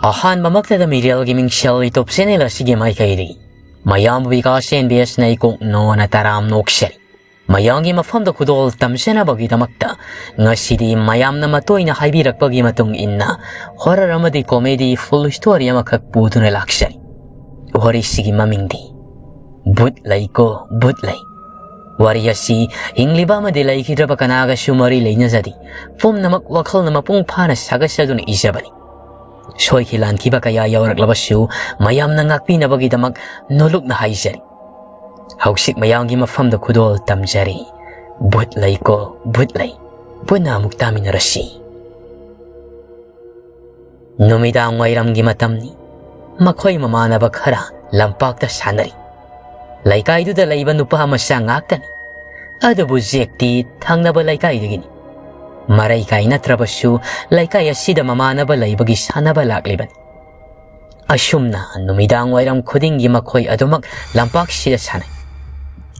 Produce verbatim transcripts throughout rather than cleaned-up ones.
ꯑꯍꯥꯟꯕꯃꯛꯇꯗ ꯃꯤꯔꯦꯜꯒꯤ ꯃꯤꯡꯁꯦꯜ YouTube channel ꯑꯁꯤꯒꯤ ꯃꯥꯏꯀꯩꯗꯒꯤ ꯃꯌꯥꯝꯕꯨ ꯕꯤꯀꯥꯁ ꯑꯦꯟ ꯕꯤ ꯑꯦꯁꯅ ꯏꯀꯣꯛ ꯅꯣꯅ ꯇꯔꯥꯝ ꯅꯣꯛꯆꯔꯤ꯫ ꯃꯌꯥꯝꯒꯤ ꯃꯐꯝꯗ ꯈꯨꯗꯣꯜ ꯇꯝꯖꯅꯕꯒꯤꯗꯃꯛꯇ ꯉꯁꯤꯗꯤ ꯃꯌꯥꯝꯅ ꯃꯇꯣꯏꯅ ꯍꯥꯏꯕꯤꯔꯛꯄꯒꯤ ꯃꯇꯨꯡ ꯏꯟꯅ horror ꯑꯃꯗꯤ comedy full story ꯑꯃꯈꯛ ꯄꯨꯗꯨꯅ ꯂꯥꯛꯆꯔꯤ꯫ ꯋꯥꯔꯤꯁꯤꯒꯤ ꯃꯃꯤꯡꯗꯤ ꯚꯨꯠ ꯂꯩꯀꯣ, ꯚꯨꯠ ꯂꯩ꯫ ꯋꯥꯔꯤ ꯑꯁꯤ ꯍꯤꯡꯂꯤꯕ ꯑꯃꯗꯤ ꯂꯩꯈꯤꯗ꯭ꯔꯕ ꯀꯅꯥꯒꯁꯨ ꯃꯔꯤ ꯂꯩꯅꯖꯗꯦ꯫ ꯄꯨꯝꯅꯃꯛ ꯋꯥꯈꯜꯅ ꯃꯄꯨꯡ ꯐꯥꯅ ꯁꯥꯒꯠꯆꯗꯨꯅ ꯏꯖꯕꯅꯤ꯫ ꯁꯣꯏꯈꯤ ꯂꯥꯟꯈꯤꯕ ꯀꯌꯥ ꯌꯥꯎꯔꯛꯂꯕꯁꯨ ꯃꯌꯥꯝꯅ ꯉꯥꯛꯄꯤꯅꯕꯒꯤꯗꯃꯛ ꯅꯣꯂꯨꯛꯅ ꯍꯥꯏꯖꯔꯤ꯫ ꯍꯧꯖꯤꯛ ꯃꯌꯥꯝꯒꯤ ꯃꯐꯝꯗ ꯈꯨꯗꯣꯜ ꯇꯝꯖꯔꯤ꯫ ꯚꯨꯠ ꯂꯩꯀꯣ, ꯚꯨꯠ ꯂꯩ꯫ ꯄꯨꯟꯅ ꯑꯃꯨꯛ ꯇꯥꯃꯤꯟꯅꯔꯁꯤ꯫ ꯅꯨꯃꯤꯗꯥꯡ ꯋꯥꯏꯔꯝꯒꯤ ꯃꯇꯝꯅꯤ꯫ ꯃꯈꯣꯏ ꯃꯃꯥꯟꯅꯕ ꯈꯔ ꯂꯝꯄꯥꯛꯇ ꯁꯥꯟꯅꯔꯤ꯫ ꯂꯩꯀꯥꯏꯗꯨꯗ ꯂꯩꯕ ꯅꯨꯄꯥ ꯃꯆꯥ ꯉꯥꯛꯇꯅꯤ꯫ ꯑꯗꯨꯕꯨ ꯖꯦꯛꯇꯤ ꯊꯪꯅꯕ ꯂꯩꯀꯥꯏꯗꯒꯤꯅꯤ꯫ ꯃꯔꯩ ꯀꯥꯏꯅꯗ꯭ꯔꯕꯁꯨ ꯂꯩꯀꯥꯏ ꯑꯁꯤꯗ ꯃꯃꯥꯟꯅꯕ ꯂꯩꯕꯒꯤ ꯁꯥꯟꯅꯕ ꯂꯥꯛꯂꯤꯕꯅꯤ꯫ ꯑꯁꯨꯝꯅ ꯅꯨꯃꯤꯗꯥꯡ ꯋꯥꯏꯔꯝ ꯈꯨꯗꯤꯡꯒꯤ ꯃꯈꯣꯏ ꯑꯗꯨꯃꯛ ꯂꯝꯄꯥꯛꯁꯤꯗ ꯁꯥꯟꯅꯩ꯫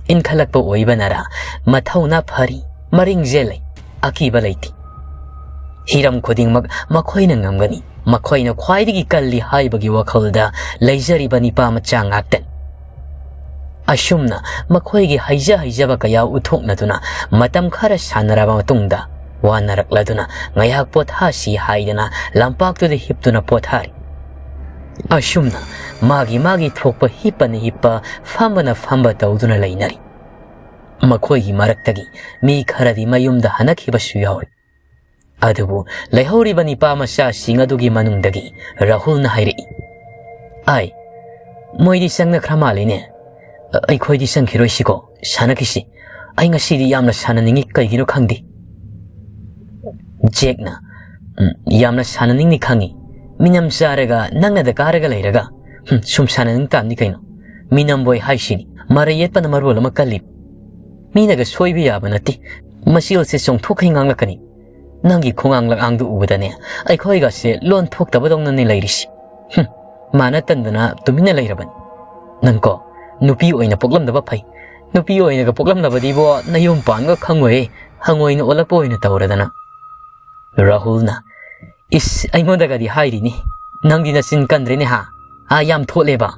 ꯏꯟꯈꯠꯂꯛꯄ ꯑꯣꯏꯕꯅꯔ ꯃꯊꯧꯅꯥ ꯐꯔꯤ, ꯃꯔꯤꯡ ꯆꯦꯜꯂꯤ, ꯑꯀꯤꯕ ꯂꯩꯇꯦ꯫ ꯍꯤꯔꯝ ꯈꯨꯗꯤꯡꯃꯛ ꯃꯈꯣꯏꯅ ꯉꯝꯒꯅꯤ, ꯃꯈꯣꯏꯅ ꯈ꯭ꯋꯥꯏꯗꯒꯤ ꯀꯜꯂꯤ ꯍꯥꯏꯕꯒꯤ ꯋꯥꯈꯜꯗ ꯂꯩꯖꯔꯤꯕ ꯅꯤꯄꯥ ꯃꯆꯥ ꯉꯥꯛꯇꯅꯤ꯫ ꯑꯁꯨꯝꯅ ꯃꯈꯣꯏꯒꯤ ꯍꯩꯖ ꯍꯩꯖꯕ ꯀꯌꯥ ꯎꯠꯊꯣꯛꯅꯗꯨꯅ ꯃꯇꯝ ꯈꯔ ꯁꯥꯟꯅꯔꯕ ꯃꯇꯨꯡꯗ ꯋꯥꯅꯔꯛꯂꯗꯨꯅ ꯉꯥꯏꯍꯥꯛ ꯄꯣꯊꯥꯁꯤ ꯍꯥꯏꯗꯅ ꯂꯝꯄꯥꯛꯇꯨꯗ ꯍꯤꯞꯇꯨꯅ ꯄꯣꯊꯥꯔꯤ꯫ ꯑꯁꯨꯝꯅ ꯃꯥꯒꯤ ꯃꯥꯒꯤ ꯊꯣꯛꯄ ꯍꯤꯞꯄꯅ ꯍꯤꯞꯄ, ꯐꯝꯕꯅ ꯐꯝꯕ ꯇꯧꯗꯨꯅ ꯂꯩꯅꯔꯤ꯫ ꯃꯈꯣꯏꯒꯤ ꯃꯔꯛꯇꯒꯤ ꯃꯤ ꯈꯔꯗꯤ ꯃꯌꯨꯝꯗ ꯍꯟꯅꯈꯤꯕꯁꯨ ꯌꯥꯎꯔꯤ꯫ ꯑꯗꯨꯕꯨ ꯂꯩꯍꯧꯔꯤꯕ ꯅꯤꯄꯥ ꯃꯆꯥꯁꯤꯡ ꯑꯗꯨꯒꯤ ꯃꯅꯨꯡꯗꯒꯤ ꯔꯥꯍꯨꯜꯅ ꯍꯥꯏꯔꯛꯏ, "ꯑꯥꯏ, ꯃꯣꯏꯗꯤ ꯆꯪꯅꯈ꯭ꯔ ꯃꯥꯜꯂꯤꯅꯦ꯫ ꯑ-, ꯑꯩꯈꯣꯏꯗꯤ ꯆꯪꯈꯤꯔꯣꯏꯁꯤꯀꯣ, ꯁꯥꯟꯅꯈꯤꯁꯤ꯫ ꯑꯩ ꯉꯁꯤꯗꯤ ꯌꯥꯝꯅ ꯁꯥꯟꯅꯅꯤꯡꯉꯤ, ꯀꯩꯒꯤꯅꯣ ꯈꯪꯗꯦ꯫" ꯖꯦꯛꯅ, "ꯎꯝ, ꯌꯥꯝꯅ ꯁꯥꯟꯅꯅꯤꯡꯅꯤ ꯈꯪꯉꯤ꯫ ꯃꯤꯅꯝ ꯆꯥꯔꯒ ꯅꯪꯅꯗ ꯀꯥꯔꯒ ꯂꯩꯔꯒ, ꯍꯨꯝ, ꯁꯨꯝ ꯁꯥꯟꯅꯅꯤꯡ ꯇꯥꯕꯅꯤ ꯀꯩꯅꯣ꯫ ꯃꯤꯅꯝꯕꯣꯏ ꯍꯥꯏꯁꯤꯅꯤ, ꯃꯔꯩ ꯌꯦꯠꯄꯅ ꯃꯔꯣꯜ ꯑꯃ ꯀꯜꯂꯤ꯫ ꯃꯤꯅꯒ ꯁꯣꯏꯕ ꯌꯥꯕ ꯅꯠꯇꯦ꯫ ꯃꯆꯦꯜꯁꯦ ꯆꯣꯡꯊꯣꯛꯈꯩ ꯉꯥꯡꯂꯛꯀꯅꯤ꯫ ꯅꯪꯒꯤ ꯈꯣꯡꯉꯥꯡ ꯂꯛꯉꯥꯡꯗꯨ ꯎꯕꯗꯅꯦ, ꯑꯩꯈꯣꯏꯒꯁꯦ ꯂꯣꯟ ꯊꯣꯛꯇꯕꯗꯧꯅꯅꯦ ꯂꯩꯔꯤꯁꯤ꯫ ꯍꯨꯝ, ꯃꯥꯅ ꯇꯟꯗꯅ ꯇꯨꯃꯤꯟꯅ ꯂꯩꯔꯕꯅꯤ꯫ ꯅꯪꯀꯣ, ꯅꯨꯄꯤ ꯑꯣꯏꯅ ꯄꯣꯛꯂꯝꯗꯕ ꯐꯩ꯫ ꯅꯨꯄꯤ ꯑꯣꯏꯅꯒ ꯄꯣꯛꯂꯝꯂꯕꯗꯤꯕꯣ, ꯅꯌꯨꯝ ꯄꯥꯟꯒ ꯈꯪꯉꯣꯏꯌꯦ, ꯍꯪꯉꯣꯏꯅ ꯑꯣꯜꯂꯛꯄ ꯑꯣꯏꯅ ꯇꯧꯔꯗꯅ꯫" ꯔꯥꯍꯨꯜꯅ, "ꯏꯁ, ꯑꯩꯉꯣꯟꯗꯒꯗꯤ ꯍꯥꯏꯔꯤꯅꯤ, ꯅꯪꯗꯤ ꯅꯆꯤꯟ ꯀꯟꯗ꯭ꯔꯦꯅꯦ ꯍꯥ? ꯑꯥ, ꯌꯥꯝ ꯊꯣꯠꯂꯦꯕ꯫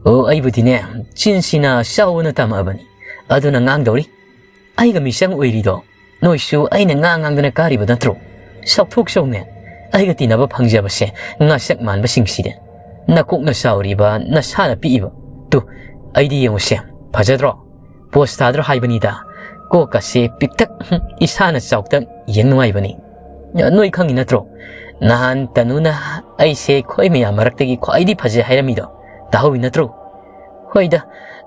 ꯑꯣ, ꯑꯩꯕꯨꯗꯤꯅꯦ, ꯆꯤꯟꯁꯤꯅ ꯆꯥꯎꯅ ꯇꯝꯃꯛꯑꯕꯅꯤ꯫ ꯑꯗꯨꯅ ꯉꯥꯡꯗꯧꯔꯤ꯫ ꯑꯩꯒ ꯃꯤꯆꯪ ꯑꯣꯏꯔꯤꯗꯣ ꯅꯣꯏꯁꯨ ꯑꯩꯅ ꯉꯥꯡ ꯉꯥꯡꯗꯅ ꯀꯥꯔꯤꯕ ꯅꯠꯇ꯭ꯔꯣ? ꯁꯥꯎꯊꯣꯛꯆꯧꯅꯦ꯫ ꯑꯩꯒ ꯇꯤꯟꯅꯕ ꯐꯪꯖꯕꯁꯦ ꯉꯥꯁꯛ ꯃꯥꯟꯕꯁꯤꯡꯁꯤꯗꯤ꯫ ꯅꯀꯣꯛꯅ ꯆꯥꯎꯔꯤꯕ, ꯅꯁꯥꯅ ꯄꯤꯛꯏꯕ꯫ ꯇꯨ, ꯑꯩꯗꯤ ꯌꯦꯡꯉꯨꯁꯦ꯫ ꯐꯖꯗ꯭ꯔꯣ? ꯄꯣꯁ ꯇꯥꯗ꯭ꯔꯣ ꯍꯥꯏꯕꯅꯤꯗ꯫ ꯀꯣꯛꯀꯁꯦ ꯄꯤꯛꯇꯛ, ꯏꯁꯥꯅ ꯆꯥꯎꯇꯛ, ꯌꯦꯡ ꯅꯨꯡꯉꯥꯏꯕꯅꯤ꯫ ꯅꯣꯏ ꯈꯪꯉꯤ ꯅꯠꯇ꯭ꯔꯣ? ꯅꯍꯥꯟ ꯇꯅꯨꯅ ꯑꯩꯁꯦ ꯈꯣꯏ ꯃꯌꯥꯝ ꯃꯔꯛꯇꯒꯤ ꯈ꯭ꯋꯥꯏꯗꯤ ꯐꯖꯩ ꯍꯥꯏꯔꯝꯃꯤꯗꯣ ꯇꯥꯍꯧꯋꯤ ꯅꯠꯇ꯭ꯔꯣ? ꯍꯣꯏꯗ,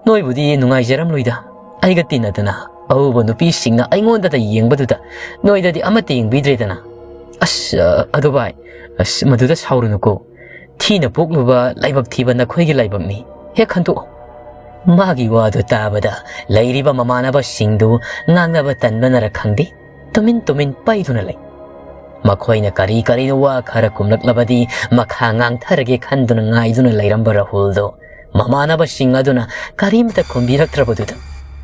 ꯅꯣꯏꯕꯨꯗꯤ ꯅꯨꯡꯉꯥꯏꯖꯔꯝꯂꯣꯏꯗ꯫ ꯑꯩꯒ ꯇꯤꯟꯅꯗꯅ ꯑꯎꯕ ꯅꯨꯄꯤꯁꯤꯡꯅ ꯑꯩꯉꯣꯟꯗꯗ ꯌꯦꯡꯕꯗꯨꯗ ꯅꯣꯏꯗꯗꯤ ꯑꯃꯠꯇ ꯌꯦꯡꯕꯤꯗ꯭ꯔꯦꯗꯅ꯫ ꯑꯁ, ꯑ, ꯑꯗꯣ ꯚꯥꯏ, ꯑꯁ, ꯃꯗꯨꯗ ꯁꯥꯎꯔꯨꯅꯨꯀꯣ꯫ ꯊꯤꯅ ꯄꯣꯛꯂꯨꯕ ꯂꯥꯏꯕꯛ ꯊꯤꯕ ꯅꯈꯣꯏꯒꯤ ꯂꯥꯏꯕꯛꯅꯤ꯫ ꯍꯦꯛ ꯈꯟꯇꯣꯛꯑꯣ꯫ ꯃꯥꯒꯤ ꯋꯥꯗꯨ ꯇꯥꯕꯗ ꯂꯩꯔꯤꯕ ꯃꯃꯥꯟꯅꯕꯁꯤꯡꯗꯨ ꯉꯥꯡꯅꯕ ꯇꯟꯕꯅꯔ ꯈꯪꯗꯦ, ꯇꯨꯃꯤꯟ ꯇꯨꯃꯤꯟ ꯄꯩꯗꯨꯅ ꯂꯩ꯫ ꯃꯈꯣꯏꯅ ꯀꯔꯤ ꯀꯔꯤꯅꯣ ꯋꯥ ꯈꯔ ꯀꯨꯝꯂꯛꯂꯕꯗꯤ ꯃꯈꯥ ꯉꯥꯡꯊꯔꯒꯦ ꯈꯟꯗꯨꯅ ꯉꯥꯏꯗꯨꯅ ꯂꯩꯔꯝꯕ ꯔꯥꯍꯨꯜꯗꯣ ꯃꯃꯥꯟꯅꯕꯁꯤꯡ ꯑꯗꯨꯅ ꯀꯔꯤꯝꯇ ꯈꯨꯝꯕꯤꯔꯛꯇ꯭ꯔꯕꯗꯨꯗ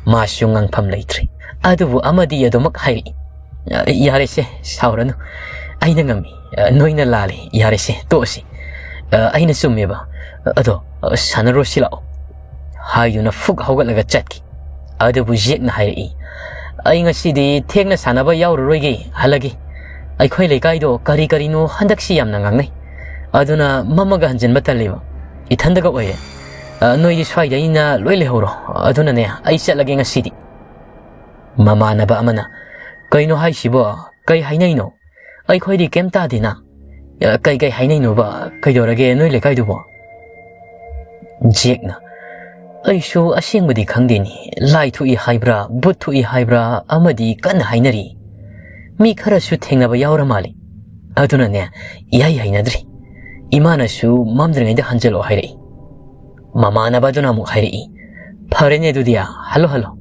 ꯃꯥꯁꯨ ꯉꯥꯡꯐꯝ ꯂꯩꯇ꯭ꯔꯦ꯫ ꯑꯗꯨꯕꯨ ꯑꯃꯗꯤ ꯑꯗꯨꯃꯛ ꯍꯥꯏꯔꯛꯏ, "ꯌꯥꯔꯦꯁꯦ, ꯁꯥꯎꯔꯅꯨ꯫ ꯑꯩꯅ ꯉꯝꯃꯤ꯫ ꯅꯣꯏꯅ ꯂꯥꯜꯂꯤ꯫ ꯌꯥꯔꯦꯁꯦ, ꯇꯣꯛꯑꯁꯤ꯫ ꯑꯩꯅ ꯆꯨꯝꯃꯦꯕ꯫ ꯑꯗꯣ ꯁꯥꯟꯅꯔꯨꯔꯁꯤ ꯂꯥꯛꯑꯣ," ꯍꯥꯏꯗꯨꯅ ꯐꯨꯛ ꯍꯧꯒꯠꯂꯒ ꯆꯠꯈꯤ꯫ ꯑꯗꯨꯕꯨ ꯖꯦꯛꯅ ꯍꯥꯏꯔꯛꯏ, "ꯑꯩ ꯉꯁꯤꯗꯤ ꯊꯦꯡꯅ ꯁꯥꯟꯅꯕ ꯌꯥꯎꯔꯔꯣꯏꯒꯦ, ꯍꯜꯂꯒꯦ꯫ ꯑꯩꯈꯣꯏ ꯂꯩꯀꯥꯏꯗꯣ ꯀꯔꯤ ꯀꯔꯤꯅꯣ ꯍꯟꯗꯛꯁꯤ ꯌꯥꯝꯅ ꯉꯥꯡꯅꯩ꯫ ꯑꯗꯨꯅ ꯃꯝꯃꯒ ꯍꯟꯖꯤꯟꯕ ꯇꯜꯂꯦꯕ꯫ ꯏꯊꯟꯗꯒ ꯑꯣꯏꯔꯦ꯫ ꯑ, ꯅꯣꯏꯗꯤ ꯁ꯭ꯋꯥꯏꯗ ꯑꯩꯅ ꯂꯣꯏ ꯂꯩꯍꯧꯔꯣ꯫ ꯑꯗꯨꯅꯅꯦ, ꯑꯩ ꯆꯠꯂꯒꯦ ꯉꯁꯤꯗꯤ꯫" ꯃꯃꯥꯟꯅꯕ ꯑꯃꯅ, "ꯀꯩꯅꯣ ꯍꯥꯏꯁꯤꯕꯣ? ꯀꯩ ꯍꯥꯏꯅꯩꯅꯣ? ꯑꯩꯈꯣꯏꯗꯤ ꯀꯩꯝ ꯇꯥꯗꯦꯅ꯫ ꯑ, ꯀꯩ ꯀꯩ ꯍꯥꯏꯅꯩꯅꯣꯕ? ꯀꯩꯗꯧꯔꯒꯦ ꯅꯣꯏ ꯂꯩꯀꯥꯏꯗꯨꯕꯣ?" ꯖꯦꯛꯅ, "ꯑꯩꯁꯨ ꯑꯁꯦꯡꯕꯗꯤ ꯈꯪꯗꯦꯅꯤ꯫ ꯂꯥꯏ ꯊꯣꯛꯏ ꯍꯥꯏꯕ꯭ꯔꯥ, ꯚꯨꯠ ꯊꯣꯛꯏ ꯍꯥꯏꯕ꯭ꯔꯥ ꯑꯃꯗꯤ ꯀꯟꯅ ꯍꯥꯏꯅꯔꯤ꯫ ꯃꯤ ꯈꯔꯁꯨ ꯊꯦꯡꯅꯕ ꯌꯥꯎꯔ ꯃꯥꯜꯂꯤ꯫ ꯑꯗꯨꯅꯅꯦ, ꯏꯍꯩ ꯍꯩꯅꯗ꯭ꯔꯤ꯫ ꯏꯃꯥꯅꯁꯨ ꯃꯝꯗ꯭ꯔꯤꯉꯩꯗ ꯍꯟꯖꯜꯂꯛꯑꯣ ꯍꯥꯏꯔꯛꯏ꯫" ꯃꯃꯥꯟꯅꯕꯗꯨꯅ ꯑꯃꯨꯛ ꯍꯥꯏꯔꯛꯏ, "ꯐꯔꯦꯅꯦ ꯑꯗꯨꯗꯤ, ꯍꯜꯂꯣ, ꯍꯜꯂꯣ꯫"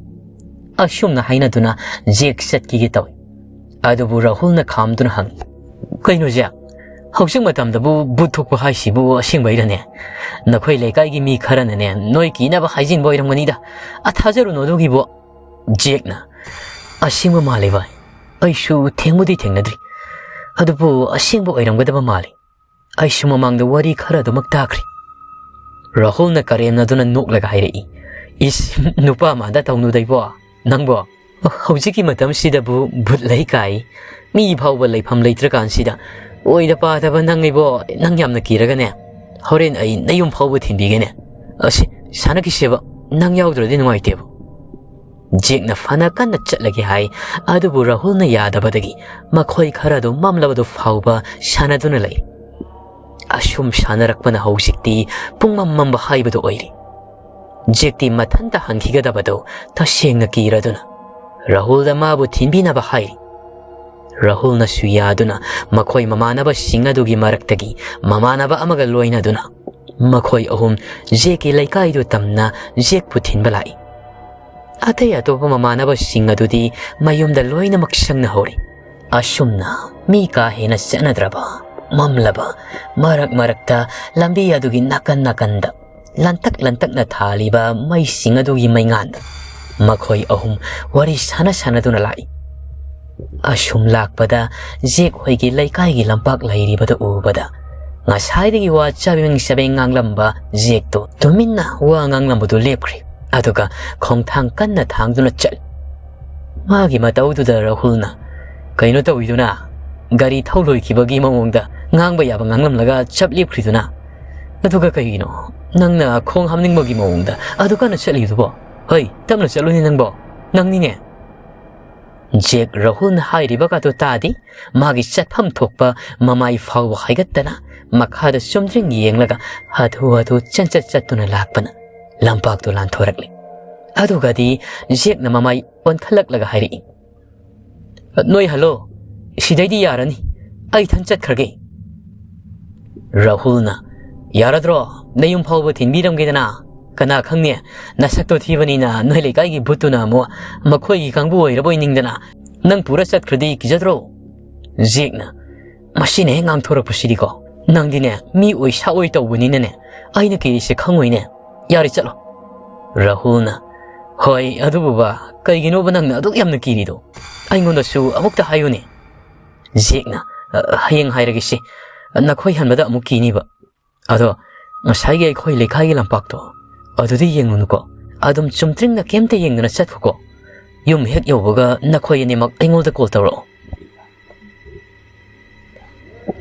ꯑꯁꯨꯝꯅ ꯍꯥꯏꯅꯗꯨꯅ ꯖꯦꯛ ꯆꯠꯈꯤꯒꯦ ꯇꯧꯏ꯫ ꯑꯗꯨꯕꯨ ꯔꯥꯍꯨꯜꯅ ꯈꯥꯝꯗꯨꯅ ꯍꯪꯉꯤ, "ꯀꯩꯅꯣ ꯖꯦꯛ? ꯍꯧꯖꯤꯛ ꯃꯇꯝꯗꯕꯨ ꯚꯨꯠ ꯊꯣꯛꯄ ꯍꯥꯏꯁꯤꯕꯨ ꯑꯁꯦꯡꯕꯩꯔꯅꯦ? ꯅꯈꯣꯏ ꯂꯩꯀꯥꯏꯒꯤ ꯃꯤ ꯈꯔꯅꯅꯦ ꯅꯣꯏ ꯀꯤꯅꯕ ꯍꯥꯏꯖꯤꯟꯕ ꯑꯣꯏꯔꯝꯒꯅꯤꯗ꯫ ꯑ, ꯊꯥꯖꯔꯨꯅꯨ ꯑꯗꯨꯒꯤꯕꯨ꯫" ꯖꯦꯛꯅ, "ꯑꯁꯦꯡꯕ ꯃꯥꯜꯂꯦ ꯚꯥꯏ꯫ ꯑꯩꯁꯨ ꯊꯦꯡꯕꯨꯗꯤ ꯊꯦꯡꯅꯗ꯭ꯔꯤ꯫ ꯑꯗꯨꯕꯨ ꯑꯁꯦꯡꯕ ꯑꯣꯏꯔꯝꯒꯗꯕ ꯃꯥꯜꯂꯤ꯫" ꯑꯩꯁꯨ ꯃꯃꯥꯡꯗ ꯋꯥꯔꯤ ꯈꯔ ꯑꯗꯨꯃꯛ ꯇꯥꯈ꯭ꯔꯦ꯫ ꯔꯥꯍꯨꯜꯅ ꯀꯔꯦꯝꯅꯗꯨꯅ ꯅꯣꯛꯂꯒ ꯍꯥꯏꯔꯛꯏ, "ꯏꯁ, ꯅꯨꯄꯥ ꯃꯥꯟꯗ ꯇꯧꯅꯨꯗ ꯏꯕꯣ, ꯅꯪꯕꯣ? ꯍꯧꯖꯤꯛꯀꯤ ꯃꯇꯝꯁꯤꯗꯕꯨ ꯚꯨꯠ ꯂꯩ ꯀꯥꯏ? ꯃꯤ ꯐꯥꯎꯕ ꯂꯩꯐꯝ ꯂꯩꯇ꯭ꯔꯀꯥꯟꯁꯤꯗ꯫ ꯑꯣꯏꯗ ꯄꯥꯗꯕ ꯅꯪ ꯏꯕꯣ, ꯅꯪ ꯌꯥꯝꯅ ꯀꯤꯔꯒꯅꯦ, ꯍꯣꯔꯦꯟ ꯑꯩ ꯅꯌꯨꯝ ꯐꯥꯎꯕ ꯊꯤꯟꯕꯤꯒꯦꯅꯦ꯫ ꯑꯁꯤ, ꯁꯥꯟꯅꯈꯤꯁꯦꯕ, ꯅꯪ ꯌꯥꯎꯗ꯭ꯔꯗꯤ ꯅꯨꯡꯉꯥꯏꯇꯦꯕ"꯫ ꯖꯦꯛꯅ ꯐꯅ ꯀꯟꯅ ꯆꯠꯂꯒꯦ ꯍꯥꯏ, ꯑꯗꯨꯕꯨ ꯔꯥꯍꯨꯜꯅ ꯌꯥꯗꯕꯗꯒꯤ ꯃꯈꯣꯏ ꯈꯔ ꯑꯗꯨ ꯃꯝꯂꯕꯗꯨ ꯐꯥꯎꯕ ꯁꯥꯟꯅꯗꯨꯅ ꯂꯩ꯫ ꯑꯁꯨꯝ ꯁꯥꯟꯅꯔꯛꯄꯅ ꯍꯧꯖꯤꯛꯇꯤ ꯄꯨꯡꯃꯝ ꯃꯝꯕ ꯍꯥꯏꯕꯗꯨ ꯑꯣꯏꯔꯦ꯫ ꯖꯦꯛꯇꯤ ꯃꯊꯟꯇ ꯍꯟꯈꯤꯒꯗꯕꯗꯨ ꯇꯁꯦꯡꯅ ꯀꯤꯔꯗꯨꯅ ꯔꯥꯍꯨꯜꯗ ꯃꯥꯕꯨ ꯊꯤꯟꯕꯤꯅꯕ ꯍꯥꯏꯔꯤ꯫ ꯔꯥꯍꯨꯜꯅꯁꯨ ꯌꯥꯗꯨꯅ ꯃꯈꯣꯏ ꯃꯃꯥꯟꯅꯕꯁꯤꯡ ꯑꯗꯨꯒꯤ ꯃꯔꯛꯇꯒꯤ ꯃꯃꯥꯟꯅꯕ ꯑꯃꯒ ꯂꯣꯏꯅꯗꯨꯅ ꯃꯈꯣꯏ ꯑꯍꯨꯝ ꯖꯦꯛꯀꯤ ꯂꯩꯀꯥꯏꯗꯨ ꯇꯝꯅ ꯖꯦꯛꯄꯨ ꯊꯤꯟꯕ ꯂꯥꯛꯏ꯫ ꯑꯇꯩ ꯑꯇꯣꯞꯄ ꯃꯃꯥꯟꯅꯕꯁꯤꯡ ꯑꯗꯨꯗꯤ ꯃꯌꯨꯝꯗ ꯂꯣꯏꯅꯃꯛ ꯆꯪꯅꯍꯧꯔꯤ꯫ ꯑꯁꯨꯝꯅ ꯃꯤ ꯀꯥ ꯍꯦꯟꯅ ꯆꯠꯅꯗ꯭ꯔꯕ ꯃꯝꯂꯕ ꯃꯔꯛ ꯃꯔꯛꯇ ꯂꯝꯕꯤ ꯑꯗꯨꯒꯤ ꯅꯥꯀꯟ ꯅꯥꯀꯟꯗ ꯂꯟꯇꯛ ꯂꯟꯇꯛꯅ ꯊꯥꯜꯂꯤꯕ ꯃꯩꯁꯤꯡ ꯑꯗꯨꯒꯤ ꯃꯩꯉꯥꯟꯗ ꯃꯈꯣꯏ ꯑꯍꯨꯝ ꯋꯥꯔꯤ ꯁꯥꯟꯅ ꯁꯥꯟꯅꯗꯨꯅ ꯂꯥꯛꯏ꯫ ꯑꯁꯨꯝ ꯂꯥꯛꯄꯗ ꯖꯦꯛ ꯍꯣꯏꯒꯤ ꯂꯩꯀꯥꯏꯒꯤ ꯂꯝꯄꯥꯛ ꯂꯩꯔꯤꯕꯗꯨ ꯎꯕꯗ ꯉꯁꯥꯏꯗꯒꯤ ꯋꯥ ꯆꯕꯦꯡ ꯆꯕꯦꯡ ꯉꯥꯡꯂꯝꯕ ꯖꯦꯛꯇꯨ ꯇꯨꯃꯤꯟꯅ ꯋꯥ ꯉꯥꯡꯂꯝꯕꯗꯨ ꯂꯦꯞꯈ꯭ꯔꯦ꯫ ꯑꯗꯨꯒ ꯈꯣꯡꯊꯥꯡ ꯀꯟꯅ ꯊꯥꯡꯗꯨꯅ ꯆꯠꯂꯤ꯫ ꯃꯥꯒꯤ ꯃꯇꯧꯗꯨꯗ ꯔꯥꯍꯨꯜꯅ, "ꯀꯩꯅꯣ ꯇꯧꯏꯗꯨꯅ? ꯒꯥꯔꯤ ꯊꯧ ꯂꯣꯏꯈꯤꯕꯒꯤ ꯃꯑꯣꯡꯗ ꯉꯥꯡꯕ ꯌꯥꯕ ꯉꯥꯡꯂꯝꯂꯒ ꯆꯞ ꯂꯦꯞꯈ꯭ꯔꯤꯗꯨꯅ? ꯑꯗꯨꯒ ꯀꯩꯒꯤꯅꯣ ꯅꯪꯅ ꯈꯣꯡ ꯍꯥꯝꯅꯤꯡꯕꯒꯤ ꯃꯑꯣꯡꯗ ꯑꯗꯨ ꯀꯟꯅ ꯆꯠꯂꯤꯗꯨꯕꯣ? ꯍꯩ, ꯇꯞꯅ ꯆꯠꯂꯨꯅꯦ ꯅꯪꯕꯣ, ꯅꯪꯅꯤꯅꯦ"꯫ ꯖꯦꯛ ꯔꯥꯍꯨꯜꯅ ꯍꯥꯏꯔꯤꯕꯒꯗꯨ ꯇꯥꯗꯦ꯫ ꯃꯥꯒꯤ ꯆꯠꯐꯝ ꯊꯣꯛꯄ ꯃꯃꯥꯏ ꯐꯥꯎꯕ ꯍꯥꯏꯒꯠꯇꯅ ꯃꯈꯥꯗ ꯆꯨꯝꯗ꯭ꯔꯤꯡ ꯌꯦꯡꯂꯒ ꯍꯥꯊꯨ ꯍꯥꯊꯨ ꯆꯦꯟꯆꯠ ꯆꯠꯇꯨꯅ ꯂꯥꯛꯄꯅ ꯂꯝꯄꯥꯛꯇꯨ ꯂꯥꯟꯊꯣꯔꯛꯂꯦ꯫ ꯑꯗꯨꯒꯗꯤ ꯖꯦꯛꯅ ꯃꯃꯥꯏ ꯑꯣꯟꯈꯠꯂꯛꯂꯒ ꯍꯥꯏꯔꯛꯏ, "ꯅꯣꯏ ꯍꯜꯂꯣ, ꯁꯤꯗꯩꯗꯤ ꯌꯥꯔꯅꯤ, ꯑꯩ ꯏꯊꯟ ꯆꯠꯈ꯭ꯔꯒꯦ"꯫ ꯔꯥꯍꯨꯜꯅ, "ꯌꯥꯔꯗ꯭ꯔꯣ? ꯅꯌꯨꯝ ꯐꯥꯎꯕ ꯊꯤꯟꯕꯤꯔꯝꯒꯦꯗꯅ꯫ ꯀꯅꯥ ꯈꯪꯅꯤ, ꯅꯁꯛꯇꯣ ꯊꯤꯕꯅꯤꯅ ꯅꯣꯏ ꯂꯩꯀꯥꯏꯒꯤ ꯚꯨꯠꯇꯨꯅ ꯑꯃꯨꯛ ꯃꯈꯣꯏꯒꯤ ꯀꯥꯡꯕꯨ ꯑꯣꯏꯔꯕꯣꯏ ꯅꯤꯡꯗꯅ ꯅꯪ ꯄꯨꯔ ꯆꯠꯈ꯭ꯔꯗꯤ ꯀꯤꯖꯗ꯭ꯔꯣ?" ꯖꯦꯛꯅ, "ꯃꯁꯤꯅ ꯍꯦꯛ ꯉꯥꯡꯊꯣꯔꯛꯄꯁꯤꯗꯤꯀꯣ, ꯅꯪꯗꯤꯅꯦ ꯃꯤ ꯑꯣꯏ ꯁꯥ ꯑꯣꯏ ꯇꯧꯕꯅꯤꯅꯅꯦ, ꯑꯩꯅ ꯀꯤꯔꯤꯁꯦ ꯈꯪꯉꯣꯏꯅꯦ꯫ ꯌꯥꯔꯦ, ꯆꯠꯂꯣ"꯫ ꯔꯥꯍꯨꯜꯅ, "ꯍꯣꯏ, ꯑꯗꯨꯕꯨꯕ, ꯀꯩꯒꯤꯅꯣꯕ ꯅꯪꯅ ꯑꯗꯨꯛ ꯌꯥꯝꯅ ꯀꯤꯔꯤꯗꯣ? ꯑꯩꯉꯣꯟꯗꯁꯨ ꯑꯃꯨꯛꯇ ꯍꯥꯏꯌꯨꯅꯦ"꯫ ꯖꯦꯛꯅ, "ꯑ, ꯍꯌꯦꯡ ꯍꯥꯏꯔꯒꯦꯁꯦ꯫ ꯅꯈꯣꯏ ꯍꯟꯕꯗ ꯑꯃꯨꯛ ꯀꯤꯅꯤꯕ꯫ ꯑꯗꯣ ꯉꯁꯥꯏꯒꯤ ꯑꯩꯈꯣꯏ ꯂꯩꯀꯥꯏꯒꯤ ꯂꯝꯄꯥꯛꯇꯣ, ꯑꯗꯨꯗꯤ ꯌꯦꯡꯉꯨꯅꯨꯀꯣ꯫ ꯑꯗꯨꯝ ꯆꯨꯝꯇ꯭ꯔꯤꯡꯅ ꯀꯩꯝꯇ ꯌꯦꯡꯗꯅ ꯆꯠꯈꯣꯀꯣ꯫ ꯌꯨꯝ ꯍꯦꯛ ꯌꯧꯕꯒ ꯅꯈꯣꯏ ꯑꯅꯤꯃꯛ ꯑꯩꯉꯣꯟꯗ ꯀꯣꯜ ꯇꯧꯔꯛꯑꯣ꯫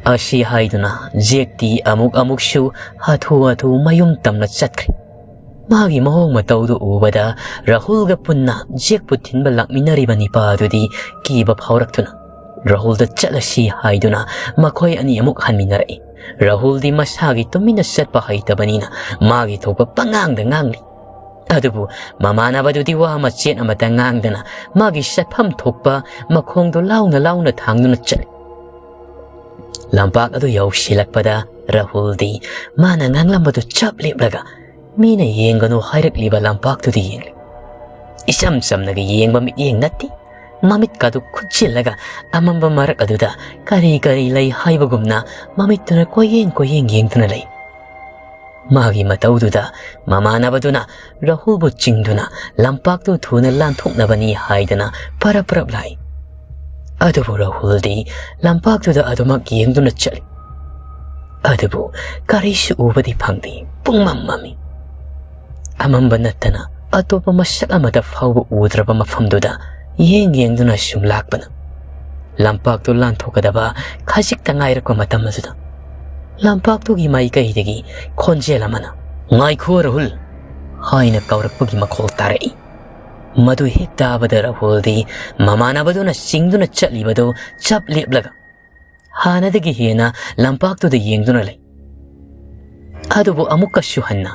ꯑꯁꯤ ꯍꯥꯏꯗꯨꯅ ꯖꯦꯛꯇꯤ ꯑꯃꯨꯛ ꯑꯃꯨꯛꯁꯨ ꯍꯥꯊꯨ ꯍꯥꯊꯨ ꯃꯌꯨꯝ ꯇꯝꯅ ꯆꯠꯈ꯭ꯔꯦ꯫ ꯃꯥꯒꯤ ꯃꯑꯣꯡ ꯃꯇꯧꯗꯨ ꯎꯕꯗ ꯔꯥꯍꯨꯜꯒ ꯄꯨꯟꯅ ꯖꯦꯛꯄꯨ ꯊꯤꯟꯕ ꯂꯥꯛꯃꯤꯟꯅꯔꯤꯕ ꯅꯤꯄꯥ ꯑꯗꯨꯗꯤ ꯀꯤꯕ ꯐꯥꯎꯔꯛꯇꯨꯅ ꯔꯥꯍꯨꯜꯗ ꯆꯠꯂꯁꯤ ꯍꯥꯏꯗꯨꯅ ꯃꯈꯣꯏ ꯑꯅꯤ ꯑꯃꯨꯛ ꯍꯟꯃꯤꯟꯅꯔꯛꯏ꯫ ꯔꯥꯍꯨꯜꯗꯤ ꯃꯁꯥꯒꯤ ꯇꯨꯃꯤꯟꯅ ꯆꯠꯄ ꯍꯩꯇꯕꯅꯤꯅ ꯃꯥꯒꯤ ꯊꯣꯛꯄ ꯄꯉꯥꯡꯗ ꯉꯥꯡꯂꯤ꯫ ꯑꯗꯨꯕꯨ ꯃꯃꯥꯟꯅꯕꯗꯨꯗꯤ ꯋꯥ ꯃꯆꯦꯠ ꯑꯃꯠꯇ ꯉꯥꯡꯗꯅ ꯃꯥꯒꯤ ꯆꯠꯐꯝ ꯊꯣꯛꯄ ꯃꯈꯣꯡꯗꯣ ꯂꯥꯎꯅ ꯂꯥꯎꯅ ꯊꯥꯡꯗꯨꯅ ꯆꯠꯂꯤ꯫ ꯂꯝꯄꯥꯛ ꯑꯗꯨ ꯌꯧꯁꯤꯜꯂꯛꯄꯗ ꯔꯥꯍꯨꯜꯗꯤ ꯃꯥꯅ ꯉꯥꯡꯂꯝꯕꯗꯨ ꯆꯞ ꯂꯦꯞꯂꯒ ꯃꯤꯅ ꯌꯦꯡꯒꯅꯨ ꯍꯥꯏꯔꯛꯂꯤꯕ ꯂꯝꯄꯥꯛꯇꯨꯗ ꯌꯦꯡꯂꯤ꯫ ꯏꯆꯝ ꯆꯝꯅꯒ ꯌꯦꯡꯕ ꯃꯤꯠꯌꯦꯡ ꯅꯠꯇꯦ꯫ ꯃꯃꯤꯠꯀꯗꯨ ꯈꯨꯠꯆꯤꯜꯂꯒ ꯑꯃꯝꯕ ꯃꯔꯛ ꯑꯗꯨꯗ ꯀꯔꯤ ꯀꯔꯤ ꯂꯩ ꯍꯥꯏꯕꯒꯨꯝꯅ ꯃꯃꯤꯠꯇꯨꯅ ꯀꯣꯏꯌꯦꯡ ꯀꯣꯏꯌꯦꯡ ꯌꯦꯡꯗꯨꯅ ꯂꯩ꯫ ꯃꯥꯒꯤ ꯃꯇꯧꯗꯨꯗ ꯃꯃꯥꯟꯅꯕꯗꯨꯅ ꯔꯥꯍꯨꯜꯕꯨ ꯆꯤꯡꯗꯨꯅ ꯂꯝꯄꯥꯛꯇꯨ ꯊꯨꯅ ꯂꯥꯟꯊꯣꯛꯅꯕꯅꯤ ꯍꯥꯏꯗꯅ ꯄꯔꯞ ꯄꯔꯞ ꯂꯥꯛꯏ꯫ ꯑꯗꯨꯕꯨ ꯔꯥꯍꯨꯜꯗꯤ ꯂꯝꯄꯥꯛꯇꯨꯗ ꯑꯗꯨꯃꯛ ꯌꯦꯡꯗꯨꯅ ꯆꯠꯂꯤ꯫ ꯑꯗꯨꯕꯨ ꯀꯔꯤꯁꯨ ꯎꯕꯗꯤ ꯐꯪꯗꯦ꯫ ꯄꯨꯡꯃꯝ ꯃꯝꯃꯤ꯫ ꯑꯃꯝꯕ ꯅꯠꯇꯅ ꯑꯇꯣꯞꯄ ꯃꯁꯛ ꯑꯃꯠꯇ ꯐꯥꯎꯕ ꯎꯗ꯭ꯔꯕ ꯃꯐꯝꯗꯨꯗ ꯌꯦꯡ ꯌꯦꯡꯗꯨꯅ ꯁꯨꯝ ꯂꯥꯛꯄꯅ ꯂꯝꯄꯥꯛꯇꯨ ꯂꯥꯟꯊꯣꯛꯀꯗꯕ ꯈꯖꯤꯛꯇ ꯉꯥꯏꯔꯛꯄ ꯃꯇꯝ ꯑꯗꯨꯗ ꯂꯝꯄꯥꯛꯇꯨꯒꯤ ꯃꯥꯏꯀꯩꯗꯒꯤ ꯈꯣꯟꯖꯦꯜ ꯑꯃꯅ, "ꯉꯥꯏꯈꯣ ꯔꯥꯍꯨꯜ" ꯍꯥꯏꯅ ꯀꯧꯔꯛꯄꯒꯤ ꯃꯈꯣꯜ ꯇꯥꯔꯛꯏ꯫ ꯃꯗꯨ ꯍꯦꯛ ꯇꯥꯕꯗ ꯔꯥꯍꯨꯜꯗꯤ ꯃꯃꯥꯟꯅꯕꯗꯨꯅ ꯆꯤꯡꯗꯨꯅ ꯆꯠꯂꯤꯕꯗꯨ ꯆꯞ ꯂꯦꯞꯂꯒ ꯍꯥꯟꯅꯗꯒꯤ ꯍꯦꯟꯅ ꯂꯝꯄꯥꯛꯇꯨꯗ ꯌꯦꯡꯗꯨꯅ ꯂꯩ꯫ ꯑꯗꯨꯕꯨ ꯑꯃꯨꯛꯀꯁꯨ ꯍꯟꯅ,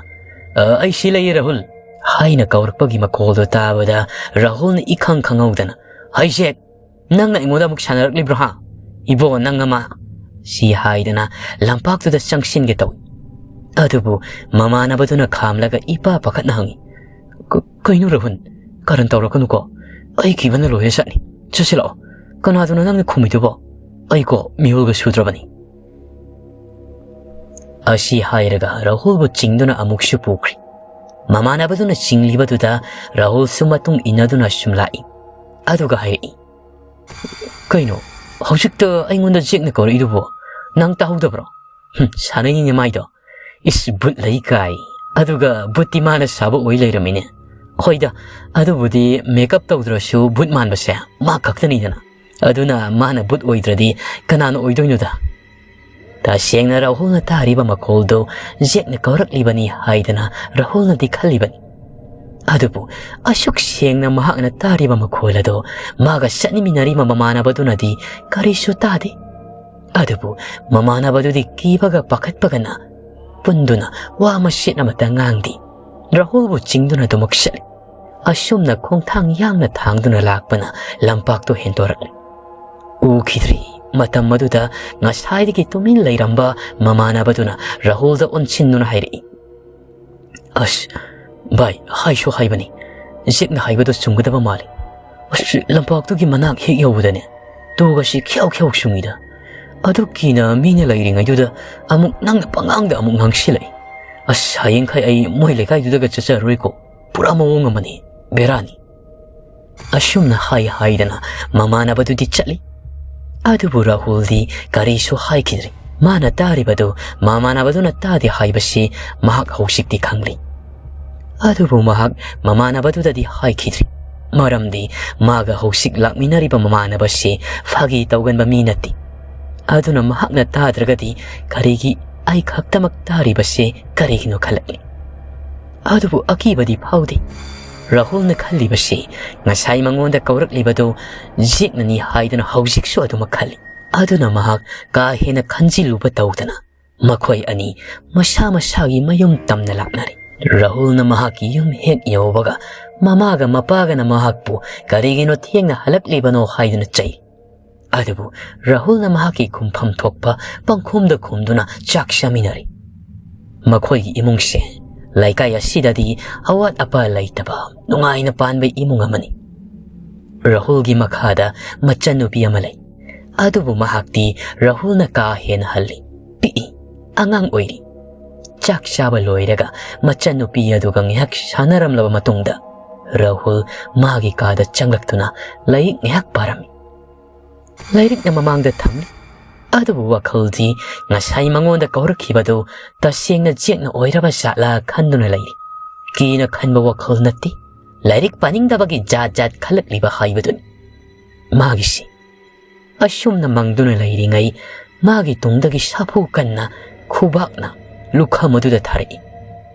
"ꯑ, ꯑꯩ ꯁꯤ ꯂꯩꯌꯦ ꯔꯥꯍꯨꯜ" ꯍꯥꯏꯅ ꯀꯧꯔꯛꯄꯒꯤ ꯃꯈꯣꯜꯗꯨ ꯇꯥꯕꯗ ꯔꯥꯍꯨꯜꯅ ꯏꯈꯪ ꯈꯪꯍꯧꯗꯅ, "ꯍꯩꯖꯦꯛ, ꯅꯪꯅ ꯑꯩꯉꯣꯟꯗ ꯑꯃꯨꯛ ꯁꯥꯟꯅꯔꯛꯂꯤꯕ꯭ꯔꯣ ꯍꯥ? ꯏꯕꯣ ꯅꯪ ꯑꯃ!" ꯁꯤ ꯍꯥꯏꯗꯅ ꯂꯝꯄꯥꯛꯇꯨꯗ ꯆꯪꯁꯤꯟꯒꯦ ꯇꯧꯏ꯫ ꯑꯗꯨꯕꯨ ꯃꯃꯥꯟꯅꯕꯗꯨꯅ ꯈꯥꯝꯂꯒ ꯏꯄꯥ ꯄꯥꯈꯠꯅ ꯍꯪꯏ, "ꯀ-, ꯀꯩꯅꯣ ꯔꯥꯍꯨꯜ? ꯀꯔꯟ ꯇꯧꯔꯛꯀꯅꯨꯀꯣ꯫ ꯑꯩ ꯀꯤꯕꯅ ꯂꯣꯏꯔꯦ ꯆꯠꯅꯤ꯫ ꯆꯠꯁꯤ ꯂꯥꯛꯑꯣ꯫ ꯀꯅꯥꯗꯨꯅꯣ ꯅꯪꯅ ꯈꯨꯝꯃꯤꯗꯨꯕꯣ? ꯑꯩꯀꯣ ꯃꯤꯍꯨꯜꯒ ꯁꯨꯗ꯭ꯔꯕꯅꯤ"꯫ ꯑꯁꯤ ꯍꯥꯏꯔꯒ ꯔꯥꯍꯨꯜꯕꯨ ꯆꯤꯡꯗꯨꯅ ꯑꯃꯨꯛꯁꯨ ꯄꯨꯈ꯭ꯔꯦ꯫ ꯃꯃꯥꯟꯅꯕꯗꯨꯅ ꯆꯤꯡꯂꯤꯕꯗꯨꯗ ꯔꯥꯍꯨꯜꯁꯨ ꯃꯇꯨꯡ ꯏꯟꯅꯗꯨꯅ ꯁꯨꯝ ꯂꯥꯛꯏ꯫ ꯑꯗꯨꯒ ꯍꯥꯏꯔꯛꯏ, "ꯀꯩꯅꯣ, ꯍꯧꯖꯤꯛꯇ ꯑꯩꯉꯣꯟꯗ ꯖꯦꯛꯅ ꯀꯧꯔꯛꯏꯗꯨꯕꯣ? "ꯅꯪ ꯇꯥꯍꯧꯗꯕ꯭ꯔꯣ? ꯍꯨꯝ, ꯁꯥꯟꯅꯩꯅꯤꯅꯦ ꯃꯥꯏꯗꯣ꯫ ꯏꯁ, ꯕꯨꯠ ꯂꯩ ꯀꯥꯏ꯫ ꯑꯗꯨꯒ ꯕꯨꯠꯇꯤ ꯃꯥꯅ ꯁꯥꯕ ꯑꯣꯏ ꯂꯩꯔꯝꯃꯤꯅꯦ꯫ ꯍꯣꯏꯗ, ꯑꯗꯨꯕꯨꯗꯤ ꯃꯦꯀꯞ ꯇꯧꯗ꯭ꯔꯁꯨ ꯕꯨꯠ ꯃꯥꯟꯕꯁꯦ ꯃꯥ ꯈꯛꯇꯅꯤꯗꯅ꯫ ꯑꯗꯨꯅ ꯃꯥꯅ ꯕꯨꯠ ꯑꯣꯏꯗ꯭ꯔꯗꯤ ꯀꯅꯥꯅ ꯑꯣꯏꯗꯣꯏꯅꯣꯗ?" ꯇꯁꯦꯡꯅ ꯔꯥꯍꯨꯜꯅ ꯇꯥꯔꯤꯕ ꯃꯈꯣꯜꯗꯨ ꯖꯦꯛꯅ ꯀꯧꯔꯛꯂꯤꯕꯅꯤ ꯍꯥꯏꯗꯅ ꯔꯥꯍꯨꯜꯅꯗꯤ ꯈꯜꯂꯤꯕꯅꯤ꯫ ꯑꯗꯨꯕꯨ ꯑꯁꯨꯛ ꯁꯦꯡꯅ ꯃꯍꯥꯛꯅ ꯇꯥꯔꯤꯕ ꯃꯈꯣꯜ ꯑꯗꯨ ꯃꯥꯒ ꯆꯠꯃꯤꯟꯅꯔꯤꯕ ꯃꯃꯥꯟꯅꯕꯗꯨꯅꯗꯤ ꯀꯔꯤꯁꯨ ꯇꯥꯗꯦ꯫ ꯑꯗꯨꯕꯨ ꯃꯃꯥꯟꯅꯕꯗꯨꯗꯤ ꯀꯤꯕꯒ ꯄꯥꯈꯠꯄꯒꯅ ꯄꯨꯟꯗꯨꯅ ꯋꯥ ꯃꯆꯦꯠ ꯑꯃꯠꯇ ꯉꯥꯡꯗꯦ꯫ ꯔꯥꯍꯨꯜꯕꯨ ꯆꯤꯡꯗꯨꯅ ꯑꯗꯨꯃꯛ ꯆꯠꯂꯤ꯫ ꯑꯁꯨꯝꯅ ꯈꯣꯡꯊꯥꯡ ꯌꯥꯡꯅ ꯊꯥꯡꯗꯨꯅ ꯂꯥꯛꯄꯅ ꯂꯝꯄꯥꯛꯇꯨ ꯍꯦꯟꯗꯣꯔꯛꯂꯤ꯫ ꯎꯈꯤꯗ꯭ꯔꯤ꯫ ꯃꯇꯝ ꯑꯗꯨꯗ ꯉꯁꯥꯏꯗꯒꯤ ꯇꯨꯃꯤꯟ ꯂꯩꯔꯝꯕ ꯃꯃꯥꯟꯅꯕꯗꯨꯅ ꯔꯥꯍꯨꯜꯗ ꯑꯣꯟꯁꯤꯟꯗꯨꯅ ꯍꯥꯏꯔꯛꯏ, "ꯑꯁ, ꯚꯥꯏ, ꯍꯥꯏꯁꯨ ꯍꯥꯏꯕꯅꯤ, ꯖꯦꯛꯅ ꯍꯥꯏꯕꯗꯣ ꯆꯨꯝꯒꯗꯕ ꯃꯥꯜꯂꯤ꯫ ꯑꯁ, ꯂꯝꯄꯥꯛꯇꯨꯒꯤ ꯃꯅꯥꯛ ꯍꯦꯛ ꯌꯧꯕꯗꯅꯦ, ꯇꯨꯒꯁꯤ ꯈ꯭ꯌꯥꯎ ꯈ꯭ꯌꯥꯎ ꯁꯨꯡꯉꯤꯗ꯫ ꯑꯗꯨ ꯀꯤꯅ ꯃꯤꯅ ꯂꯩꯔꯤꯉꯩꯗꯨꯗ ꯑꯃꯨꯛ ꯅꯪꯅ ꯄꯉꯥꯡꯗ ꯑꯃꯨꯛ ꯉꯥꯡꯁꯤꯜꯂꯛꯏ꯫ ꯑꯁ, ꯍꯌꯦꯡꯈꯩ ꯑꯩ ꯃꯣꯏ ꯂꯩꯀꯥꯏꯗꯨꯗꯒ ꯆꯠꯆꯔꯔꯣꯏꯀꯣ꯫ ꯄꯨꯔꯥ ꯃꯑꯣꯡ ꯑꯃꯅꯤ, ꯕꯦꯔꯥꯅꯤ꯫" ꯑꯁꯨꯝꯅ ꯍꯥꯏ ꯍꯥꯏꯗꯅ ꯃꯃꯥꯟꯅꯕꯗꯨꯗꯤ ꯆꯠꯂꯤ꯫ ꯑꯗꯨꯕꯨ ꯔꯥꯍꯨꯜꯗꯤ ꯀꯔꯤꯁꯨ ꯍꯥꯏꯈꯤꯗ꯭ꯔꯤ꯫ ꯃꯥꯅ ꯇꯥꯔꯤꯕꯗꯨ ꯃꯃꯥꯟꯅꯕꯗꯨꯅ ꯇꯥꯗꯦ ꯍꯥꯏꯕꯁꯤ ꯃꯍꯥꯛ ꯍꯧꯖꯤꯛꯇꯤ ꯈꯪꯂꯤ꯫ ꯑꯗꯨꯕꯨ ꯃꯍꯥꯛ ꯃꯃꯥꯟꯅꯕꯗꯨꯗꯗꯤ ꯍꯥꯏꯈꯤꯗ꯭ꯔꯤ꯫ ꯃꯔꯝꯗꯤ ꯃꯥꯒ ꯍꯧꯖꯤꯛ ꯂꯥꯛꯃꯤꯟꯅꯔꯤꯕ ꯃꯃꯥꯟꯅꯕꯁꯤ ꯐꯥꯒꯤ ꯇꯧꯒꯟꯕ ꯃꯤ ꯅꯠꯇꯦ꯫ ꯑꯗꯨꯅ ꯃꯍꯥꯛꯅ ꯇꯥꯗ꯭ꯔꯒꯗꯤ ꯀꯔꯤꯒꯤ ꯑꯩ ꯈꯛꯇꯃꯛ ꯇꯥꯔꯤꯕꯁꯦ ꯀꯔꯤꯒꯤꯅꯣ ꯈꯜꯂꯛꯂꯤ꯫ ꯑꯗꯨꯕꯨ ꯑꯀꯤꯕꯗꯤ ꯐꯥꯎꯗꯦ꯫ ꯔꯥꯍꯨꯜꯅ ꯈꯜꯂꯤꯕꯁꯤ ꯉꯁꯥꯏ ꯃꯉꯣꯟꯗ ꯀꯧꯔꯛꯂꯤꯕꯗꯨ ꯖꯦꯛꯅꯅꯤ ꯍꯥꯏꯗꯨꯅ ꯍꯧꯖꯤꯛꯁꯨ ꯑꯗꯨꯃꯛ ꯈꯜꯂꯤ꯫ ꯑꯗꯨꯅ ꯃꯍꯥꯛ ꯀꯥ ꯍꯦꯟꯅ ꯈꯟꯖꯤꯜꯂꯨꯕ ꯇꯧꯗꯅ ꯃꯈꯣꯏ ꯑꯅꯤ ꯃꯁꯥ ꯃꯁꯥꯒꯤ ꯃꯌꯨꯝ ꯇꯝꯅ ꯂꯥꯛꯅꯔꯦ꯫ ꯔꯥꯍꯨꯜꯅ ꯃꯍꯥꯛꯀꯤ ꯌꯨꯝ ꯍꯦꯛ ꯌꯧꯕꯒ ꯃꯃꯥꯒ ꯃꯄꯥꯒꯅ ꯃꯍꯥꯛꯄꯨ ꯀꯔꯤꯒꯤꯅꯣ ꯊꯦꯡꯅ ꯍꯜꯂꯛꯂꯤꯕꯅꯣ ꯍꯥꯏꯗꯨꯅ ꯆꯩ꯫ ꯑꯗꯨꯕꯨ ꯔꯥꯍꯨꯜꯅ ꯃꯍꯥꯛꯀꯤ ꯈꯨꯝꯐꯝ ꯊꯣꯛꯄ ꯄꯪꯈꯨꯝꯗ ꯈꯨꯝꯗꯨꯅ ꯆꯥꯛ ꯆꯥꯃꯤꯟꯅꯔꯤ꯫ ꯃꯈꯣꯏꯒꯤ ꯏꯃꯨꯡꯁꯦ ꯂꯩꯀꯥꯏ ꯑꯁꯤꯗꯗꯤ ꯑꯋꯥꯠ ꯑꯄꯥ ꯂꯩꯇꯕ ꯅꯨꯡꯉꯥꯏꯅ ꯄꯥꯟꯕ ꯏꯃꯨꯡ ꯑꯃꯅꯤ꯫ ꯔꯥꯍꯨꯜꯒꯤ ꯃꯈꯥꯗ ꯃꯆꯟꯅꯨꯄꯤ ꯑꯃ ꯂꯩ꯫ ꯑꯗꯨꯕꯨ ꯃꯍꯥꯛꯇꯤ ꯔꯥꯍꯨꯜꯅ ꯀꯥ ꯍꯦꯟꯅ ꯍꯜꯂꯤ꯫ ꯄꯤꯛꯏ꯫ ꯑꯉꯥꯡ ꯑꯣꯏꯔꯤ꯫ ꯆꯥꯛ ꯆꯥꯕ ꯂꯣꯏꯔꯒ ꯃꯆꯟꯅꯨꯄꯤ ꯑꯗꯨꯒ ꯉꯥꯏꯍꯥꯛ ꯁꯥꯟꯅꯔꯝꯂꯕ ꯃꯇꯨꯡꯗ ꯔꯥꯍꯨꯜ ꯃꯥꯒꯤ ꯀꯥꯗ ꯆꯪꯂꯛꯇꯨꯅ ꯂꯥꯏꯔꯤꯛ ꯉꯥꯏꯍꯥꯛ ꯄꯥꯔꯝꯃꯤ꯫ ꯂꯥꯏꯔꯤꯛꯅ ꯃꯃꯥꯡꯗ ꯊꯝꯂꯤ꯫ ꯑꯗꯨꯕꯨ ꯋꯥꯈꯜꯗꯤ ꯉꯁꯥꯏ ꯃꯉꯣꯟꯗ ꯀꯧꯔꯛꯈꯤꯕꯗꯨ ꯇꯁꯦꯡꯅ ꯖꯦꯛꯅ ꯑꯣꯏꯔꯕ ꯖꯥꯠꯂꯥ ꯈꯟꯗꯨꯅ ꯂꯩꯔꯤ꯫ ꯀꯤꯅ ꯈꯟꯕ ꯋꯥꯈꯜ ꯅꯠꯇꯦ, ꯂꯥꯏꯔꯤꯛ ꯄꯥꯅꯤꯡꯗꯕꯒꯤ ꯖꯥꯠ ꯖꯥꯠ ꯈꯜꯂꯛꯂꯤꯕ ꯍꯥꯏꯕꯗꯨꯅꯤ꯫ ꯃꯥꯒꯤꯁꯤ ꯑꯁꯨꯝꯅ ꯃꯪꯗꯨꯅ ꯂꯩꯔꯤꯉꯩ, ꯃꯥꯒꯤ ꯇꯨꯡꯗꯒꯤ ꯁꯥꯐꯨ ꯀꯟꯅ ꯈꯨꯕꯥꯛꯅ ꯂꯨꯈꯝ ꯑꯗꯨꯗ ꯊꯥꯔꯛꯏ꯫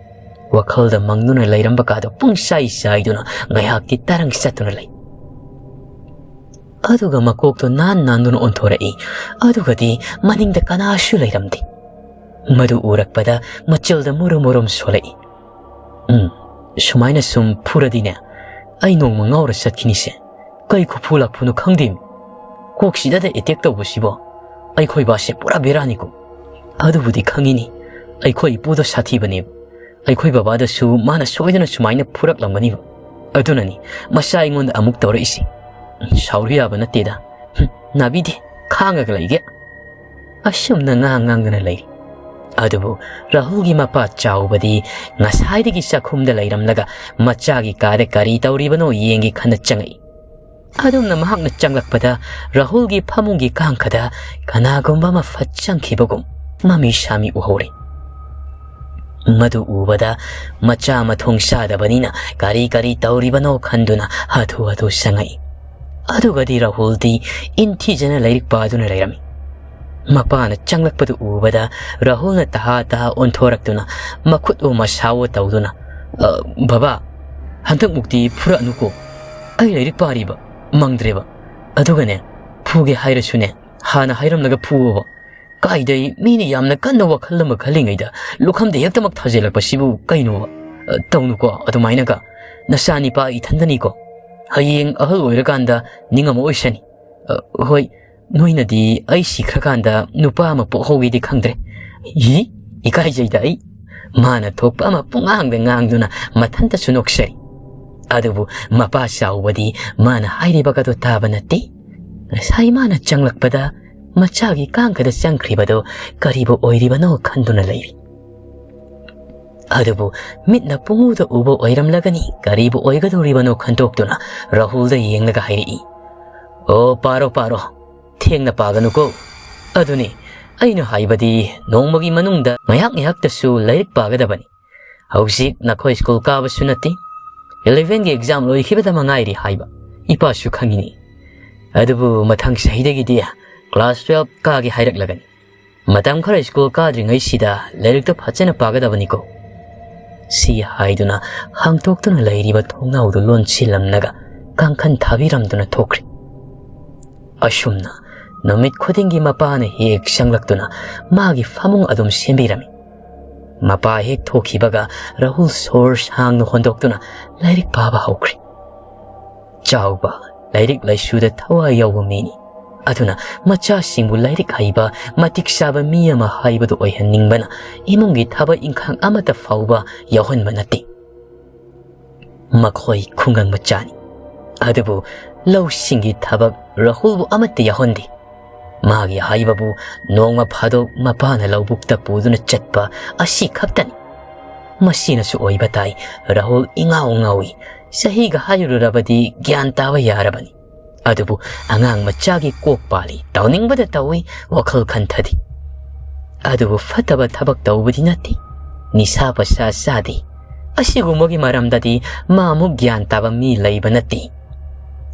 ꯋꯥꯈꯜꯗ ꯃꯪꯗꯨꯅ ꯂꯩꯔꯝꯕ ꯀꯥꯗꯣ ꯄꯨꯡꯆꯥꯏ ꯆꯥꯏꯗꯨꯅ ꯉꯥꯏꯍꯥꯛꯇꯤ ꯇꯔꯪ ꯆꯠꯇꯨꯅ ꯂꯩ꯫ ꯑꯗꯨꯒ ꯃꯀꯣꯛꯇꯣ ꯅꯥꯟ ꯅꯥꯟꯗꯨꯅ ꯑꯣꯟꯊꯣꯔꯛꯏ꯫ ꯑꯗꯨꯒꯗꯤ ꯃꯅꯤꯡꯗ ꯀꯅꯥꯁꯨ ꯂꯩꯔꯝꯗꯦ꯫ ꯃꯗꯨ ꯎꯔꯛꯄꯗ ꯃꯆꯜꯗ ꯃꯨꯔꯨꯝ ꯃꯨꯔꯨꯝ ꯁꯣꯜꯂꯛꯏ꯫ "ꯎꯝ, ꯁꯨꯃꯥꯏꯅ ꯁꯨꯝ ꯐꯨꯔꯗꯤꯅꯦ, ꯑꯩ ꯅꯣꯡꯃ ꯉꯥꯎꯔ ꯆꯠꯈꯤꯅꯤꯁꯦ꯫ ꯀꯩ ꯈꯨꯐꯨ ꯂꯥꯛꯐꯨꯅꯣ ꯈꯪꯗꯦꯃꯤ꯫ ꯀꯣꯛꯁꯤꯗꯗ ꯑꯦꯇꯦꯛ ꯇꯧꯕꯁꯤꯕꯣ? ꯑꯩꯈꯣꯏ ꯕꯥꯁꯦ ꯄꯨꯔꯥ ꯕꯦꯔꯥꯅꯤꯀꯣ꯫ ꯑꯗꯨꯕꯨꯗꯤ ꯈꯪꯉꯤꯅꯤ, ꯑꯩꯈꯣꯏ ꯏꯄꯨꯗꯣ ꯁꯥꯊꯤꯕꯅꯦꯕ꯫ ꯑꯩꯈꯣꯏ ꯕꯕꯥꯗꯁꯨ ꯃꯥꯅ ꯁꯣꯏꯗꯅ ꯁꯨꯃꯥꯏꯅ ꯐꯨꯔꯛꯂꯝꯒꯅꯤꯕ꯫ ꯑꯗꯨꯅꯅꯤ ꯃꯁꯥ ꯑꯩꯉꯣꯟꯗ ꯑꯃꯨꯛ ꯇꯧꯔꯛꯏꯁꯦ꯫ ꯁꯥꯎꯔꯨ ꯌꯥꯕ ꯅꯠꯇꯦꯗ꯫ ꯍꯨꯝ, ꯅꯥꯕꯤꯗꯦ, ꯈꯥꯡꯉꯒ ꯂꯩꯒꯦ꯫" ꯑꯁꯨꯝꯅ ꯉꯥꯡ ꯉꯥꯡꯗꯨꯅ ꯂꯩꯔꯤ꯫ ꯑꯗꯨꯕꯨ ꯔꯥꯍꯨꯜꯒꯤ ꯃꯄꯥ ꯆꯥꯎꯕꯗꯤ ꯉꯁꯥꯏꯗꯒꯤ ꯆꯥꯛꯈꯨꯝꯗ ꯂꯩꯔꯝꯂꯒ ꯃꯆꯥꯒꯤ ꯀꯥꯗ ꯀꯔꯤ ꯇꯧꯔꯤꯕꯅꯣ ꯌꯦꯡꯒꯦ ꯈꯟꯅ ꯆꯪꯉꯛꯏ꯫ ꯑꯗꯨꯝꯅ ꯃꯍꯥꯛꯅ ꯆꯪꯂꯛꯄꯗ ꯔꯥꯍꯨꯜꯒꯤ ꯐꯃꯨꯡꯒꯤ ꯀꯥꯡꯈꯗ ꯀꯅꯥꯒꯨꯝꯕ ꯑꯃ ꯐꯠ ꯆꯪꯈꯤꯕꯒꯨꯝ ꯃꯃꯤ ꯁꯥꯃꯤ ꯎꯍꯧꯔꯦ꯫ ꯃꯗꯨ ꯎꯕꯗ ꯃꯆꯥ ꯃꯊꯣꯡ ꯆꯥꯗꯕꯅꯤꯅ ꯀꯔꯤ ꯀꯔꯤ ꯇꯧꯔꯤꯕꯅꯣ ꯈꯟꯗꯨꯅ ꯍꯥꯊꯨ ꯍꯥꯊꯨ ꯆꯪꯉꯛꯏ꯫ ꯑꯗꯨꯒꯗꯤ ꯔꯥꯍꯨꯜꯗꯤ ꯏꯟꯊꯤꯖꯅ ꯂꯥꯏꯔꯤꯛ ꯄꯥꯗꯨꯅ ꯂꯩꯔꯝꯃꯤ꯫ ꯃꯄꯥꯅ ꯆꯪꯂꯛꯄꯗꯨ ꯎꯕꯗ ꯔꯥꯍꯨꯜꯅ ꯇꯍꯥ ꯇꯍꯥ ꯑꯣꯟꯊꯣꯔꯛꯇꯨꯅ ꯃꯈꯨꯠꯋꯣ ꯃꯁꯥꯋꯣ ꯇꯧꯗꯨꯅ, "ꯑ, ꯕꯕꯥ, ꯍꯟꯗꯛꯃꯨꯛꯇꯤ ꯐꯨꯔꯛꯑꯅꯨꯀꯣ꯫ ꯑꯩ ꯂꯥꯏꯔꯤꯛ ꯄꯥꯔꯤꯕ, ꯃꯪꯗ꯭ꯔꯦꯕ꯫ ꯑꯗꯨꯒꯅꯦ, ꯐꯨꯒꯦ ꯍꯥꯏꯔꯁꯨꯅꯦ, ꯍꯥꯟꯅ ꯍꯥꯏꯔꯝꯂꯒ ꯐꯨꯋꯣꯕ꯫ ꯀꯥꯏꯗꯩ ꯃꯤꯅ ꯌꯥꯝꯅ ꯀꯟꯅ ꯋꯥꯈꯜ ꯑꯃ ꯈꯜꯂꯤꯉꯩꯗ ꯂꯨꯈꯝꯗ ꯍꯦꯛꯇꯃꯛ ꯊꯥꯖꯤꯜꯂꯛꯄꯁꯤꯕꯨ ꯀꯩꯅꯣꯕ? ꯑ, ꯇꯧꯅꯨꯀꯣ ꯑꯗꯨꯃꯥꯏꯅꯒ꯫ ꯅꯆꯥꯅꯤꯄꯥ ꯏꯊꯟꯗꯅꯤꯀꯣ꯫ ꯍꯌꯦꯡ ꯑꯍꯜ ꯑꯣꯏꯔꯀꯥꯟꯗ ꯅꯤꯡꯉꯝꯃꯛꯑꯣꯏꯁꯅꯤ꯫ ꯑ, ꯍꯣꯏ, ꯅꯣꯏꯅꯗꯤ ꯑꯩ ꯁꯤꯈ꯭ꯔꯀꯥꯟꯗ ꯅꯨꯄꯥ ꯑꯃ ꯄꯣꯛꯍꯧꯒꯦꯗꯤ ꯈꯪꯗ꯭ꯔꯦ꯫" ꯏ, ꯏꯀꯥꯏꯖꯩꯗ ꯑꯩ꯫ ꯃꯥꯅ ꯊꯣꯛꯄ ꯑꯃ ꯄꯨꯡꯉꯥꯡꯗ ꯉꯥꯡꯗꯨꯅ ꯃꯊꯟꯇꯁꯨ ꯅꯣꯛꯆꯔꯤ꯫ ꯑꯗꯨꯕꯨ ꯃꯄꯥ ꯆꯥꯎꯕꯗꯤ ꯃꯥꯅ ꯍꯥꯏꯔꯤꯕꯒꯗꯣ ꯇꯥꯕ ꯅꯠꯇꯦ꯫ ꯉꯁꯥꯏ ꯃꯥꯅ ꯆꯪꯂꯛꯄꯗ ꯃꯆꯥꯒꯤ ꯀꯥꯡꯈꯗ ꯆꯪꯈ꯭ꯔꯤꯕꯗꯣ ꯀꯔꯤꯕꯨ ꯑꯣꯏꯔꯤꯕꯅꯣ ꯈꯟꯗꯨꯅ ꯂꯩꯔꯤ꯫ ꯑꯗꯨꯕꯨ ꯃꯤꯠꯅ ꯄꯨꯡꯎꯗ ꯎꯕ ꯑꯣꯏꯔꯝꯂꯒꯅꯤ, ꯀꯔꯤꯕꯨ ꯑꯣꯏꯒꯗꯧꯔꯤꯕꯅꯣ ꯈꯟꯗꯣꯛꯇꯨꯅ ꯔꯥꯍꯨꯜꯗ ꯌꯦꯡꯂꯒ ꯍꯥꯏꯔꯛꯏ, "ꯑꯣ, ꯄꯥꯔꯣ, ꯄꯥꯔꯣ, ꯊꯦꯡꯅ ꯄꯥꯒꯅꯨꯀꯣ꯫" ꯑꯗꯨꯅꯤ, ꯑꯩꯅ ꯍꯥꯏꯕꯗꯤ ꯅꯣꯡꯃꯒꯤ ꯃꯅꯨꯡꯗ ꯉꯥꯏꯍꯥꯛ ꯉꯥꯏꯍꯥꯛꯇꯁꯨ ꯂꯥꯏꯔꯤꯛ ꯄꯥꯒꯗꯕꯅꯤ꯫ ꯍꯧꯖꯤꯛ ꯅꯈꯣꯏ ꯁ꯭ꯀꯨꯜ ꯀꯥꯕꯁꯨ ꯅꯠꯇꯦ, ꯏꯂꯦꯚꯦꯟꯒꯤ ꯑꯦꯛꯖꯥꯝ ꯂꯣꯏꯈꯤꯕꯗ ꯃꯉꯥꯏꯔꯤ ꯍꯥꯏꯕ ꯏꯄꯥꯁꯨ ꯈꯪꯉꯤꯅꯤ꯫ ꯑꯗꯨꯕꯨ ꯃꯊꯪ ꯆꯍꯤꯗꯒꯤꯗꯤ ꯀ꯭ꯂꯥꯁ ꯇꯨꯋꯦꯜꯐ ꯀꯥꯒꯦ ꯍꯥꯏꯔꯛꯂꯒꯅꯤ꯫ ꯃꯇꯝ ꯈꯔ ꯁ꯭ꯀꯨꯜ ꯀꯥꯗ꯭ꯔꯤꯉꯩꯁꯤꯗ ꯂꯥꯏꯔꯤꯛꯇꯣ ꯐꯖꯅ ꯄꯥꯒꯗꯕꯅꯤꯀꯣ꯫ ꯁꯤ ꯍꯥꯏꯗꯨꯅ ꯍꯥꯡꯇꯣꯛꯇꯨꯅ ꯂꯩꯔꯤꯕ ꯊꯣꯡꯅꯥꯎꯗꯨ ꯂꯣꯟꯁꯤꯜꯂꯝꯂꯒ ꯀꯥꯡꯈꯟ ꯊꯥꯕꯤꯔꯝꯗꯨꯅ ꯊꯣꯛꯈ꯭ꯔꯦ꯫ ꯑꯁꯨꯝꯅ ꯅꯨꯃꯤꯠ ꯈꯨꯗꯤꯡꯒꯤ ꯃꯄꯥꯅ ꯍꯦꯛ ꯆꯪꯂꯛꯇꯨꯅ ꯃꯥꯒꯤ ꯐꯃꯨꯡ ꯑꯗꯨꯝ ꯁꯦꯝꯕꯤꯔꯝꯃꯤ꯫ ꯃꯄꯥ ꯍꯦꯛ ꯊꯣꯛꯈꯤꯕꯒ ꯔꯥꯍꯨꯜ ꯁꯣꯔ ꯁꯥꯡꯅ ꯍꯣꯟꯗꯣꯛꯇꯨꯅ ꯂꯥꯏꯔꯤꯛ ꯄꯥꯕ ꯍꯧꯈ꯭ꯔꯦ꯫ ꯆꯥꯎꯕ, ꯂꯥꯏꯔꯤꯛ ꯂꯥꯏꯁꯨꯗ ꯊꯋꯥꯏ ꯌꯥꯎꯕ ꯃꯤꯅꯤ꯫ ꯑꯗꯨꯅ ꯃꯆꯥꯁꯤꯡꯕꯨ ꯂꯥꯏꯔꯤꯛ ꯍꯩꯕ, ꯃꯇꯤꯛ ꯆꯥꯕ ꯃꯤ ꯑꯃ ꯍꯥꯏꯕꯗꯨ ꯑꯣꯏꯍꯟꯅꯤꯡꯕꯅ ꯏꯃꯨꯡꯒꯤ ꯊꯕꯛ ꯏꯪꯈꯥꯡ ꯑꯃꯠꯇ ꯐꯥꯎꯕ ꯌꯥꯎꯍꯟꯕ ꯅꯠꯇꯦ꯫ ꯃꯈꯣꯏ ꯈꯨꯡꯒꯪ ꯃꯆꯥꯅꯤ꯫ ꯑꯗꯨꯕꯨ ꯂꯧꯁꯤꯡꯒꯤ ꯊꯕꯛ ꯔꯥꯍꯨꯜꯕꯨ ꯑꯃꯠꯇ ꯌꯥꯎꯍꯟꯗꯦ꯫ ꯃꯥꯒꯤ ꯍꯥꯏꯕꯕꯨ ꯅꯣꯡꯃ ꯐꯥꯗꯣꯛ ꯃꯄꯥꯅ ꯂꯧꯕꯨꯛꯇ ꯄꯨꯗꯨꯅ ꯆꯠꯄ ꯑꯁꯤ ꯈꯛꯇꯅꯤ꯫ ꯃꯁꯤꯅꯁꯨ ꯑꯣꯏꯕ ꯇꯥꯏ, ꯔꯥꯍꯨꯜ ꯏꯉꯥꯎ ꯉꯥꯎꯏ꯫ ꯆꯍꯤꯒ ꯍꯥꯏꯔꯨꯔꯕꯗꯤ ꯒ꯭ꯌꯥꯟ ꯇꯥꯕ ꯌꯥꯔꯕꯅꯤ꯫ ꯑꯗꯨꯕꯨ ꯑꯉꯥꯡ ꯃꯆꯥꯒꯤ ꯀꯣꯛ ꯄꯥꯜꯂꯤ, ꯇꯧꯅꯤꯡꯕꯗ ꯇꯧꯏ, ꯋꯥꯈꯜ ꯈꯟꯊꯗꯦ꯫ ꯑꯗꯨꯕꯨ ꯐꯠꯇꯕ ꯊꯕꯛ ꯇꯧꯕꯗꯤ ꯅꯠꯇꯦ, ꯅꯤꯁꯥ ꯄꯁꯥ ꯆꯥꯗꯦ꯫ ꯑꯁꯤꯒꯨꯝꯕꯒꯤ ꯃꯔꯝꯗꯗꯤ ꯃꯥꯃꯨꯛ ꯒ꯭ꯌꯥꯟ ꯇꯥꯕ ꯃꯤ ꯂꯩꯕ ꯅꯠꯇꯦ꯫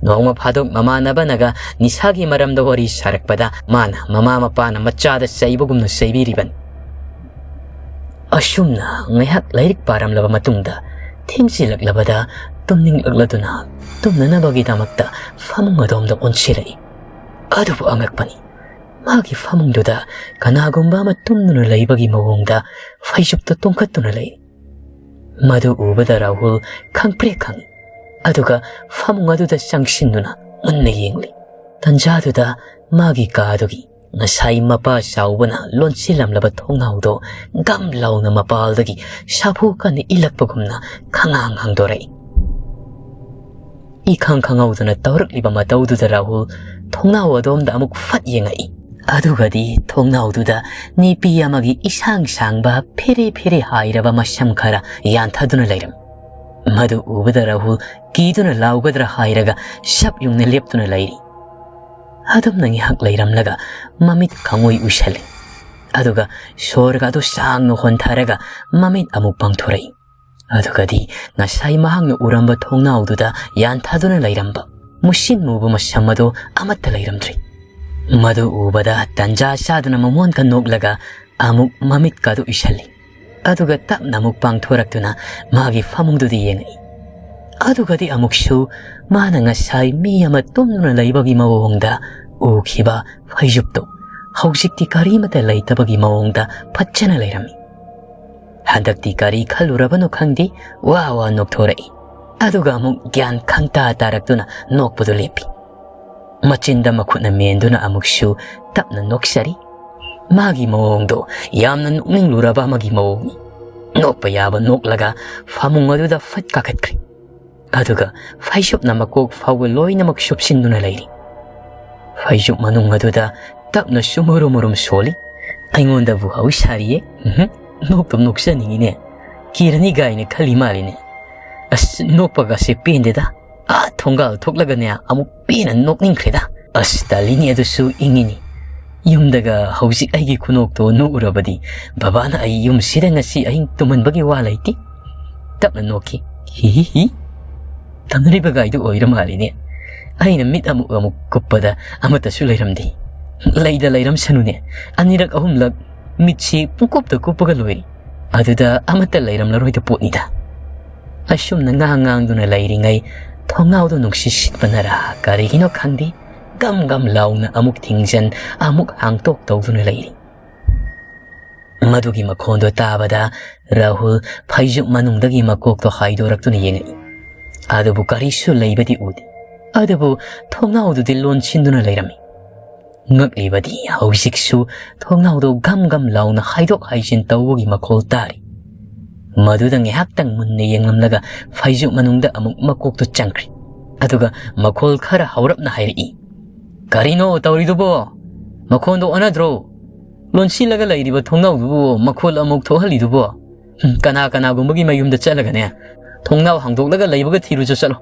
ꯅꯣꯡꯃ ꯐꯥꯗꯣꯛ ꯃꯃꯥꯟꯅꯕꯅꯒ ꯅꯤꯁꯥꯒꯤ ꯃꯔꯝꯗ ꯋꯥꯔꯤ ꯁꯥꯔꯛꯄꯗ ꯃꯥꯅ ꯃꯃꯥ ꯃꯄꯥꯅ ꯃꯆꯥꯗ ꯆꯩꯕꯒꯨꯝꯅ ꯆꯩꯕꯤꯔꯤꯕꯅꯤ꯫ ꯑꯁꯨꯝꯅ ꯉꯥꯏꯍꯥꯛ ꯂꯥꯏꯔꯤꯛ ꯄꯥꯔꯝꯂꯕ ꯃꯇꯨꯡꯗ ꯊꯦꯡꯖꯤꯜꯂꯛꯂꯕꯗ ꯇꯨꯝꯅꯤꯡꯂꯛꯂꯗꯨꯅ ꯇꯨꯝꯅꯅꯕꯒꯤꯗꯃꯛꯇ ꯐꯃꯨꯡ ꯑꯗꯣꯝꯗ ꯑꯣꯟꯁꯤꯜꯂꯛꯏ꯫ ꯑꯗꯨꯕꯨ ꯑꯉꯛꯄꯅꯤ, ꯃꯥꯒꯤ ꯐꯃꯨꯡꯗꯨꯗ ꯀꯅꯥꯒꯨꯝꯕ ꯑꯃ ꯇꯨꯝꯗꯨꯅ ꯂꯩꯕꯒꯤ ꯃꯑꯣꯡꯗ ꯐꯩꯖꯨꯞꯇꯨ ꯇꯣꯡꯈꯠꯇꯨꯅ ꯂꯩꯔꯤ꯫ ꯃꯗꯨ ꯎꯕꯗ ꯔꯥꯍꯨꯜ ꯈꯪꯄ꯭ꯔꯦꯛ ꯈꯪꯏ꯫ ꯑꯗꯨꯒ ꯐꯃꯨꯡ ꯑꯗꯨꯗ ꯆꯪꯁꯤꯟꯗꯨꯅ ꯃꯨꯟꯅ ꯌꯦꯡꯂꯤ꯫ ꯇꯟꯖꯥꯗꯨꯗ ꯃꯥꯒꯤ ꯀꯥꯗꯨꯒꯤ ꯉꯁꯥꯏ ꯃꯄꯥ ꯆꯥꯎꯕꯅ ꯂꯣꯟꯁꯤꯜꯂꯝꯂꯕ ꯊꯣꯡꯅꯥꯎꯗꯣ ꯒꯝ ꯂꯥꯎꯅ ꯃꯄꯥꯜꯗꯒꯤ ꯁꯥꯐꯨ ꯀꯟꯅ ꯏꯜꯂꯛꯄꯒꯨꯝꯅ ꯈꯉꯥꯡ ꯍꯥꯡꯗꯣꯔꯛꯏ꯫ ꯏꯈꯪ ꯈꯪꯍꯧꯗꯅ ꯇꯧꯔꯛꯂꯤꯕ ꯃꯇꯧꯗꯨꯗ ꯔꯥꯍꯨꯜ ꯊꯣꯡꯅꯥꯎ ꯑꯗꯣꯝꯗ ꯑꯃꯨꯛ ꯐꯠ ꯌꯦꯡꯉꯛꯏ꯫ ꯑꯗꯨꯒꯗꯤ ꯊꯣꯡꯅꯥꯎꯗꯨꯗ ꯅꯨꯄꯤ ꯑꯃꯒꯤ ꯏꯁꯥꯡ ꯁꯥꯡꯕ ꯐꯦꯔꯦ ꯐꯦꯔꯦ ꯍꯥꯏꯔꯕ ꯃꯁꯝ ꯈꯔ ꯌꯥꯟꯊꯗꯨꯅ ꯂꯩꯔꯝꯃꯤ꯫ ꯃꯗꯨ ꯎꯕꯗ ꯔꯥꯍꯨꯜ ꯀꯤꯗꯨꯅ ꯂꯥꯎꯒꯗ꯭ꯔꯥ ꯍꯥꯏꯔꯒ ꯁꯞ ꯌꯨꯡꯅ ꯂꯦꯞꯇꯨꯅ ꯂꯩꯔꯤ꯫ ꯑꯗꯨꯝꯅ ꯉꯥꯏꯍꯥꯛ ꯂꯩꯔꯝꯂꯒ ꯃꯃꯤꯠ ꯈꯪꯎꯏ ꯎꯏꯁꯜꯂꯤ꯫ ꯑꯗꯨꯒ ꯁꯣꯔꯒ ꯑꯗꯨ ꯁꯥꯡꯅ ꯍꯣꯟꯊꯔꯒ ꯃꯃꯤꯠ ꯑꯃꯨꯛ ꯄꯥꯡꯊꯣꯔꯛꯏ꯫ ꯑꯗꯨꯒꯗꯤ ꯉꯁꯥꯏ ꯃꯍꯥꯛꯅ ꯎꯔꯝꯕ ꯊꯣꯡꯅꯥꯎꯗꯨꯗ ꯌꯥꯟꯊꯗꯨꯅ ꯂꯩꯔꯝꯕ ꯃꯨꯁꯤꯟ ꯃꯨꯕ ꯃꯁꯝ ꯑꯗꯨ ꯑꯃꯠꯇ ꯂꯩꯔꯝꯗ꯭ꯔꯤ꯫ ꯃꯗꯨ ꯎꯕꯗ ꯇꯟꯖꯥ ꯆꯥꯗꯨꯅ ꯃꯃꯣꯟꯒ ꯅꯣꯛꯂꯒ ꯑꯃꯨꯛ ꯃꯃꯤꯠꯀ ꯑꯗꯨ ꯎꯏꯁꯜꯂꯤ꯫ ꯑꯗꯨꯒ ꯇꯞꯅ ꯑꯃꯨꯛ ꯄꯥꯡꯊꯣꯔꯛꯇꯨꯅ ꯃꯥꯒꯤ ꯐꯃꯨꯡꯗꯨꯗ ꯌꯦꯡꯉꯛꯏ꯫ ꯑꯗꯨꯒꯗꯤ ꯑꯃꯨꯛꯁꯨ ꯃꯥꯅ ꯉꯁꯥꯏ ꯃꯤ ꯑꯃ ꯇꯨꯝꯗꯨꯅ ꯂꯩꯕꯒꯤ ꯃꯑꯣꯡꯗ ꯎꯈꯤꯕ ꯐꯩꯖꯨꯞꯇꯨ ꯍꯧꯖꯤꯛꯇꯤ ꯀꯔꯤꯃꯠꯇ ꯂꯩꯇꯕꯒꯤ ꯃꯑꯣꯡꯗ ꯐꯠꯖꯅ ꯂꯩꯔꯝꯃꯤ꯫ ꯍꯟꯗꯛꯇꯤ ꯀꯔꯤ ꯈꯜꯂꯨꯔꯕꯅꯣ ꯈꯪꯗꯦ, ꯋꯥ ꯋꯥ ꯅꯣꯛꯊꯣꯔꯛꯏ꯫ ꯑꯗꯨꯒ ꯑꯃꯨꯛ ꯒ꯭ꯌꯥꯟ ꯈꯪꯇꯥ ꯇꯥꯔꯛꯇꯨꯅ ꯅꯣꯛꯄꯗꯨ ꯂꯦꯞꯄꯤ꯫ ꯃꯆꯤꯟꯗ ꯃꯈꯨꯠꯅ ꯃꯦꯟꯗꯨꯅ ꯑꯃꯨꯛꯁꯨ ꯇꯞꯅ ꯅꯣꯛꯆꯔꯤ꯫ ꯃꯥꯒꯤ ꯃꯑꯣꯡꯗꯣ ꯌꯥꯝꯅ ꯅꯣꯛꯅꯤꯡꯂꯨꯔꯕ ꯑꯃꯒꯤ ꯃꯑꯣꯡꯅꯤ꯫ ꯅꯣꯛꯄ ꯌꯥꯕ ꯅꯣꯛꯂꯒ ꯐꯃꯨꯡ ꯑꯗꯨꯗ ꯐꯠ ꯀꯥꯈꯠꯈ꯭ꯔꯦ꯫ ꯑꯗꯨꯒ ꯐꯩꯖꯨꯞꯅ ꯃꯀꯣꯛ ꯐꯥꯎꯕ ꯂꯣꯏꯅꯃꯛ ꯁꯨꯞꯆꯤꯟꯗꯨꯅ ꯂꯩꯔꯤ꯫ ꯐꯩꯖꯨꯞ ꯃꯅꯨꯡ ꯑꯗꯨꯗ ꯇꯞꯅ ꯁꯨꯃꯨꯔꯨꯝ ꯃꯨꯔꯨꯝ ꯁꯣꯜꯂꯤ꯫ ꯑꯩꯉꯣꯟꯗꯕꯨ ꯍꯧ ꯁꯥꯔꯤꯌꯦ꯫ ꯎꯝꯍꯨꯝ, ꯅꯣꯛꯇꯨꯝ ꯅꯣꯛꯆꯅꯤꯡꯉꯤꯅꯦ꯫ ꯀꯤꯔꯅꯤ ꯒꯥꯏꯅ ꯈꯜꯂꯤ ꯃꯥꯜꯂꯤꯅꯦ꯫ ꯑꯁ, ꯅꯣꯛꯄꯒꯁꯦ ꯄꯦꯟꯗꯦꯗ꯫ ꯑꯥ ꯊꯣꯡꯒꯥꯜ ꯊꯣꯛꯂꯒꯅꯦ ꯑꯃꯨꯛ ꯄꯦꯟꯅ ꯅꯣꯛꯅꯤꯡꯈ꯭ꯔꯦꯗ꯫ ꯑꯁ, ꯇꯜꯂꯤꯅꯦ, ꯑꯗꯨꯁꯨ ꯏꯪꯉꯤꯅꯤ꯫ ꯌꯨꯝꯗꯒ ꯍꯧꯖꯤꯛ ꯑꯩꯒꯤ ꯈꯨꯅꯣꯛꯇꯣ ꯅꯣꯛꯎꯔꯕꯗꯤ ꯕꯕꯥꯅ ꯑꯩ ꯌꯨꯝꯁꯤꯗ ꯉꯁꯤ ꯑꯍꯤꯡ ꯇꯨꯝꯍꯟꯕꯒꯤ ꯋꯥ ꯂꯩꯇꯦ꯫ ꯇꯞꯅ ꯅꯣꯛꯈꯤ꯫ ꯍꯤ ꯍꯤ ꯍꯤ꯫ ꯇꯝꯅꯔꯤꯕ ꯒꯥꯏꯗꯨ ꯑꯣꯏꯔ ꯃꯥꯜꯂꯤꯅꯦ꯫ ꯑꯩꯅ ꯃꯤꯠ ꯑꯃꯨꯛ ꯑꯃꯨꯛ ꯀꯨꯞꯄꯗ ꯑꯃꯠꯇꯁꯨ ꯂꯩꯔꯝꯗꯦ꯫ ꯂꯩꯗ ꯂꯩꯔꯝꯁꯅꯨꯅꯦ꯫ ꯑꯅꯤꯔꯛ ꯑꯍꯨꯝꯂꯛ ꯃꯤꯠꯁꯤ ꯄꯨꯡꯀꯨꯞꯇ ꯀꯨꯞꯄꯒ ꯂꯣꯏꯔꯦ꯫ ꯑꯗꯨꯗ ꯑꯃꯠꯇ ꯂꯩꯔꯝꯂꯔꯣꯏꯗ ꯄꯣꯠꯅꯤꯗ꯫ ꯑꯁꯨꯝꯅ ꯉꯥꯡ ꯉꯥꯡꯗꯨꯅ ꯂꯩꯔꯤꯉꯩ ꯊꯣꯡꯅꯥꯎꯗꯨ ꯅꯨꯡꯁꯤꯠ ꯁꯤꯠꯄꯅꯔꯥ ꯀꯔꯤꯒꯤꯅꯣ ꯈꯪꯗꯦ, ꯒꯝ ꯒꯝ ꯂꯥꯎꯅ ꯑꯃꯨꯛ ꯊꯤꯡꯖꯟ ꯑꯃꯨꯛ ꯍꯥꯡꯇꯣꯛ ꯇꯧꯗꯨꯅ ꯂꯩꯔꯤ꯫ ꯃꯗꯨꯒꯤ ꯃꯈꯣꯟꯗꯣ ꯇꯥꯕꯗ ꯔꯥꯍꯨꯜ ꯐꯩꯖꯨꯞ ꯃꯅꯨꯡꯗꯒꯤ ꯃꯀꯣꯛꯇꯣ ꯍꯥꯏꯗꯣꯔꯛꯇꯨꯅ ꯌꯦꯡꯉꯛꯏ꯫ ꯑꯗꯨꯕꯨ ꯀꯔꯤꯁꯨ ꯂꯩꯕꯗꯤ ꯎꯗꯦ꯫ ꯑꯗꯨꯕꯨ ꯊꯣꯡꯅꯥꯎꯗꯨꯗꯤ ꯂꯣꯟꯁꯤꯟꯗꯨꯅ ꯂꯩꯔꯝꯃꯤ꯫ ꯉꯛꯂꯤꯕꯗꯤ ꯍꯧꯖꯤꯛꯁꯨ ꯊꯣꯡꯅꯥꯎꯗꯣ ꯒꯝ ꯒꯝ ꯂꯥꯎꯅ ꯍꯥꯏꯗꯣꯛ ꯍꯥꯏꯖꯤꯟ ꯇꯧꯕꯒꯤ ꯃꯈꯣꯜ ꯇꯥꯔꯤ꯫ ꯃꯗꯨꯗ ꯉꯥꯏꯍꯥꯛꯇꯪ ꯃꯨꯟꯅ ꯌꯦꯡꯂꯝꯂꯒ ꯐꯩꯖꯨꯞ ꯃꯅꯨꯡꯗ ꯑꯃꯨꯛ ꯃꯀꯣꯛꯇꯨ ꯆꯪꯈ꯭ꯔꯦ꯫ ꯑꯗꯨꯒ ꯃꯈꯣꯜ ꯈꯔ ꯍꯧꯔꯞꯅ ꯍꯥꯏꯔꯛꯏ, "ꯀꯔꯤꯅꯣ ꯇꯧꯔꯤꯗꯨꯕꯣ? ꯃꯈꯣꯟꯗꯣ ꯑꯣꯟꯅꯗ꯭ꯔꯣ? ꯂꯣꯟꯁꯤꯜꯂꯒ ꯂꯩꯔꯤꯕ ꯊꯣꯡꯅꯥꯎꯗꯨꯕꯨ ꯃꯈꯣꯜ ꯑꯃꯨꯛ ꯊꯣꯛꯍꯜꯂꯤꯗꯨꯕꯣ? ꯍꯨꯝ, ꯀꯅꯥ ꯀꯅꯥꯒꯨꯝꯕꯒꯤ ꯃꯌꯨꯝꯗ ꯆꯠꯂꯒꯅꯦ ꯊꯣꯡꯅꯥꯎ ꯍꯥꯡꯗꯣꯛꯂꯒ ꯂꯩꯕꯒ ꯊꯤꯔꯨꯆꯣ ꯆꯠꯂꯣ꯫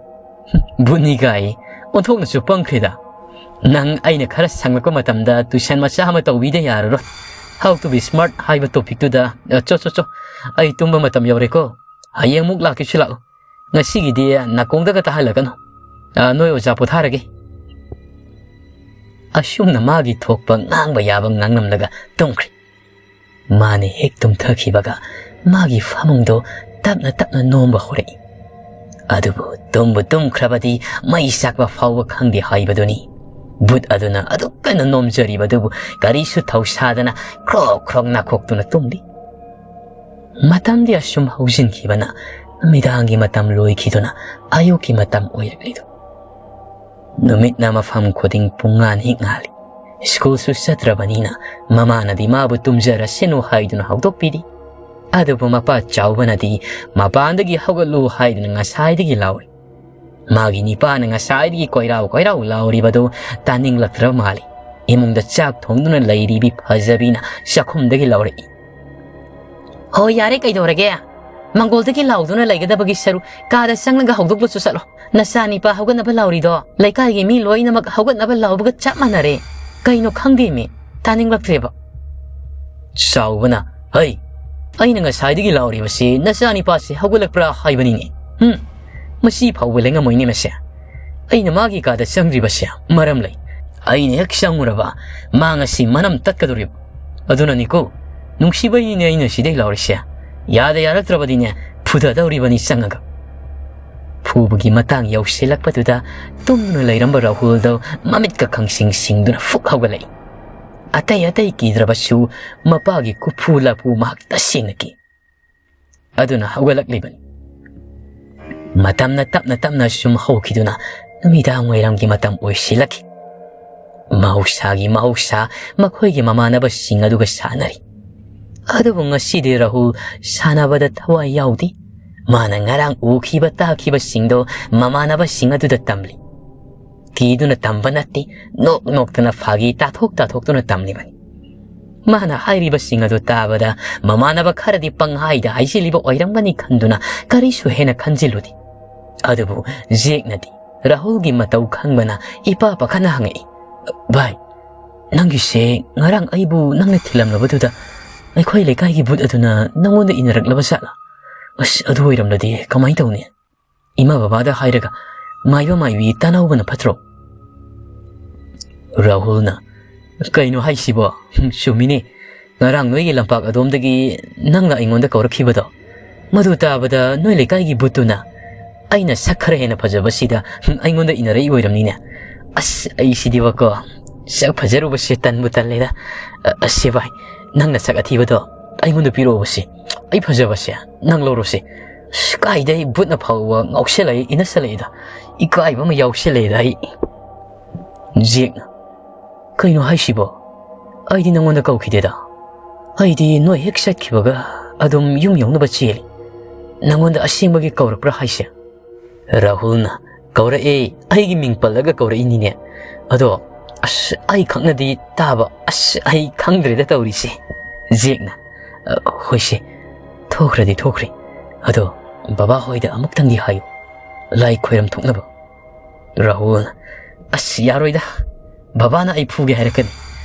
ꯍꯨꯝ, ꯕꯨꯠꯅꯤ ꯀꯥꯏ, ꯑꯣꯟꯊꯣꯛꯅꯁꯨ ꯄꯪꯈ꯭ꯔꯦꯗ꯫ "ꯅꯪ ꯑꯩꯅ ꯈꯔ ꯁꯪꯂꯛꯄ ꯃꯇꯝꯗ tuition ꯃꯆꯥ ꯑꯃ ꯇꯧꯕꯤꯗ ꯌꯥꯔꯔꯣꯏ꯫ How to be smart ꯍꯥꯏꯕ topicꯇꯨꯗ꯫ ꯑ, ꯆꯣ, ꯆꯣ, ꯆꯣ, ꯑꯩ ꯇꯨꯝꯕ ꯃꯇꯝ ꯌꯧꯔꯦꯀꯣ꯫ ꯍꯌꯦꯡ ꯑꯃꯨꯛ ꯂꯥꯛꯀꯦꯁꯨ ꯂꯥꯛꯎ꯫ ꯉꯁꯤꯒꯤꯗꯤ ꯅꯥꯀꯣꯡꯗꯒ ꯇꯥꯍꯜꯂꯛꯀꯅꯨ꯫ ꯑ, ꯅꯣꯏ ꯑꯣꯖꯥ ꯄꯣꯊꯥꯔꯒꯦ꯫" ꯑꯁꯨꯝꯅ ꯃꯥꯒꯤ ꯊꯣꯛꯄ ꯉꯥꯡꯕ ꯌꯥꯕ ꯉꯥꯡꯂꯝꯂꯒ ꯇꯨꯝꯈ꯭ꯔꯦ꯫ ꯃꯥꯅ ꯍꯦꯛ ꯇꯨꯝꯊꯈꯤꯕꯒ ꯃꯥꯒꯤ ꯐꯃꯨꯡꯗꯣ ꯇꯞꯅ ꯇꯞꯅ ꯅꯣꯝꯕ ꯍꯧꯔꯛꯏ꯫ ꯑꯗꯨꯕꯨ ꯇꯨꯝꯕꯨ ꯇꯨꯝꯈ꯭ꯔꯕꯗꯤ ꯃꯩ ꯆꯥꯛꯄ ꯐꯥꯎꯕ ꯈꯪꯗꯦ ꯍꯥꯏꯕꯗꯨꯅꯤ꯫ ꯚꯨꯠ ꯑꯗꯨꯅ ꯑꯗꯨꯛ ꯀꯟꯅ ꯅꯣꯝꯖꯔꯤꯕꯗꯨꯕꯨ ꯀꯔꯤꯁꯨ ꯊꯧꯁꯥꯗꯅ ꯈ꯭ꯔꯣꯛ ꯈ꯭ꯔꯣꯛ ꯅꯥꯈꯣꯛꯇꯨꯅ ꯇꯨꯝꯂꯤ꯫ ꯃꯇꯝꯗꯤ ꯑꯁꯨꯝ ꯍꯧꯖꯤꯟꯈꯤꯕꯅ ꯅꯨꯃꯤꯗꯥꯡꯒꯤ ꯃꯇꯝ ꯂꯣꯏꯈꯤꯗꯨꯅ ꯑꯌꯨꯛꯀꯤ ꯃꯇꯝ ꯑꯣꯏꯔꯛꯂꯤꯗꯨ꯫ ꯅꯨꯃꯤꯠꯅ ꯃꯐꯝ ꯈꯨꯗꯤꯡ ꯄꯨꯡꯉꯥꯟ ꯍꯦꯛ ꯉꯥꯜꯂꯤ꯫ ꯁ꯭ꯀꯨꯜꯁꯨ ꯆꯠꯇ꯭ꯔꯕꯅꯤꯅ ꯃꯃꯥꯅꯗꯤ ꯃꯥꯕꯨ ꯇꯨꯝꯖꯔꯁꯅꯨ ꯍꯥꯏꯗꯨꯅ ꯍꯧꯗꯣꯛꯄꯤꯔꯤ꯫ ꯑꯗꯨꯕꯨ ꯃꯄꯥ ꯆꯥꯎꯕꯅꯗꯤ ꯃꯄꯥꯟꯗꯒꯤ ꯍꯧꯒꯠꯂꯨ ꯍꯥꯏꯗꯨꯅ ꯉꯁꯥꯏꯗꯒꯤ ꯂꯥꯎꯔꯤ꯫ ꯃꯥꯒꯤ ꯅꯤꯄꯥꯅ ꯉꯁꯥꯏꯗꯒꯤ ꯀꯣꯏꯔꯥꯎ ꯀꯣꯏꯔꯥꯎ ꯂꯥꯎꯔꯤꯕꯗꯨ ꯇꯥꯅꯤꯡꯂꯛꯇ꯭ꯔꯕ ꯃꯥꯜꯂꯤ꯫ ꯏꯃꯨꯡꯗ ꯆꯥꯛ ꯊꯣꯡꯗꯨꯅ ꯂꯩꯔꯤꯕꯤ ꯐꯖꯕꯤꯅ ꯆꯥꯛꯈꯨꯝꯗꯒꯤ ꯂꯥꯎꯔꯛꯏ꯫ "ꯍꯣ, ꯌꯥꯔꯦ, ꯀꯩꯗꯧꯔꯒꯦ? ꯃꯪꯒꯣꯜꯗꯒꯤ ꯂꯥꯎꯗꯨꯅ ꯂꯩꯒꯗꯕꯒꯤ ꯁꯔꯨꯛ ꯀꯥꯗ ꯆꯪꯂꯒ ꯍꯧꯗꯣꯛꯂꯁꯨ ꯆꯠꯂꯣ꯫ ꯅꯆꯥꯅꯤꯄꯥ ꯍꯧꯒꯠꯅꯕ ꯂꯥꯎꯔꯤꯗꯣ ꯂꯩꯀꯥꯏꯒꯤ ꯃꯤ ꯂꯣꯏꯅꯃꯛ ꯍꯧꯒꯠꯅꯕ ꯂꯥꯎꯕꯒ ꯆꯞ ꯃꯥꯟꯅꯔꯦ꯫ ꯀꯩꯅꯣ ꯈꯪꯗꯦꯃꯤ, ꯇꯥꯅꯤꯡꯂꯛꯇ꯭ꯔꯦꯕ꯫" ꯆꯥꯎꯕꯅ, "ꯍꯩ, ꯑꯩꯅ ꯉꯁꯥꯏꯗꯒꯤ ꯂꯥꯎꯔꯤꯕꯁꯤ ꯅꯆꯥꯅꯤꯄꯥꯁꯤ ꯍꯧꯒꯠꯂꯛꯄ꯭ꯔꯥ ꯍꯥꯏꯕꯅꯤꯅꯦ꯫ ꯍꯨꯝ, ꯃꯁꯤ ꯐꯥꯎꯕ ꯂꯦꯡꯉꯝꯃꯣꯏꯅꯦ ꯃꯁꯦ꯫ ꯑꯩꯅ ꯃꯥꯒꯤ ꯀꯥꯗ ꯆꯪꯗ꯭ꯔꯤꯕꯁꯦ ꯃꯔꯝ ꯂꯩ꯫ ꯑꯩꯅ ꯍꯦꯛ ꯆꯪꯉꯨꯔꯕ ꯃꯥ ꯉꯁꯤ ꯃꯅꯝ ꯇꯠꯀꯗꯧꯔꯤꯕ꯫ ꯑꯗꯨꯅꯅꯤꯀꯣ, ꯅꯨꯡꯁꯤꯕꯩꯅꯤꯅꯦ ꯑꯩꯅ ꯁꯤꯗꯩ ꯂꯥꯎꯔꯤꯁꯦ꯫ ꯌꯥꯗ ꯌꯥꯔꯛꯇ꯭ꯔꯕꯗꯤꯅꯦ, ꯐꯨꯗꯗꯧꯔꯤꯕꯅꯤ ꯆꯪꯉꯒ꯫" ꯐꯨꯕꯒꯤ ꯃꯇꯥꯡ ꯌꯧꯁꯤꯜꯂꯛꯄꯗꯨꯗ ꯇꯨꯝꯗꯨꯅ ꯂꯩꯔꯝꯕ ꯔꯥꯍꯨꯜꯗꯣ ꯃꯃꯤꯠꯀ ꯈꯪꯁꯤꯡ ꯁꯤꯡꯗꯨꯅ ꯐꯨꯛ ꯍꯧꯒꯠꯂꯛꯏ꯫ ꯑꯇꯩ ꯑꯇꯩ ꯀꯤꯗ꯭ꯔꯕꯁꯨ ꯃꯄꯥꯒꯤ ꯀꯨꯐꯨ ꯂꯐꯨ ꯃꯍꯥꯛ ꯇꯁꯦꯡꯅ ꯀꯤ꯫ ꯑꯗꯨꯅ ꯍꯧꯒꯠꯂꯛꯂꯤꯕꯅꯤ꯫ ꯃꯇꯝꯅ ꯇꯞꯅ ꯇꯞꯅ ꯁꯨꯝ ꯍꯧꯈꯤꯗꯨꯅ ꯅꯨꯃꯤꯗꯥꯡ ꯋꯥꯏꯔꯝꯒꯤ ꯃꯇꯝ ꯑꯣꯏꯁꯤꯜꯂꯛꯈꯤ꯫ ꯃꯍꯧꯁꯥꯒꯤ ꯃꯍꯧꯁꯥ ꯃꯈꯣꯏꯒꯤ ꯃꯃꯥꯟꯅꯕꯁꯤꯡ ꯑꯗꯨꯒ ꯁꯥꯟꯅꯔꯤ꯫ ꯑꯗꯨꯕꯨ ꯉꯁꯤꯗꯤ ꯔꯥꯍꯨꯜ ꯁꯥꯟꯅꯕꯗ ꯊꯋꯥꯏ ꯌꯥꯎꯗꯦ꯫ ꯃꯥꯅ ꯉꯔꯥꯡ ꯎꯈꯤꯕ ꯇꯥꯈꯤꯕꯁꯤꯡꯗꯣ ꯃꯃꯥꯟꯅꯕꯁꯤꯡ ꯑꯗꯨꯗ ꯇꯝꯂꯤ꯫ ꯀꯤꯗꯨꯅ ꯇꯝꯕ ꯅꯠꯇꯦ, ꯅꯣꯛ ꯅꯣꯛꯇꯅ ꯐꯥꯒꯤ ꯇꯥꯊꯣꯛ ꯇꯥꯊꯣꯛꯇꯨꯅ ꯇꯝꯂꯤꯕꯅꯤ꯫ ꯃꯥꯅ ꯍꯥꯏꯔꯤꯕꯁꯤꯡ ꯑꯗꯨ ꯇꯥꯕꯗ ꯃꯃꯥꯟꯅꯕ ꯈꯔꯗꯤ ꯄꯪꯍꯥꯏꯗ ꯍꯥꯏꯖꯤꯜꯂꯤꯕ ꯑꯣꯏꯔꯝꯒꯅꯤ ꯈꯟꯗꯨꯅ ꯀꯔꯤꯁꯨ ꯍꯦꯟꯅ ꯈꯟꯖꯤꯜꯂꯨꯗꯦ꯫ ꯑꯗꯨꯕꯨ ꯖꯦꯛꯅꯗꯤ ꯔꯥꯍꯨꯜꯒꯤ ꯃꯇꯧ ꯈꯪꯕꯅ ꯏꯄꯥ ꯄꯥꯈꯠꯅ ꯍꯪꯉꯛꯏ, "ꯚꯥꯏ, ꯅꯪꯒꯤꯁꯦ ꯉꯔꯥꯡ ꯑꯩꯕꯨ ꯅꯪꯅ ꯊꯤꯜꯂꯝꯂꯕꯗꯨꯗ ꯑꯩꯈꯣꯏ ꯂꯩꯀꯥꯏꯒꯤ ꯚꯨꯠ ꯑꯗꯨꯅ ꯅꯪꯉꯣꯟꯗ ꯏꯟꯅꯔꯛꯂꯕ ꯖꯥꯠꯂꯥ? ꯑꯁ, ꯑꯗꯨ ꯑꯣꯏꯔꯝꯂꯗꯤ ꯀꯃꯥꯏꯅ ꯇꯧꯅꯤ?" ꯏꯃꯥ ꯕꯕꯥꯗ ꯍꯥꯏꯔꯒ ꯃꯥꯏꯕ ꯃꯥꯏꯕꯤ ꯇꯥꯟꯅꯍꯧꯕꯅ ꯐꯠꯇ꯭ꯔꯣ? ꯔꯥꯍꯨꯜꯅ, "ꯀꯩꯅꯣ ꯍꯥꯏꯁꯤꯕꯣ? ꯆꯨꯝꯃꯤꯅꯦ, ꯉꯔꯥꯡ ꯅꯣꯏꯒꯤ ꯂꯝꯄꯥꯛ ꯑꯗꯣꯝꯗꯒꯤ ꯅꯪꯅ ꯑꯩꯉꯣꯟꯗ ꯀꯧꯔꯛꯈꯤꯕꯗꯣ, ꯃꯗꯨ ꯇꯥꯕꯗ ꯅꯣꯏ ꯂꯩꯀꯥꯏꯒꯤ ꯚꯨꯠꯇꯨꯅ ꯑꯩꯅ ꯁꯛ ꯈꯔ ꯍꯦꯟꯅ ꯐꯖꯕꯁꯤꯗ ꯑꯩꯉꯣꯟꯗ ꯏꯟꯅꯔꯛꯏ ꯑꯣꯏꯔꯝꯅꯤꯅꯦ꯫ ꯑꯁ, ꯑꯩꯁꯤꯗꯤꯕꯀꯣ, ꯁꯛ ꯐꯖꯔꯨꯕꯁꯦ ꯇꯟꯕꯨ ꯇꯜꯂꯦꯗ꯫ ꯑ, ꯑꯁꯦ ꯚꯥꯏ, ꯅꯪꯅ ꯁꯛ ꯑꯊꯤꯕꯗꯣ ꯑꯩꯉꯣꯟꯗ ꯄꯤꯔꯛꯑꯣꯕꯁꯦ, ꯑꯩ ꯐꯖꯕꯁꯦ ꯅꯪ ꯂꯧꯔꯣꯁꯦ꯫ ꯑꯁ, ꯀꯥꯏꯗꯩ ꯚꯨꯠꯅ ꯐꯥꯎꯕ ꯉꯥꯎꯁꯜꯂꯛꯏ, ꯏꯟꯅꯁꯜꯂꯛꯏꯗ, ꯏꯀꯥꯏꯕ ꯑꯃ ꯌꯥꯎꯁꯜꯂꯛꯏꯗ ꯑꯩ꯫" ꯖꯦꯛꯅ, "ꯀꯩꯅꯣ ꯍꯥꯏꯁꯤꯕꯣ? ꯑꯩꯗꯤ ꯅꯪꯉꯣꯟꯗ ꯀꯧꯈꯤꯗꯦꯗ꯫ ꯑꯩꯗꯤ ꯅꯣꯏ ꯍꯦꯛ ꯆꯠꯈꯤꯕꯒ ꯑꯗꯨꯝ ꯌꯨꯝ ꯌꯧꯅꯕ ꯆꯦꯜꯂꯤ꯫ ꯅꯪꯉꯣꯟꯗ ꯑꯁꯦꯡꯕꯒꯤ ꯀꯧꯔꯛꯄ꯭ꯔꯥ ꯍꯥꯏꯁꯦ?" ꯔꯥꯍꯨꯜꯅ, "ꯀꯧꯔꯛꯑꯦ, ꯑꯩꯒꯤ ꯃꯤꯡ ꯄꯜꯂꯒ ꯀꯧꯔꯛꯏꯅꯤꯅꯦ꯫ ꯑꯗꯣ, ꯑꯁ, ꯑꯩ ꯈꯛꯅꯗꯤ ꯇꯥꯕ, ꯑꯁ, ꯑꯩ ꯈꯪꯗ꯭ꯔꯦꯗ ꯇꯧꯔꯤꯁꯦ꯫" ꯖꯦꯛꯅ, "ꯑ, ꯍꯣꯏꯁꯦ, ꯊꯣꯛꯈ꯭ꯔꯗꯤ ꯊꯣꯛꯈ꯭ꯔꯦ꯫ ꯑꯗꯣ ꯕꯕꯥ ꯍꯣꯏꯗ ꯑꯃꯨꯛꯇꯪꯗꯤ ꯍꯥꯏꯌꯨ, ꯂꯥꯏ ꯈꯣꯏꯔꯝ ꯊꯣꯛꯅꯕ꯫" ꯔꯥꯍꯨꯜꯅ, "ꯑꯁ, ꯌꯥꯔꯣꯏꯗ, ꯕꯕꯥꯅ ꯑꯩ ꯐꯨꯒꯦ ꯍꯥꯏꯔꯛꯀꯅꯤ꯫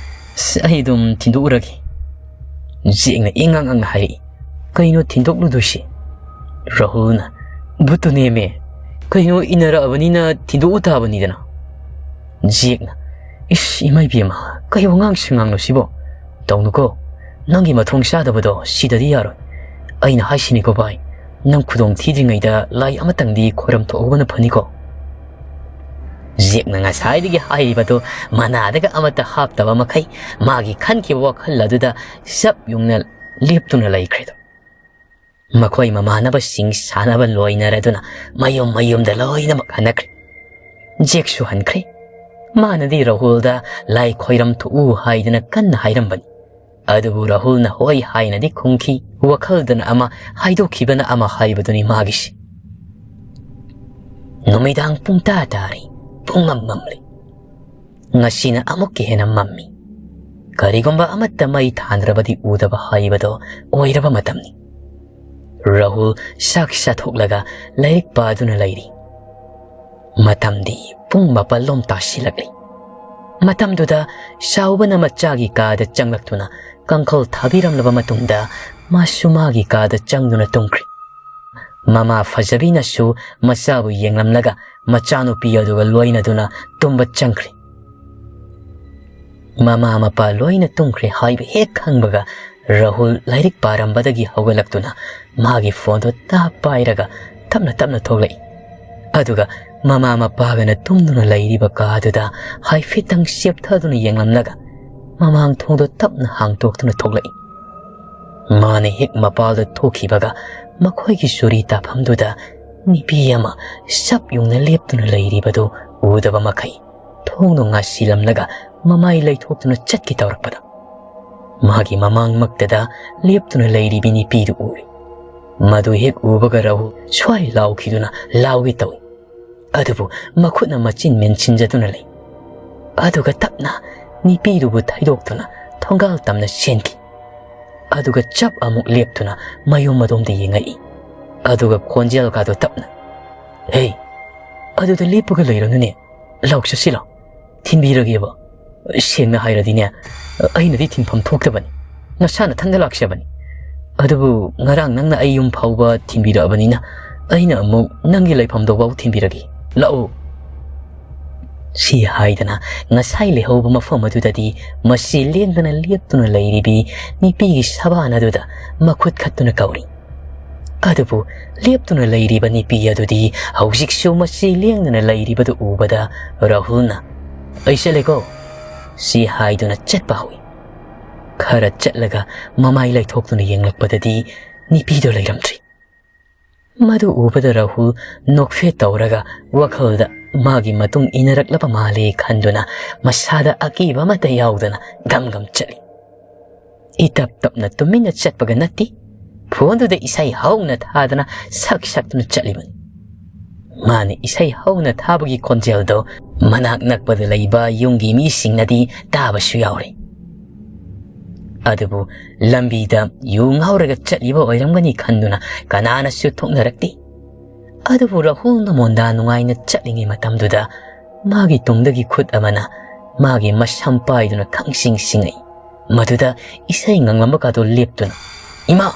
ꯑꯁ, ꯑꯩ ꯑꯗꯨꯝ ꯊꯤꯟꯗꯣꯛꯎꯔꯒꯦ꯫" ꯖꯦꯛꯅ ꯏꯉꯥꯡ ꯉꯥꯡꯅ ꯍꯥꯏꯔꯛꯏ, "ꯀꯩꯅꯣ ꯊꯤꯟꯗꯣꯛꯂꯨꯗꯣꯏꯁꯤ?" ꯔꯥꯍꯨꯜꯅ, "ꯚꯨꯠꯇꯨ ꯅꯦꯝꯃꯦ, ꯀꯩꯅꯣ ꯏꯟꯅꯔꯛꯑꯕꯅꯤꯅ ꯊꯤꯟꯗꯣꯛꯎ ꯇꯥꯕꯅꯤꯗꯅ꯫" ꯖꯦꯛꯅ, "ꯏꯁ, ꯏꯃꯥ ꯏꯕꯦꯝꯃ, ꯀꯩ ꯋꯥꯉꯥꯡꯁꯤ ꯉꯥꯡꯅꯣ ꯁꯤꯕꯣ? ꯇꯧꯅꯨꯀꯣ, ꯅꯪꯒꯤ ꯃꯊꯣꯡ ꯆꯥꯗꯕꯗꯣ ꯁꯤꯗꯗꯤ ꯌꯥꯔꯣꯏ꯫ ꯑꯩꯅ ꯍꯥꯏꯁꯤꯅꯤꯀꯣ ꯚꯥꯏ, ꯅꯪ ꯈꯨꯗꯣꯡ ꯊꯤꯗ꯭ꯔꯤꯉꯩꯗ ꯂꯥꯏ ꯑꯃꯇꯪꯗꯤ ꯈꯣꯏꯔꯝ ꯊꯣꯛꯍꯧꯕꯅ ꯐꯅꯤꯀꯣ꯫" ꯖꯦꯛꯅ ꯉꯁꯥꯏꯗꯒꯤ ꯍꯥꯏꯔꯤꯕꯗꯨ ꯃꯅꯥꯗꯒ ꯑꯃꯠꯇ ꯍꯥꯞꯇꯕ ꯃꯈꯩ ꯃꯥꯒꯤ ꯈꯟꯈꯤꯕ ꯋꯥꯈꯜ ꯑꯗꯨꯗ ꯆꯞ ꯌꯨꯡꯅ ꯂꯦꯞꯇꯨꯅ ꯂꯩꯈ꯭ꯔꯦꯗꯣ꯫ ꯃꯈꯣꯏ ꯃꯃꯥꯟꯅꯕꯁꯤꯡ ꯁꯥꯟꯅꯕ ꯂꯣꯏꯅꯔꯗꯨꯅ ꯃꯌꯨꯝ ꯃꯌꯨꯝꯗ ꯂꯣꯏꯅꯃꯛ ꯍꯟꯅꯈ꯭ꯔꯦ꯫ ꯖꯦꯛꯁꯨ ꯍꯟꯈ꯭ꯔꯦ꯫ ꯃꯥꯅꯗꯤ ꯔꯥꯍꯨꯜꯗ ꯂꯥꯏ ꯈꯣꯏꯔꯝ ꯊꯣꯛꯎ ꯍꯥꯏꯗꯅ ꯀꯟꯅ ꯍꯥꯏꯔꯝꯕꯅꯤ꯫ ꯑꯗꯨꯕꯨ ꯔꯥꯍꯨꯜꯅ ꯍꯣꯏ ꯍꯥꯏꯅꯗꯤ ꯈꯨꯝꯈꯤ, ꯋꯥꯈꯜꯗꯅ ꯑꯃ, ꯍꯥꯏꯗꯣꯛꯈꯤꯕꯅ ꯑꯃ ꯍꯥꯏꯕꯗꯨꯅꯤ ꯃꯥꯒꯤꯁꯤ꯫ ꯅꯨꯃꯤꯗꯥꯡ ꯄꯨꯡ ꯇꯔꯥ ꯇꯥꯔꯤ, ꯄꯨꯡꯃꯝ ꯃꯝꯂꯤ꯫ ꯉꯁꯤꯅ ꯑꯃꯨꯛꯀ ꯍꯦꯟꯅ ꯃꯝꯃꯤ꯫ ꯀꯔꯤꯒꯨꯝꯕ ꯑꯃꯠꯇ ꯃꯩ ꯊꯥꯟꯗ꯭ꯔꯕꯗꯤ ꯎꯗꯕ ꯍꯥꯏꯕꯗꯣ ꯑꯣꯏꯔꯕ ꯃꯇꯝꯅꯤ꯫ ꯔꯥꯍꯨꯜ ꯆꯥꯛ ꯆꯥꯊꯣꯛꯂꯒ ꯂꯥꯏꯔꯤꯛ ꯄꯥꯗꯨꯅ ꯂꯩꯔꯤ꯫ ꯃꯇꯝꯗꯤ ꯄꯨꯡ ꯃꯥꯄꯜ ꯂꯣꯝ ꯇꯥꯁꯤꯜꯂꯛꯂꯤ꯫ ꯃꯇꯝꯗꯨꯗ ꯆꯥꯎꯕꯅ ꯃꯆꯥꯒꯤ ꯀꯥꯗ ꯆꯪꯂꯛꯇꯨꯅ ꯀꯥꯡꯈꯜ ꯊꯥꯕꯤꯔꯝꯂꯕ ꯃꯇꯨꯡꯗ ꯃꯥꯁꯨ ꯃꯥꯒꯤ ꯀꯥꯗ ꯆꯪꯗꯨꯅ ꯇꯨꯝꯈ꯭ꯔꯦ꯫ ꯃꯃꯥ ꯐꯖꯕꯤꯅꯁꯨ ꯃꯆꯥꯕꯨ ꯌꯦꯡꯂꯝꯂꯒ ꯃꯆꯥꯅꯨꯄꯤ ꯑꯗꯨꯒ ꯂꯣꯏꯅꯗꯨꯅ ꯇꯨꯝꯕ ꯆꯪꯈ꯭ꯔꯦ꯫ ꯃꯃꯥ ꯃꯄꯥ ꯂꯣꯏꯅ ꯇꯨꯝꯈ꯭ꯔꯦ ꯍꯥꯏꯕ ꯍꯦꯛ ꯈꯪꯕꯒ ꯔꯥꯍꯨꯜ ꯂꯥꯏꯔꯤꯛ ꯄꯥꯔꯝꯕꯗꯒꯤ ꯍꯧꯒꯠꯂꯛꯇꯨꯅ ꯃꯥꯒꯤ ꯐꯣꯟꯗꯣ ꯇꯥꯞ ꯄꯥꯏꯔꯒ ꯇꯞꯅ ꯇꯞꯅ ꯊꯣꯛꯂꯛꯏ꯫ ꯑꯗꯨꯒ ꯃꯃꯥ ꯃꯄꯥꯒꯅ ꯇꯨꯝꯗꯨꯅ ꯂꯩꯔꯤꯕ ꯀꯥꯗꯨꯗ ꯍꯥꯏꯐꯦꯠꯇꯪ ꯆꯦꯞꯊꯗꯨꯅ ꯌꯦꯡꯂꯝꯂꯒ ꯃꯃꯥꯡ ꯊꯣꯡꯗꯣ ꯇꯞꯅ ꯍꯥꯡꯇꯣꯛꯇꯨꯅ ꯊꯣꯛꯂꯛꯏ꯫ ꯃꯥꯅ ꯍꯦꯛ ꯃꯄꯥꯜꯗ ꯊꯣꯛꯈꯤꯕꯒ ꯃꯈꯣꯏꯒꯤ ꯆꯨꯔꯤ ꯇꯥꯐꯝꯗꯨꯗ ꯅꯨꯄꯤ ꯑꯃ ꯆꯞ ꯌꯨꯡꯅ ꯂꯦꯞꯇꯨꯅ ꯂꯩꯔꯤꯕꯗꯨ ꯎꯗꯕ ꯃꯈꯩ ꯊꯣꯡꯗꯣ ꯉꯥꯁꯤꯜꯂꯝꯂꯒ ꯃꯃꯥꯏ ꯂꯩꯊꯣꯛꯇꯨꯅ ꯆꯠꯀꯦ ꯇꯧꯔꯛꯄꯗ ꯃꯥꯒꯤ ꯃꯃꯥꯡꯃꯛꯇꯗ ꯂꯦꯞꯇꯨꯅ ꯂꯩꯔꯤꯕꯤ ꯅꯨꯄꯤꯗꯨ ꯎꯔꯦ꯫ ꯃꯗꯨ ꯍꯦꯛ ꯎꯕꯒ ꯔꯥꯍꯨꯜ ꯁ꯭ꯋꯥꯏ ꯂꯥꯎꯈꯤꯗꯨꯅ ꯂꯥꯎꯒꯦ ꯇꯧꯏ꯫ ꯑꯗꯨꯕꯨ ꯃꯈꯨꯠꯅ ꯃꯆꯤꯟ ꯃꯦꯟꯁꯤꯟꯖꯗꯨꯅ ꯂꯩ꯫ ꯑꯗꯨꯒ ꯇꯞꯅ ꯅꯨꯄꯤꯗꯨꯕꯨ ꯊꯩꯗꯣꯛꯇꯨꯅ ꯊꯣꯡꯒꯥꯜ ꯇꯝꯅ ꯆꯦꯟꯈꯤ꯫ ꯑꯗꯨꯒ ꯆꯞ ꯑꯃꯨꯛ ꯂꯦꯞꯇꯨꯅ ꯃꯌꯨꯝ ꯑꯗꯣꯝꯗ ꯌꯦꯡꯉꯛꯏ꯫ ꯑꯗꯨꯒ ꯈꯣꯟꯖꯦꯜꯒꯗꯣ ꯇꯞꯅ, "ꯍꯦ, ꯑꯗꯨꯗ ꯂꯦꯞꯄꯒ ꯂꯩꯔꯅꯨꯅꯦ, ꯂꯥꯎ ꯆꯠꯁꯤ ꯂꯥꯎ, ꯊꯤꯟꯕꯤꯔꯒꯦꯕ꯫ ꯁꯦꯡꯅ ꯍꯥꯏꯔꯗꯤꯅꯦ, ꯑꯩꯅꯗꯤ ꯊꯤꯟꯐꯝ ꯊꯣꯛꯇꯕꯅꯤ, ꯅꯁꯥ ꯅꯊꯟꯗ ꯂꯥꯛꯆꯕꯅꯤ꯫ ꯑꯗꯨꯕꯨ ꯉꯔꯥꯡ ꯅꯪꯅ ꯑꯩ ꯌꯨꯝ ꯐꯥꯎꯕ ꯊꯤꯟꯕꯤꯔꯛꯑꯕꯅꯤꯅ ꯑꯩꯅ ꯑꯃꯨꯛ ꯅꯪꯒꯤ ꯂꯩꯐꯝꯗꯣꯐꯥꯎ ꯊꯤꯟꯕꯤꯔꯒꯦ, ꯂꯥꯛꯎ"꯫ ꯁꯤ ꯍꯥꯏꯗꯅ ꯉꯁꯥꯏ ꯂꯩꯍꯧꯕ ꯃꯐꯝ ꯑꯗꯨꯗꯗꯤ ꯃꯁꯤ ꯂꯦꯡꯗꯅ ꯂꯦꯞꯇꯨꯅ ꯂꯩꯔꯤꯕꯤ ꯅꯨꯄꯤꯒꯤ ꯁꯕꯥꯟ ꯑꯗꯨꯗ ꯃꯈꯨꯠ ꯈꯠꯇꯨꯅ ꯀꯧꯔꯤ꯫ ꯑꯗꯨꯕꯨ ꯂꯦꯞꯇꯨꯅ ꯂꯩꯔꯤꯕ ꯅꯨꯄꯤ ꯑꯗꯨꯗꯤ ꯍꯧꯖꯤꯛꯁꯨ ꯃꯁꯤ ꯂꯦꯡꯗꯅ ꯂꯩꯔꯤꯕꯗꯨ ꯎꯕꯗ ꯔꯥꯍꯨꯜꯅ, "ꯑꯩ ꯆꯠꯂꯦꯀꯣ" ꯁꯤ ꯍꯥꯏꯗꯨꯅ ꯆꯠꯄ ꯍꯧꯏ꯫ ꯈꯔ ꯆꯠꯂꯒ ꯃꯃꯥꯏ ꯂꯩꯊꯣꯛꯇꯨꯅ ꯌꯦꯡꯂꯛꯄꯗꯗꯤ ꯅꯨꯄꯤꯗꯨ ꯂꯩꯔꯝꯗ꯭ꯔꯤ꯫ ꯃꯗꯨ ꯎꯕꯗ ꯔꯥꯍꯨꯜ ꯅꯣꯛꯐꯦꯠ ꯇꯧꯔꯒ ꯋꯥꯈꯜꯗ ꯃꯥꯒꯤ ꯃꯇꯨꯡ ꯏꯟꯅꯔꯛꯂꯕ ꯃꯥꯜꯂꯦ ꯈꯟꯗꯨꯅ ꯃꯁꯥꯗ ꯑꯀꯤꯕ ꯑꯃꯠꯇ ꯌꯥꯎꯗꯅ ꯒꯝ ꯒꯝ ꯆꯠꯂꯤ꯫ ꯏꯇꯞ ꯇꯞꯅ ꯇꯨꯃꯤꯟꯅ ꯆꯠꯄꯒ ꯅꯠꯇꯦ, ꯐꯣꯟꯗꯨꯗ ꯏꯁꯩ ꯍꯧꯅ ꯊꯥꯗꯅ ꯁꯛ ꯁꯛꯇꯨꯅ ꯆꯠꯂꯤꯕꯅꯤ꯫ ꯃꯥꯅ ꯏꯁꯩ ꯍꯧꯅ ꯊꯥꯕꯒꯤ ꯈꯣꯟꯖꯦꯜꯗꯣ ꯃꯅꯥꯛ ꯅꯛꯄꯗ ꯂꯩꯕ ꯌꯨꯝꯒꯤ ꯃꯤꯁꯤꯡꯅꯗꯤ ꯇꯥꯕꯁꯨ ꯌꯥꯎꯔꯦ꯫ ꯑꯗꯨꯕꯨ ꯂꯝꯕꯤꯗ ꯌꯨ ꯉꯥꯎꯔꯒ ꯆꯠꯂꯤꯕ ꯑꯣꯏꯔꯝꯒꯅꯤ ꯈꯟꯗꯨꯅ ꯀꯅꯥꯅꯁꯨ ꯊꯣꯛꯅꯔꯛꯇꯦ꯫ ꯑꯗꯨꯕꯨ ꯔꯥꯍꯨꯜꯅ ꯃꯣꯟꯗꯥ ꯅꯨꯡꯉꯥꯏꯅ ꯆꯠꯂꯤꯉꯩ ꯃꯇꯝꯗꯨꯗ ꯃꯥꯒꯤ ꯇꯨꯡꯗꯒꯤ ꯈꯨꯠ ꯑꯃꯅ ꯃꯥꯒꯤ ꯃꯁꯝ ꯄꯥꯏꯗꯨꯅ ꯈꯪꯁꯤꯡ ꯁꯤꯡꯉꯛꯏ꯫ ꯃꯗꯨꯗ ꯏꯁꯩ ꯉꯪꯂꯝꯕꯒꯗꯣ ꯂꯦꯞꯇꯨꯅ, "ꯏꯃꯥ!"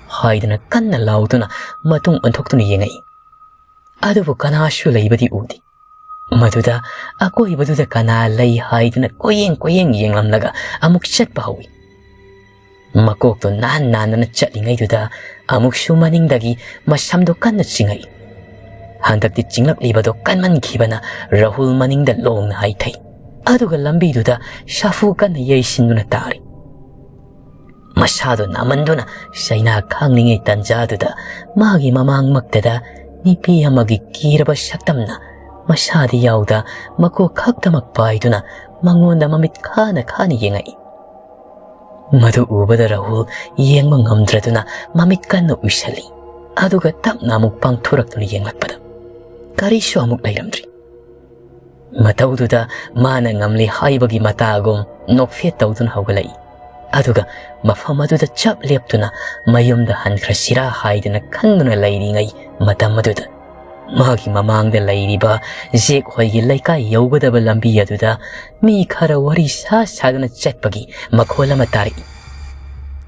ꯍꯥꯏꯗꯨꯅ ꯀꯟꯅ ꯂꯥꯎꯗꯨꯅ ꯃꯇꯨꯡ ꯑꯣꯟꯊꯣꯛꯇꯨꯅ ꯌꯦꯡꯉꯛꯏ꯫ ꯑꯗꯨꯕꯨ ꯀꯅꯥꯁꯨ ꯂꯩꯕꯗꯤ ꯎꯗꯦ꯫ ꯃꯗꯨꯗ ꯑꯀꯣꯏꯕꯗꯨꯗ ꯀꯅꯥ ꯂꯩ ꯍꯥꯏꯗꯨꯅ ꯀꯣꯏꯌꯦꯡ ꯀꯣꯏꯌꯦꯡ ꯌꯦꯡꯂꯝꯂꯒ ꯑꯃꯨꯛ ꯆꯠꯄ ꯍꯧꯏ꯫ ꯃꯀꯣꯛꯇꯣ ꯅꯥꯟ ꯅꯥꯟꯗꯅ ꯆꯠꯂꯤꯉꯩꯗꯨꯗ ꯑꯃꯨꯛꯁꯨ ꯃꯅꯤꯡꯗꯒꯤ ꯃꯁꯝꯗꯣ ꯀꯟꯅ ꯆꯤꯡꯉꯛꯏ꯫ ꯍꯟꯗꯛꯇꯤ ꯆꯤꯡꯂꯛꯂꯤꯕꯗꯣ ꯀꯟꯃꯟꯈꯤꯕꯅ ꯔꯥꯍꯨꯜ ꯃꯅꯤꯡꯗ ꯂꯣꯡꯅ ꯍꯥꯏꯊꯩ꯫ ꯑꯗꯨꯒ ꯂꯝꯕꯤꯗꯨꯗ ꯁꯥꯐꯨ ꯀꯟꯅ ꯌꯩꯁꯤꯟꯗꯨꯅ ꯇꯥꯔꯤ꯫ ꯃꯁꯥꯗꯣ ꯅꯥꯃꯟꯗꯨꯅ ꯆꯩꯅꯥ ꯈꯥꯡꯂꯤꯉꯩ ꯇꯟꯖꯥꯗꯨꯗ ꯃꯥꯒꯤ ꯃꯃꯥꯡꯃꯛꯇꯗ ꯅꯨꯄꯤ ꯑꯃꯒꯤ ꯀꯤꯔꯕ ꯁꯛꯇꯝꯅ ꯃꯁꯥꯗꯤ ꯌꯥꯎꯗ ꯃꯀꯣꯛ ꯈꯛꯇꯃꯛ ꯄꯥꯏꯗꯨꯅ ꯃꯉꯣꯟꯗ ꯃꯃꯤꯠ ꯈꯥꯅ ꯈꯥꯅ ꯌꯦꯡꯉꯛꯏ꯫ ꯃꯗꯨ ꯎꯕꯗ ꯔꯥꯍꯨꯜ ꯌꯦꯡꯕ ꯉꯝꯗ꯭ꯔꯗꯨꯅ ꯃꯃꯤꯠ ꯀꯟꯅ ꯎꯏꯁꯜꯂꯤ꯫ ꯑꯗꯨꯒ ꯇꯞꯅ ꯑꯃꯨꯛ ꯄꯥꯡꯊꯣꯔꯛꯇꯨꯅ ꯌꯦꯡꯂꯛꯄꯗ ꯀꯔꯤꯁꯨ ꯑꯃꯨꯛ ꯂꯩꯔꯝꯗ꯭ꯔꯤ꯫ ꯃꯇꯧꯗꯨꯗ ꯃꯥꯅ ꯉꯝꯂꯦ ꯍꯥꯏꯕꯒꯤ ꯃꯇꯥꯒꯨꯝ ꯅꯣꯛꯐꯦꯠ ꯇꯧꯗꯨꯅ ꯍꯧꯒꯠꯂꯛꯏ꯫ ꯑꯗꯨꯒ ꯃꯐꯝ ꯑꯗꯨꯗ ꯆꯞ ꯂꯦꯞꯇꯨꯅ ꯃꯌꯨꯝꯗ ꯍꯟꯈ꯭ꯔꯁꯤꯔꯥ ꯍꯥꯏꯗꯨꯅ ꯈꯟꯗꯨꯅ ꯂꯩꯔꯤꯉꯩ ꯃꯇꯝ ꯑꯗꯨꯗ ꯃꯥꯒꯤ ꯃꯃꯥꯡꯗ ꯂꯩꯔꯤꯕ ꯖꯦꯛ ꯍꯣꯏꯒꯤ ꯂꯩꯀꯥꯏ ꯌꯧꯒꯗꯕ ꯂꯝꯕꯤ ꯑꯗꯨꯗ ꯃꯤ ꯈꯔ ꯋꯥꯔꯤ ꯁꯥ ꯁꯥꯗꯨꯅ ꯆꯠꯄꯒꯤ ꯃꯈꯣꯜ ꯑꯃ ꯇꯥꯔꯛꯏ꯫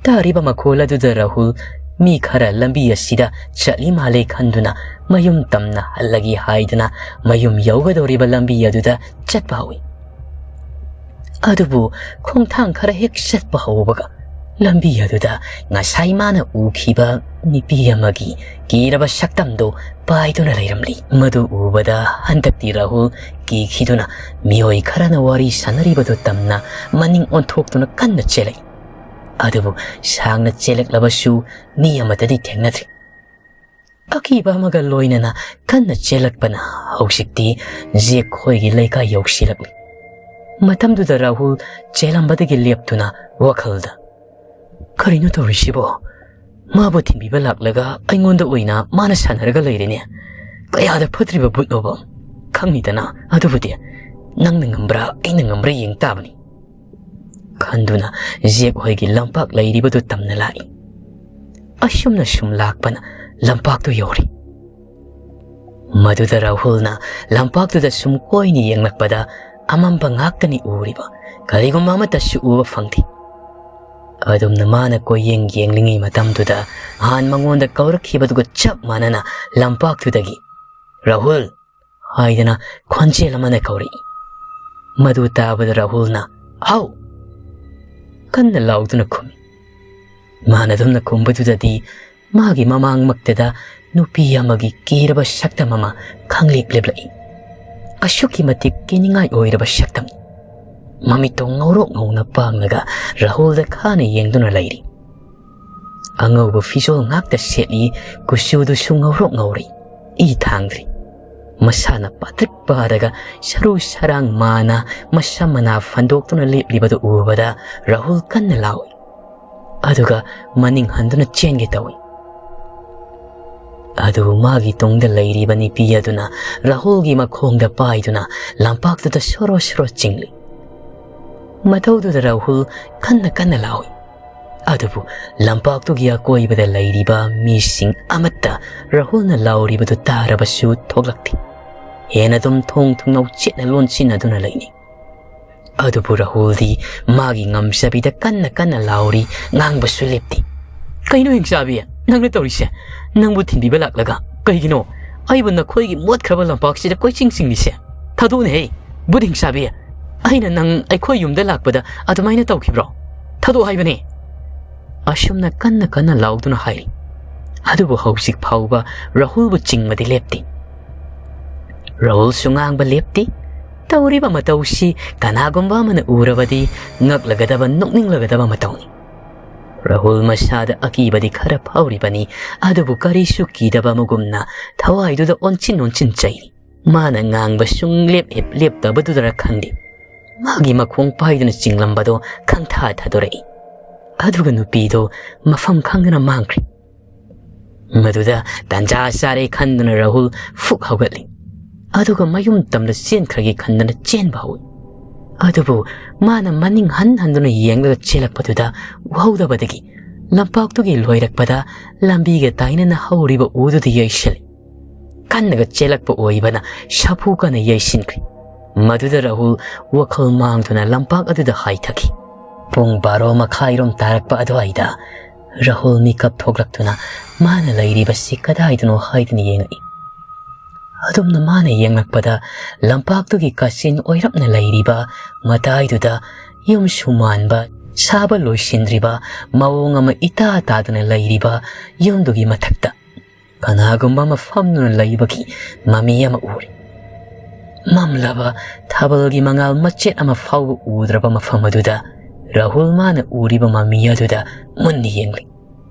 ꯇꯥꯔꯤꯕ ꯃꯈꯣꯜ ꯑꯗꯨꯗ ꯔꯥꯍꯨꯜ ꯃꯤ ꯈꯔ ꯂꯝꯕꯤ ꯑꯁꯤꯗ ꯆꯠꯂꯤ ꯃꯥꯜꯂꯦ ꯈꯟꯗꯨꯅ ꯃꯌꯨꯝ ꯇꯝꯅ ꯍꯜꯂꯒꯦ ꯍꯥꯏꯗꯨꯅ ꯃꯌꯨꯝ ꯌꯧꯒꯗꯧꯔꯤꯕ ꯂꯝꯕꯤ ꯑꯗꯨꯗ ꯆꯠꯄ ꯍꯧꯏ꯫ ꯑꯗꯨꯕꯨ ꯈꯣꯡꯊꯥꯡ ꯈꯔ ꯍꯦꯛ ꯆꯠꯄ ꯍꯧꯕꯒ ꯂꯝꯕꯤ ꯑꯗꯨꯗ ꯉꯁꯥꯏ ꯃꯥꯅ ꯎꯈꯤꯕ ꯅꯨꯄꯤ ꯑꯃꯒꯤ ꯀꯤꯔꯕ ꯁꯛꯇꯝꯗꯨ ꯄꯥꯏꯗꯨꯅ ꯂꯩꯔꯝꯂꯤ꯫ ꯃꯗꯨ ꯎꯕꯗ ꯍꯟꯗꯛꯇꯤ ꯔꯥꯍꯨꯜ ꯀꯤꯈꯤꯗꯨꯅ ꯃꯤꯑꯣꯏ ꯈꯔꯅ ꯋꯥꯔꯤ ꯁꯥꯟꯅꯔꯤꯕꯗꯨ ꯇꯝꯅ ꯃꯅꯤꯡ ꯑꯣꯟꯊꯣꯛꯇꯨꯅ ꯀꯟꯅ ꯆꯦꯜꯂꯛꯏ꯫ ꯑꯗꯨꯕꯨ ꯁꯥꯡꯅ ꯆꯦꯜꯂꯛꯂꯕꯁꯨ ꯃꯤ ꯑꯃꯠꯇꯗꯤ ꯊꯦꯡꯅꯗ꯭ꯔꯤ꯫ ꯑꯀꯤꯕ ꯑꯃꯒ ꯂꯣꯏꯅꯅ ꯀꯟꯅ ꯆꯦꯜꯂꯛꯄꯅ ꯍꯧꯖꯤꯛꯇꯤ ꯖꯦꯛ ꯈꯣꯏꯒꯤ ꯂꯩꯀꯥꯏ ꯌꯧꯁꯤꯜꯂꯛꯂꯤ꯫ ꯃꯇꯝꯗꯨꯗ ꯔꯥꯍꯨꯜ ꯆꯦꯜꯂꯝꯕꯗꯒꯤ ꯂꯦꯞꯇꯨꯅ ꯋꯥꯈꯜꯗ, "ꯀꯔꯤꯅꯣ ꯇꯧꯔꯤꯁꯤꯕꯣ? ꯃꯥꯕꯨ ꯊꯤꯟꯕꯤꯕ ꯂꯥꯛꯂꯒ ꯑꯩꯉꯣꯟꯗ ꯑꯣꯏꯅ ꯃꯥꯅ ꯁꯥꯟꯅꯔꯒ ꯂꯩꯔꯦꯅꯦ꯫ ꯀꯌꯥꯗ ꯐꯠꯇ꯭ꯔꯤꯕ ꯚꯨꯠꯅꯣꯕ? ꯈꯪꯅꯤꯗꯅ, ꯑꯗꯨꯕꯨꯗꯤ ꯅꯪꯅ ꯉꯝꯕ꯭ꯔꯥ ꯑꯩꯅ ꯉꯝꯕ꯭ꯔꯥ ꯌꯦꯡ ꯇꯥꯕꯅꯤ," ꯈꯟꯗꯨꯅ ꯖꯦꯛ ꯍꯣꯏꯒꯤ ꯂꯝꯄꯥꯛ ꯂꯩꯔꯤꯕꯗꯨ ꯇꯝꯅ ꯂꯥꯛꯏ꯫ ꯑꯁꯨꯝꯅ ꯁꯨꯝ ꯂꯥꯛꯄꯅ ꯂꯝꯄꯥꯛꯇꯨ ꯌꯧꯔꯦ꯫ ꯃꯗꯨꯗ ꯔꯥꯍꯨꯜꯅ ꯂꯝꯄꯥꯛꯇꯨꯗ ꯁꯨꯝ ꯀꯣꯏꯅ ꯌꯦꯡꯂꯛꯄꯗ ꯑꯃꯝꯕ ꯉꯥꯛꯇꯅꯤ ꯎꯔꯤꯕ, ꯀꯔꯤꯒꯨꯝꯕ ꯑꯃꯠꯇꯁꯨ ꯎꯕ ꯐꯪꯗꯦ꯫ ꯑꯗꯨꯝꯅ ꯃꯥꯅ ꯀꯣꯏꯌꯦꯡ ꯌꯦꯡꯂꯤꯉꯩ ꯃꯇꯝꯗꯨꯗ ꯅꯍꯥꯟ ꯃꯉꯣꯟꯗ ꯀꯧꯔꯛꯈꯤꯕꯗꯨꯒ ꯆꯞ ꯃꯥꯟꯅꯅ ꯂꯝꯄꯥꯛꯇꯨꯗꯒꯤ "ꯔꯥꯍꯨꯜ!" ꯍꯥꯏꯗꯅ ꯈꯣꯟꯖꯦꯜ ꯑꯃꯅ ꯀꯧꯔꯛꯏ꯫ ꯃꯗꯨ ꯇꯥꯕꯗ ꯔꯥꯍꯨꯜꯅ "ꯍꯥꯎ!" ꯀꯟꯅ ꯂꯥꯎꯗꯨꯅ ꯈꯨꯝꯃꯤ꯫ ꯃꯥꯅ ꯑꯗꯨꯝꯅ ꯈꯨꯝꯕꯗꯨꯗꯗꯤ ꯃꯥꯒꯤ ꯃꯃꯥꯡꯃꯛꯇꯗ ꯅꯨꯄꯤ ꯑꯃꯒꯤ ꯀꯤꯔꯕ ꯁꯛꯇꯝ ꯑꯃ ꯈꯪꯂꯦꯞ ꯂꯦꯞꯂꯛꯏ꯫ ꯑꯁꯨꯛꯀꯤ ꯃꯇꯤꯛ ꯀꯤꯅꯤꯡꯉꯥꯏ ꯑꯣꯏꯔꯕ ꯁꯛꯇꯝꯅꯤ꯫ ꯃꯃꯤꯠꯇꯣ ꯉꯧꯔꯣꯛ ꯉꯧꯅ ꯄꯥꯡꯂꯒ ꯔꯥꯍꯨꯜꯗ ꯈꯥꯅ ꯌꯦꯡꯗꯨꯅ ꯂꯩꯔꯤ꯫ ꯑꯉꯧꯕ ꯐꯤꯖꯣꯜ ꯉꯥꯛꯇ ꯁꯦꯠꯂꯤ, ꯀꯨꯆꯨꯗꯨꯁꯨ ꯉꯧꯔꯣꯛ ꯉꯧꯔꯤ, ꯏ ꯊꯥꯡꯗ꯭ꯔꯤ꯫ ꯃꯁꯥꯅ ꯄꯥꯇ꯭ꯔꯤꯛ ꯄꯥꯔꯒ ꯁꯔꯨ ꯁꯔꯥꯡ ꯃꯥꯅ ꯃꯁꯝ ꯃꯅꯥ ꯐꯟꯗꯣꯛꯇꯨꯅ ꯂꯦꯞꯂꯤꯕꯗꯨ ꯎꯕꯗ ꯔꯥꯍꯨꯜ ꯀꯟꯅ ꯂꯥꯎꯏ꯫ ꯑꯗꯨꯒ ꯃꯅꯤꯡ ꯍꯟꯗꯨꯅ ꯆꯦꯟꯒꯦ ꯇꯧꯏ꯫ ꯑꯗꯨꯕꯨ ꯃꯥꯒꯤ ꯇꯨꯡꯗ ꯂꯩꯔꯤꯕ ꯅꯨꯄꯤ ꯑꯗꯨꯅ ꯔꯥꯍꯨꯜꯒꯤ ꯃꯈꯣꯡꯗ ꯄꯥꯏꯗꯨꯅ ꯂꯝꯄꯥꯛꯇꯨꯗ ꯁꯣꯔꯣ ꯁꯣꯔꯣ ꯆꯤꯡꯂꯤ꯫ ꯃꯇꯧꯗꯨꯗ ꯔꯥꯍꯨꯜ ꯀꯟꯅ ꯀꯟꯅ ꯂꯥꯎꯏ꯫ ꯑꯗꯨꯕꯨ ꯂꯝꯄꯥꯛꯇꯨꯒꯤ ꯑꯀꯣꯏꯕꯗ ꯂꯩꯔꯤꯕ ꯃꯤꯁꯤꯡ ꯑꯃꯠꯇ ꯔꯥꯍꯨꯜꯅ ꯂꯥꯎꯔꯤꯕꯗꯨ ꯇꯥꯔꯕꯁꯨ ꯊꯣꯛꯂꯛꯇꯦ꯫ ꯍꯦꯟꯅ ꯑꯗꯨꯝ ꯊꯣꯡ ꯊꯨꯡꯅꯧ ꯆꯦꯠꯅ ꯂꯣꯟꯁꯤꯟꯅꯗꯨꯅ ꯂꯩꯅꯩ꯫ ꯑꯗꯨꯕꯨ ꯔꯥꯍꯨꯜꯗꯤ ꯃꯥꯒꯤ ꯉꯝꯖꯕꯤꯗ ꯀꯟꯅ ꯀꯟꯅ ꯂꯥꯎꯔꯤ, ꯉꯥꯡꯕꯁꯨ ꯂꯦꯞꯇꯦ꯫ "ꯀꯩꯅꯣ ꯍꯤꯡꯆꯥꯕꯤ, ꯅꯪꯅ ꯇꯧꯔꯤꯁꯦ? ꯅꯪꯕꯨ ꯊꯤꯟꯕꯤꯕ ꯂꯥꯛꯂꯒ ꯀꯩꯒꯤꯅꯣ ꯑꯩꯕꯨ ꯅꯈꯣꯏꯒꯤ ꯃꯣꯠꯈ꯭ꯔꯕ ꯂꯝꯄꯥꯛꯁꯤꯗ ꯀꯣꯏꯆꯤꯡ ꯆꯤꯡꯂꯤꯁꯦ? ꯊꯥꯗꯣꯛꯎꯅꯦꯍꯦ, ꯕꯨꯠ ꯍꯤꯡꯆꯥꯕꯤ! ꯑꯩꯅ ꯅꯪ ꯑꯩꯈꯣꯏ ꯌꯨꯝꯗ ꯂꯥꯛꯄꯗ ꯑꯗꯨꯃꯥꯏꯅ ꯇꯧꯈꯤꯕ꯭ꯔꯣ? ꯊꯥꯗꯣꯛꯑꯣ ꯍꯥꯏꯕꯅꯦ!" ꯑꯁꯨꯝꯅ ꯀꯟꯅ ꯀꯟꯅ ꯂꯥꯎꯗꯨꯅ ꯍꯥꯏꯔꯤ꯫ ꯑꯗꯨꯕꯨ ꯍꯧꯖꯤꯛ ꯐꯥꯎꯕ ꯔꯥꯍꯨꯜꯕꯨ ꯆꯤꯡꯕꯗꯤ ꯂꯦꯞꯇꯦ꯫ ꯔꯥꯍꯨꯜꯁꯨ ꯉꯥꯡꯕ ꯂꯦꯞꯇꯦ꯫ ꯇꯧꯔꯤꯕ ꯃꯇꯧꯁꯤ ꯀꯅꯥꯒꯨꯝꯕ ꯑꯃꯅ ꯎꯔꯕꯗꯤ ꯉꯛꯂꯒꯗꯕ, ꯅꯣꯛꯅꯤꯡꯂꯒꯗꯕ ꯃꯇꯧꯅꯤ꯫ ꯔꯥꯍꯨꯜ ꯃꯁꯥꯗ ꯑꯀꯤꯕꯗꯤ ꯈꯔ ꯐꯥꯎꯔꯤꯕꯅꯤ, ꯑꯗꯨꯕꯨ ꯀꯔꯤꯁꯨ ꯀꯤꯗꯕ ꯑꯃꯒꯨꯝꯅ ꯊꯋꯥꯏꯗꯨꯗ ꯑꯣꯟꯁꯤꯟ ꯑꯣꯟꯁꯤꯟ ꯆꯩꯔꯤ꯫ ꯃꯥꯅ ꯉꯥꯡꯕ ꯁꯨꯡꯂꯦꯞ ꯍꯦꯛ ꯂꯦꯞꯇꯕꯗꯨꯗꯔ ꯈꯪꯗꯦ, ꯃꯥꯒꯤ ꯃꯈꯣꯡ ꯄꯥꯏꯗꯨꯅ ꯆꯤꯡꯂꯝꯕꯗꯣ ꯈꯪꯊꯥ ꯊꯥꯗꯣꯔꯛꯏ꯫ ꯑꯗꯨꯒ ꯅꯨꯄꯤꯗꯣ ꯃꯐꯝ ꯈꯪꯗꯅ ꯃꯥꯡꯈ꯭ꯔꯦ꯫ ꯃꯗꯨꯗ ꯇꯟꯖꯥ ꯆꯥꯔꯦ ꯈꯟꯗꯨꯅ ꯔꯥꯍꯨꯜ ꯐꯨꯛ ꯍꯧꯒꯠꯂꯤ꯫ ꯑꯗꯨꯒ ꯃꯌꯨꯝ ꯇꯝꯗ ꯆꯦꯟꯈ꯭ꯔꯒꯦ ꯈꯟꯗꯨꯅ ꯆꯦꯟꯕ ꯍꯧꯏ꯫ ꯑꯗꯨꯕꯨ ꯃꯥꯅ ꯃꯅꯤꯡ ꯍꯟ ꯍꯟꯗꯨꯅ ꯌꯦꯡꯂꯒ ꯆꯦꯜꯂꯛꯄꯗꯨꯗ ꯎꯍꯧꯗꯕꯗꯒꯤ ꯂꯝꯄꯥꯛꯇꯨꯒꯤ ꯂꯣꯏꯔꯛꯄꯗ ꯂꯝꯕꯤꯒ ꯇꯥꯏꯅꯅ ꯍꯧꯔꯤꯕ ꯎꯗꯨꯗ ꯌꯩꯁꯤꯜꯂꯤ꯫ ꯀꯟꯅꯒ ꯆꯦꯜꯂꯛꯄ ꯑꯣꯏꯕꯅ ꯁꯥꯐꯨ ꯀꯟꯅ ꯌꯩꯁꯤꯟꯈ꯭ꯔꯦ꯫ ꯃꯗꯨꯗ ꯔꯥꯍꯨꯜ ꯋꯥꯈꯜ ꯃꯥꯡꯗꯨꯅ ꯂꯝꯄꯥꯛ ꯑꯗꯨꯗ ꯍꯥꯏꯊꯈꯤ꯫ ꯄꯨꯡ ꯕꯥꯔꯣ ꯃꯈꯥꯏꯔꯣꯝ ꯇꯥꯔꯛꯄ ꯑꯗꯨꯋꯥꯏꯗ ꯔꯥꯍꯨꯜ ꯃꯤꯀꯞ ꯊꯣꯛꯂꯛꯇꯨꯅ ꯃꯥꯅ ꯂꯩꯔꯤꯕꯁꯤ ꯀꯗꯥꯏꯗꯅꯣ ꯍꯥꯏꯗꯨꯅ ꯌꯦꯡꯉꯛꯏ꯫ ꯑꯗꯨꯝꯅ ꯃꯥꯅ ꯌꯦꯡꯂꯛꯄꯗ ꯂꯝꯄꯥꯛꯇꯨꯒꯤ ꯀꯥꯆꯤꯟ ꯑꯣꯏꯔꯞꯅ ꯂꯩꯔꯤꯕ ꯃꯇꯥꯏꯗꯨꯗ ꯌꯨꯝ ꯁꯨꯃꯥꯟꯕ, ꯁꯥꯕ ꯂꯣꯏꯁꯤꯟꯗ꯭ꯔꯤꯕ ꯃꯑꯣꯡ ꯑꯃ ꯏꯇꯥ ꯇꯥꯗꯅ ꯂꯩꯔꯤꯕ ꯌꯨꯝꯗꯨꯒꯤ ꯃꯊꯛꯇ ꯀꯅꯥꯒꯨꯝꯕ ꯑꯃ ꯐꯝꯗꯨꯅ ꯂꯩꯕꯒꯤ ꯃꯃꯤ ꯑꯃ ꯎꯔꯤ꯫ ꯃꯝꯂꯕ ꯊꯥꯕꯜꯒꯤ ꯃꯉꯥꯜ ꯃꯆꯦꯠ ꯑꯃ ꯐꯥꯎꯕ ꯎꯗ꯭ꯔꯕ ꯃꯐꯝ ꯑꯗꯨꯗ ꯔꯥꯍꯨꯜ ꯃꯥꯅ ꯎꯔꯤꯕ ꯃꯃꯤ ꯑꯗꯨꯗ ꯃꯨꯟꯅ ꯌꯦꯡꯂꯤ꯫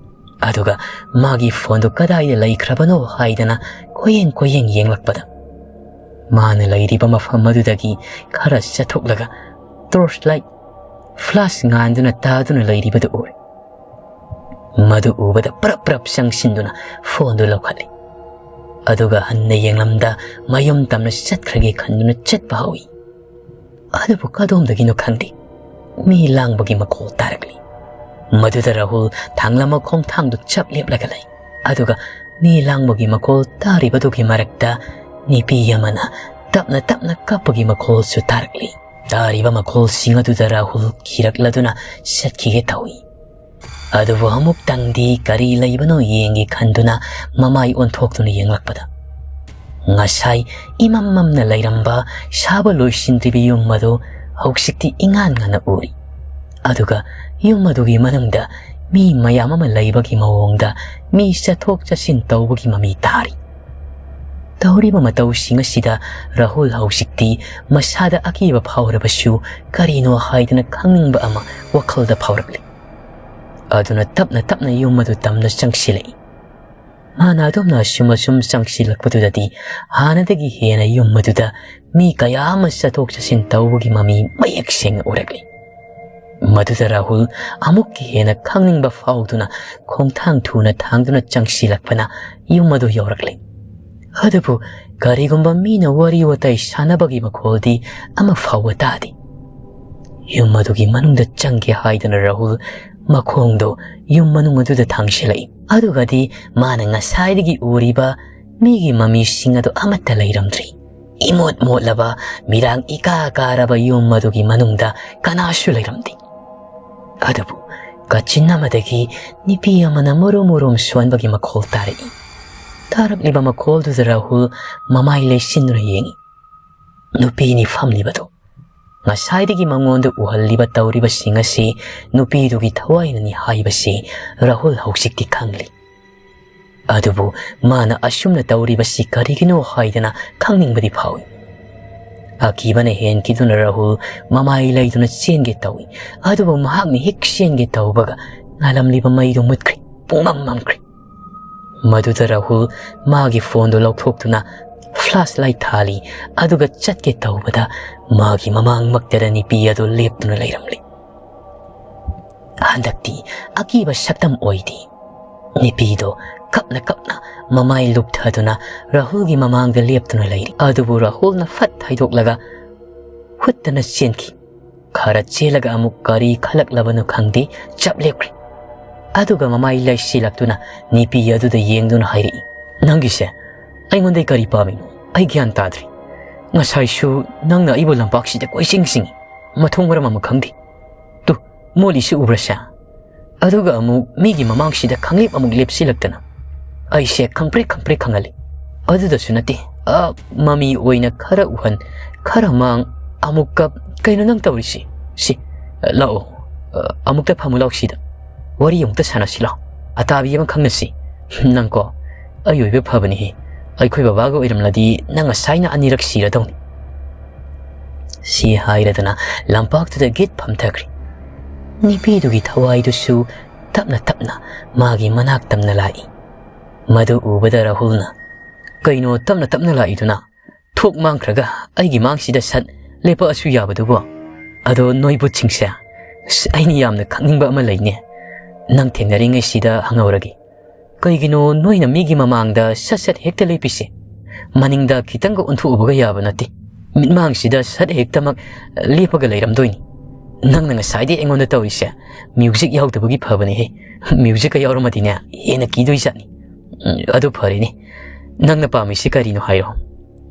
ꯑꯗꯨꯒ ꯃꯥꯒꯤ ꯐꯣꯟꯗꯨ ꯀꯗꯥꯏꯗ ꯂꯩꯈ꯭ꯔꯕꯅꯣ ꯍꯥꯏꯗꯅ ꯀꯣꯏꯌꯦꯡ ꯀꯣꯏꯌꯦꯡ ꯌꯦꯡꯂꯛꯄꯗ, ꯃꯥꯅ ꯂꯩꯔꯤꯕ ꯃꯐꯝ ꯑꯗꯨꯗꯒꯤ ꯈꯔ ꯆꯠꯊꯣꯛꯂꯒ ꯇꯣꯔꯆ ꯂꯥꯏꯠ ꯐ꯭ꯂꯥꯁ ꯉꯥꯟꯗꯨꯅ ꯇꯥꯗꯨꯅ ꯂꯩꯔꯤꯕꯗꯨ ꯎꯔꯦ꯫ ꯃꯗꯨ ꯎꯕꯗ ꯄ꯭ꯔꯞ ꯄ꯭ꯔꯞ ꯆꯪꯁꯤꯟꯗꯨꯅ ꯐꯣꯟꯗꯨ ꯂꯧꯈꯠꯂꯤ꯫ ꯑꯗꯨꯒ ꯍꯟꯅ ꯌꯦꯡꯂꯝꯗ ꯃꯌꯨꯝ ꯇꯝꯅ ꯆꯠꯈ꯭ꯔꯒꯦ ꯈꯟꯗꯨꯅ ꯆꯠꯄ ꯍꯧꯏ꯫ ꯑꯗꯨꯕꯨ ꯀꯗꯣꯝꯗꯒꯤꯅꯣ ꯈꯪꯗꯦ, ꯃꯤ ꯂꯥꯡꯕꯒꯤ ꯃꯈꯣꯜ ꯇꯥꯔꯛꯂꯤ꯫ ꯃꯗꯨꯗ ꯔꯥꯍꯨꯜ ꯊꯥꯡꯂꯝꯕ ꯈꯣꯡꯊꯥꯡꯗꯨ ꯆꯞ ꯂꯦꯞꯂꯒ ꯂꯩ꯫ ꯑꯗꯨꯒ ꯃꯤ ꯂꯥꯡꯕꯒꯤ ꯃꯈꯣꯜ ꯇꯥꯔꯤꯕꯗꯨꯒꯤ ꯃꯔꯛꯇ ꯅꯨꯄꯤ ꯑꯃꯅ ꯇꯞꯅ ꯇꯞꯅ ꯀꯞꯄꯒꯤ ꯃꯈꯣꯜꯁꯨ ꯇꯥꯔꯛꯂꯤ꯫ ꯇꯥꯔꯤꯕ ꯃꯈꯣꯜꯁꯤꯡ ꯑꯗꯨꯗ ꯔꯥꯍꯨꯜ ꯀꯤꯔꯛꯂꯗꯨꯅ ꯆꯠꯈꯤꯒꯦ ꯇꯧꯏ꯫ ꯑꯗꯨꯕꯨ ꯑꯃꯨꯛꯇꯪꯗꯤ ꯀꯔꯤ ꯂꯩꯕꯅꯣ ꯌꯦꯡꯒꯦ ꯈꯟꯗꯨꯅ ꯃꯃꯥꯏ ꯑꯣꯟꯊꯣꯛꯇꯨꯅ ꯌꯦꯡꯂꯛꯄꯗ, ꯉꯁꯥꯏ ꯏꯃꯝ ꯃꯝꯅ ꯂꯩꯔꯝꯕ ꯁꯥꯕ ꯂꯣꯏꯁꯤꯟꯗ꯭ꯔꯤꯕ ꯌꯨꯝ ꯑꯗꯨ ꯍꯧꯖꯤꯛꯇꯤ ꯏꯉꯥꯟ ꯉꯥꯟꯅ ꯎꯔꯤ꯫ ꯑꯗꯨꯒ ꯌꯨꯝ ꯑꯗꯨꯒꯤ ꯃꯅꯨꯡꯗ ꯃꯤ ꯃꯌꯥꯝ ꯑꯃ ꯂꯩꯕꯒꯤ ꯃꯑꯣꯡꯗ ꯃꯤ ꯆꯠꯊꯣꯛ ꯆꯠꯁꯤꯟ ꯇꯧꯕꯒꯤ ꯃꯃꯤ ꯇꯥꯔꯤ꯫ ꯇꯧꯔꯤꯕ ꯃꯇꯧꯁꯤꯡ ꯑꯁꯤꯗ ꯔꯥꯍꯨꯜ ꯍꯧꯖꯤꯛꯇꯤ ꯃꯁꯥꯗ ꯑꯀꯤꯕ ꯐꯥꯎꯔꯕꯁꯨ ꯀꯔꯤꯅꯣ ꯍꯥꯏꯗꯅ ꯈꯪꯅꯤꯡꯕ ꯑꯃ ꯋꯥꯈꯜꯗ ꯐꯥꯎꯔꯛꯂꯤ꯫ ꯑꯗꯨꯅ ꯇꯞꯅ ꯇꯞꯅ ꯌꯨꯝ ꯑꯗꯨ ꯇꯝꯅ ꯆꯪꯁꯤꯜꯂꯛꯏ꯫ ꯃꯥꯅ ꯑꯗꯨꯝꯅ ꯑꯁꯨꯝ ꯑꯁꯨꯝ ꯆꯪꯁꯤꯜꯂꯛꯄꯗꯨꯗꯗꯤ ꯍꯥꯟꯅꯗꯒꯤ ꯍꯦꯟꯅ ꯌꯨꯝ ꯑꯗꯨꯗ ꯃꯤ ꯀꯌꯥ ꯑꯃ ꯆꯠꯊꯣꯛ ꯆꯠꯁꯤꯟ ꯇꯧꯕꯒꯤ ꯃꯃꯤ ꯃꯌꯦꯛ ꯁꯦꯡꯅ ꯎꯔꯛꯂꯤ꯫ ꯃꯗꯨꯗ ꯔꯥꯍꯨꯜ ꯑꯃꯨꯛꯀ ꯍꯦꯟꯅ ꯈꯪꯅꯤꯡꯕ ꯐꯥꯎꯗꯨꯅ ꯈꯣꯡꯊꯥꯡ ꯊꯨꯅ ꯊꯥꯡꯗꯨꯅ ꯆꯪꯁꯤꯜꯂꯛꯄꯅ ꯌꯨꯝ ꯑꯗꯨ ꯌꯧꯔꯛꯂꯦ꯫ ꯑꯗꯨꯕꯨ ꯀꯔꯤꯒꯨꯝꯕ ꯃꯤꯅ ꯋꯥꯔꯤ ꯋꯥꯇꯥꯏ ꯁꯥꯟꯅꯕꯒꯤ ꯃꯈꯣꯜꯗꯤ ꯑꯃ ꯐꯥꯎꯕ ꯇꯥꯗꯦ꯫ ꯌꯨꯝ ꯑꯗꯨꯒꯤ ꯃꯅꯨꯡꯗ ꯆꯪꯒꯦ ꯍꯥꯏꯗꯅ ꯔꯥꯍꯨꯜ ꯃꯈꯣꯡꯗꯣ ꯌꯨꯝ ꯃꯅꯨꯡ ꯑꯗꯨꯗ ꯊꯥꯡꯁꯤꯜꯂꯛꯏ꯫ ꯑꯗꯨꯒꯗꯤ ꯃꯥꯅ ꯉꯁꯥꯏꯗꯒꯤ ꯎꯔꯤꯕ ꯃꯤꯒꯤ ꯃꯃꯤꯁꯤꯡ ꯑꯗꯨ ꯑꯃꯠꯇ ꯂꯩꯔꯝꯗ꯭ꯔꯤ꯫ ꯏꯃꯣꯠ ꯃꯣꯠꯂꯕ, ꯃꯤꯔꯥꯡ ꯏꯀꯥ ꯀꯥꯔꯕ ꯌꯨꯝ ꯑꯗꯨꯒꯤ ꯃꯅꯨꯡꯗ ꯀꯅꯥꯁꯨ ꯂꯩꯔꯝꯗꯦ꯫ ꯑꯗꯨꯕꯨ ꯀꯥꯆꯤꯟ ꯑꯃꯗꯒꯤ ꯅꯨꯄꯤ ꯑꯃꯅ ꯃꯨꯔꯨꯝ ꯃꯨꯔꯨꯝ ꯁꯣꯟꯕꯒꯤ ꯃꯈꯣꯜ ꯇꯥꯔꯛꯏ꯫ ꯇꯥꯔꯛꯂꯤꯕ ꯃꯈꯣꯜꯗꯨꯗ ꯔꯥꯍꯨꯜ ꯃꯃꯥꯏ ꯂꯩꯁꯤꯟꯗꯨꯅ ꯌꯦꯡꯏ꯫ ꯅꯨꯄꯤꯅꯤ ꯐꯝꯂꯤꯕꯗꯨ꯫ ꯉꯁꯥꯏꯗꯒꯤ ꯃꯉꯣꯟꯗ ꯎꯍꯜꯂꯤꯕ ꯇꯧꯔꯤꯕꯁꯤꯡ ꯑꯁꯤ ꯅꯨꯄꯤꯗꯨꯒꯤ ꯊꯋꯥꯏꯅꯅꯤ ꯍꯥꯏꯕꯁꯤ ꯔꯥꯍꯨꯜ ꯍꯧꯖꯤꯛꯇꯤ ꯈꯪꯂꯤ꯫ ꯑꯗꯨꯕꯨ ꯃꯥꯅ ꯑꯁꯨꯝꯅ ꯇꯧꯔꯤꯕꯁꯤ ꯀꯔꯤꯒꯤꯅꯣ ꯍꯥꯏꯗꯅ ꯈꯪꯅꯤꯡꯕꯗꯤ ꯐꯥꯎꯏ꯫ ꯑꯀꯤꯕꯅ ꯍꯦꯟꯈꯤꯗꯨꯅ ꯔꯥꯍꯨꯜ ꯃꯃꯥꯏ ꯂꯩꯗꯨꯅ ꯆꯦꯟꯒꯦ ꯇꯧꯏ꯫ ꯑꯗꯨꯕꯨ ꯃꯍꯥꯛꯅ ꯍꯦꯛ ꯆꯦꯟꯒꯦ ꯇꯧꯕꯒ ꯉꯥꯜꯂꯝꯂꯤꯕ ꯃꯩꯗꯨ ꯃꯨꯠꯈ꯭ꯔꯦ, ꯄꯨꯡꯃꯝ ꯃꯝꯈ꯭ꯔꯦ꯫ ꯃꯗꯨꯗ ꯔꯥꯍꯨꯜ ꯃꯥꯒꯤ ꯐꯣꯟꯗꯨ ꯂꯧꯊꯣꯛꯇꯨꯅ ꯐ꯭ꯂꯥꯁ ꯂꯥꯏꯠ ꯊꯥꯜꯂꯤ꯫ ꯑꯗꯨꯒ ꯆꯠꯀꯦ ꯇꯧꯕꯗ ꯃꯥꯒꯤ ꯃꯃꯥꯡꯃꯛꯇꯗ ꯅꯨꯄꯤ ꯑꯗꯨ ꯂꯦꯞꯇꯨꯅ ꯂꯩꯔꯝꯂꯤ꯫ ꯍꯟꯗꯛꯇꯤ ꯑꯀꯤꯕ ꯁꯛꯇꯝ ꯑꯣꯏꯗꯦ꯫ ꯅꯨꯄꯤꯗꯣ ꯀꯞꯅ ꯀꯞꯅ ꯃꯃꯥꯏ ꯂꯨꯞꯊꯗꯨꯅ ꯔꯥꯍꯨꯜꯒꯤ ꯃꯃꯥꯡꯗ ꯂꯦꯞꯇꯨꯅ ꯂꯩꯔꯤ꯫ ꯑꯗꯨꯕꯨ ꯔꯥꯍꯨꯜꯅ ꯐꯠ ꯍꯥꯏꯗꯣꯛꯂꯒ ꯍꯨꯠꯇꯅ ꯆꯦꯟꯈꯤ꯫ ꯈꯔ ꯆꯦꯜꯂꯒ ꯑꯃꯨꯛ ꯀꯔꯤ ꯈꯜꯂꯛꯂꯕꯅꯣ ꯈꯪꯗꯦ, ꯆꯞ ꯂꯦꯞꯈ꯭ꯔꯦ꯫ ꯑꯗꯨꯒ ꯃꯃꯥꯏ ꯂꯩꯁꯤꯜꯂꯛꯇꯨꯅ ꯅꯨꯄꯤ ꯑꯗꯨꯗ ꯌꯦꯡꯗꯨꯅ ꯍꯥꯏꯔꯛꯏ, "ꯅꯪꯒꯤꯁꯦ ꯑꯩꯉꯣꯟꯗꯩ ꯀꯔꯤ ꯄꯥꯝꯃꯤꯅꯣ? ꯑꯩ ꯒ꯭ꯌꯥꯟ ꯇꯥꯗ꯭ꯔꯦ꯫ ꯉꯁꯥꯏꯁꯨ ꯅꯪꯅ ꯑꯩꯕꯨ ꯂꯝꯄꯥꯛꯁꯤꯗ ꯀꯣꯏꯆꯤꯡ ꯆꯤꯡꯏ, ꯃꯊꯣꯡ ꯃꯔꯝ ꯑꯃ ꯈꯪꯗꯦ꯫ ꯇꯨ, ꯃꯣꯠꯂꯤꯁꯤ ꯎꯕ꯭ꯔꯁꯦ? ꯑꯗꯨꯒ ꯑꯃꯨꯛ ꯃꯤꯒꯤ ꯃꯃꯥꯡꯁꯤꯗ ꯈꯪꯂꯦꯞ ꯑꯃꯨꯛ ꯂꯦꯞꯁꯤꯜꯂꯛꯇꯅ ꯑꯩꯁꯦ ꯈꯪꯄ꯭ꯔꯦꯛ ꯈꯪꯄ꯭ꯔꯦꯛ ꯈꯪꯍꯜꯂꯤ꯫ ꯑꯗꯨꯗꯁꯨ ꯅꯠꯇꯦ, ꯑ, ꯃꯃꯤ ꯑꯣꯏꯅ ꯈꯔ ꯎꯍꯟ, ꯈꯔ ꯃꯥꯡ, ꯑꯃꯨꯛ ꯀꯞ꯫ ꯀꯩꯅꯣ ꯅꯪ ꯇꯧꯔꯤꯁꯤ? ꯁꯤ, ꯂꯥꯛꯑꯣ, ꯑ, ꯑꯃꯨꯛꯇ ꯐꯝꯃꯨ ꯂꯥꯛꯑꯣ ꯁꯤꯗ꯫ ꯋꯥꯔꯤ ꯑꯃꯨꯛꯇ ꯁꯥꯟꯅꯁꯤ ꯂꯥꯛꯑꯣ꯫ ꯑꯇꯥꯕꯤ ꯑꯃ ꯈꯪꯅꯁꯤ꯫ ꯅꯪꯀꯣ, ꯑꯩ ꯑꯣꯏꯕ ꯐꯕꯅꯤꯍꯦ꯫ ꯑꯩꯈꯣꯏ ꯕꯕꯥꯒ ꯑꯣꯏꯔꯝꯂꯗꯤ ꯅꯪ ꯉꯁꯥꯏꯅ ꯑꯅꯤꯔꯛ ꯁꯤꯔꯗꯧꯅꯤ꯫" ꯁꯤ ꯍꯥꯏꯔꯗꯅ ꯂꯝꯄꯥꯛꯇꯨꯗ ꯒꯤꯠ ꯐꯝꯊꯈ꯭ꯔꯦ꯫ ꯅꯨꯄꯤꯗꯨꯒꯤ ꯊꯋꯥꯏꯗꯨꯁꯨ ꯇꯞꯅ ꯇꯞꯅ ꯃꯥꯒꯤ ꯃꯅꯥꯛ ꯇꯝꯅ ꯂꯥꯛꯏ꯫ ꯃꯗꯨ ꯎꯕꯗ ꯔꯥꯍꯨꯜꯅ, "ꯀꯩꯅꯣ ꯇꯞꯅ ꯇꯞꯅ ꯂꯥꯛꯏꯗꯨꯅ? ꯊꯣꯛ ꯃꯥꯡꯈ꯭ꯔꯒ ꯑꯩꯒꯤ ꯃꯥꯡꯁꯤꯗ ꯁꯠ ꯂꯦꯞꯄꯛꯑꯁꯨ ꯌꯥꯕꯗꯨꯕꯨ? ꯑꯗꯣ ꯅꯣꯏ ꯕꯨꯠꯁꯤꯡꯁꯦ, ꯑꯁ, ꯑꯩꯅ ꯌꯥꯝꯅ ꯈꯪꯅꯤꯡꯕ ꯑꯃ ꯂꯩꯅꯦ꯫ ꯅꯪ ꯊꯦꯡꯅꯔꯤꯉꯩꯁꯤꯗ ꯍꯪꯍꯧꯔꯒꯦ꯫ ꯀꯩꯒꯤꯅꯣ ꯅꯣꯏꯅ ꯃꯤꯒꯤ ꯃꯃꯥꯡꯗ ꯁꯠ ꯁꯠ ꯍꯦꯛꯇ ꯂꯦꯞꯄꯤꯁꯦ? ꯃꯅꯤꯡꯗ ꯈꯤꯇꯪꯒ ꯑꯣꯟꯊꯣꯛꯎꯕꯒ ꯌꯥꯕ ꯅꯠꯇꯦ꯫ ꯃꯤꯠꯃꯥꯡꯁꯤꯗ ꯁꯠ ꯍꯦꯛꯇꯃꯛ ꯂꯦꯞꯄꯒ ꯂꯩꯔꯝꯗꯣꯏꯅꯤ꯫ ꯅꯪꯅ ꯉꯁꯥꯏꯗꯩ ꯑꯩꯉꯣꯟꯗ ꯇꯧꯔꯤꯁꯦ ꯃ꯭ꯌꯨꯖꯤꯛ ꯌꯥꯎꯗꯕꯒꯤ ꯐꯕꯅꯦꯍꯦ꯫ ꯃ꯭ꯌꯨꯖꯤꯛꯀ ꯌꯥꯎꯔꯝꯃꯗꯤꯅꯦ, ꯍꯦꯟꯅ ꯀꯤꯗꯣꯏꯖꯥꯠꯅꯤ꯫ ꯎꯝ, ꯑꯗꯨ ꯐꯔꯦꯅꯦ꯫ ꯅꯪꯅ ꯄꯥꯝꯃꯤꯁꯤ ꯀꯔꯤꯅꯣ ꯍꯥꯏꯔꯣ꯫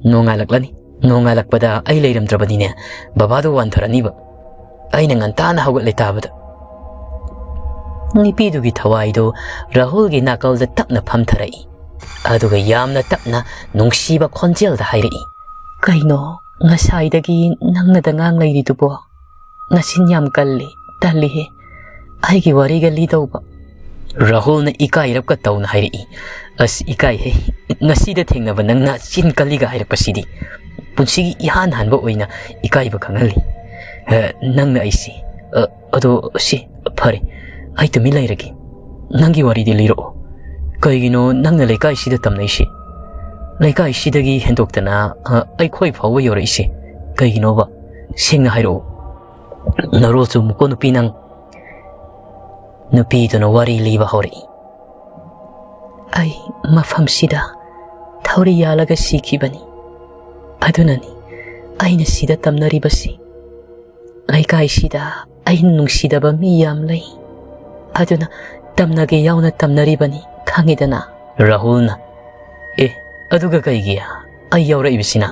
ꯅꯣꯡꯉꯥꯜꯂꯛꯂꯅꯤ꯫ ꯅꯣꯡꯉꯥꯜꯂꯛꯄꯗ ꯑꯩ ꯂꯩꯔꯝꯗ꯭ꯔꯕꯅꯤꯅꯦ, ꯕꯕꯥꯗꯣ ꯋꯥꯟꯊꯔꯅꯤꯕ꯫ ꯑꯩꯅ ꯉꯟꯇꯥꯅ ꯍꯧꯒꯠꯂꯦ ꯇꯥꯕꯗ꯫ ꯅꯨꯄꯤꯗꯨꯒꯤ ꯊꯋꯥꯏꯗꯨ ꯔꯥꯍꯨꯜꯒꯤ ꯅꯥꯀꯜꯗ ꯇꯞꯅ ꯐꯝꯊꯔꯛꯏ꯫ ꯑꯗꯨꯒ ꯌꯥꯝꯅ ꯇꯞꯅ ꯅꯨꯡꯁꯤꯕ ꯈꯣꯟꯖꯦꯜꯗ ꯍꯥꯏꯔꯛꯏ, "ꯀꯩꯅꯣ, ꯉꯁꯥꯏꯗꯒꯤ ꯅꯪꯅꯗ ꯉꯥꯡ ꯂꯩꯔꯤꯗꯨꯕꯣ? ꯅꯆꯤꯟ ꯌꯥꯝ ꯀꯜꯂꯤ, ꯇꯜꯂꯤꯍꯦ꯫ ꯑꯩꯒꯤ ꯋꯥꯔꯤꯒ ꯂꯤꯗꯧꯕ?" ꯔꯥꯍꯨꯜꯅ ꯏꯀꯥꯏꯔꯞꯀ ꯇꯧꯅ ꯍꯥꯏꯔꯛꯏ, "ꯑꯁ, ꯏꯀꯥꯏꯍꯦ꯫ ꯉꯁꯤꯗ ꯊꯦꯡꯅꯕ ꯅꯪꯅ ꯆꯤꯟ ꯀꯜꯂꯤꯒ ꯍꯥꯏꯔꯛꯄꯁꯤꯗꯤ꯫ ꯄꯨꯟꯁꯤꯒꯤ ꯏꯍꯥꯟ ꯍꯥꯟꯕ ꯑꯣꯏꯅ ꯏꯀꯥꯏꯕ ꯈꯪꯍꯜꯂꯤ꯫ ꯑ, ꯅꯪꯅ ꯑꯩꯁꯤ, ꯑ, ꯑꯗꯣ ꯁꯤ, ꯐꯔꯦ, ꯑꯩ ꯇꯨꯃꯤꯟ ꯂꯩꯔꯒꯦ꯫ ꯅꯪꯒꯤ ꯋꯥꯔꯤꯗꯤ ꯂꯤꯔꯛꯑꯣ꯫ ꯀꯩꯒꯤꯅꯣ ꯅꯪꯅ ꯂꯩꯀꯥꯏꯁꯤꯗ ꯇꯝꯅꯩꯁꯤ? ꯂꯩꯀꯥꯏꯁꯤꯗꯒꯤ ꯍꯦꯟꯗꯣꯛꯇꯅ, ꯑ, ꯑꯩꯈꯣꯏ ꯐꯥꯎꯕ ꯌꯧꯔꯛꯏꯁꯤ ꯀꯩꯒꯤꯅꯣꯕ? ꯁꯦꯡꯅ ꯍꯥꯏꯔꯛꯑꯣ꯫ ꯅꯔꯣꯜ ꯆꯨꯝꯃꯨꯀꯣ ꯅꯨꯄꯤ ꯅꯪ꯫" ꯅꯨꯄꯤꯗꯨꯅ ꯋꯥꯔꯤ ꯂꯤꯕ ꯍꯧꯔꯛꯏ꯫ "ꯑꯩ ꯃꯐꯝꯁꯤꯗ ꯊꯧꯔꯤ ꯌꯥꯜꯂꯒ ꯁꯤꯈꯤꯕꯅꯤ꯫ ꯑꯗꯨꯅꯅꯤ ꯑꯩꯅ ꯁꯤꯗ ꯇꯝꯅꯔꯤꯕꯁꯤ꯫ ꯂꯩꯀꯥꯏꯁꯤꯗ ꯑꯩꯅ ꯅꯨꯡꯁꯤꯗꯕ ꯃꯤ ꯌꯥꯝ ꯂꯩ꯫ ꯑꯗꯨꯅ ꯇꯝꯅꯒꯦ ꯌꯥꯎꯅ ꯇꯝꯅꯔꯤꯕꯅꯤ, ꯈꯪꯉꯤꯗꯅ?" ꯔꯥꯍꯨꯜꯅ, "ꯑꯦ, ꯑꯗꯨꯒ ꯀꯩꯒꯤ ꯑꯩ ꯌꯥꯎꯔꯛꯏꯕꯁꯤꯅ?"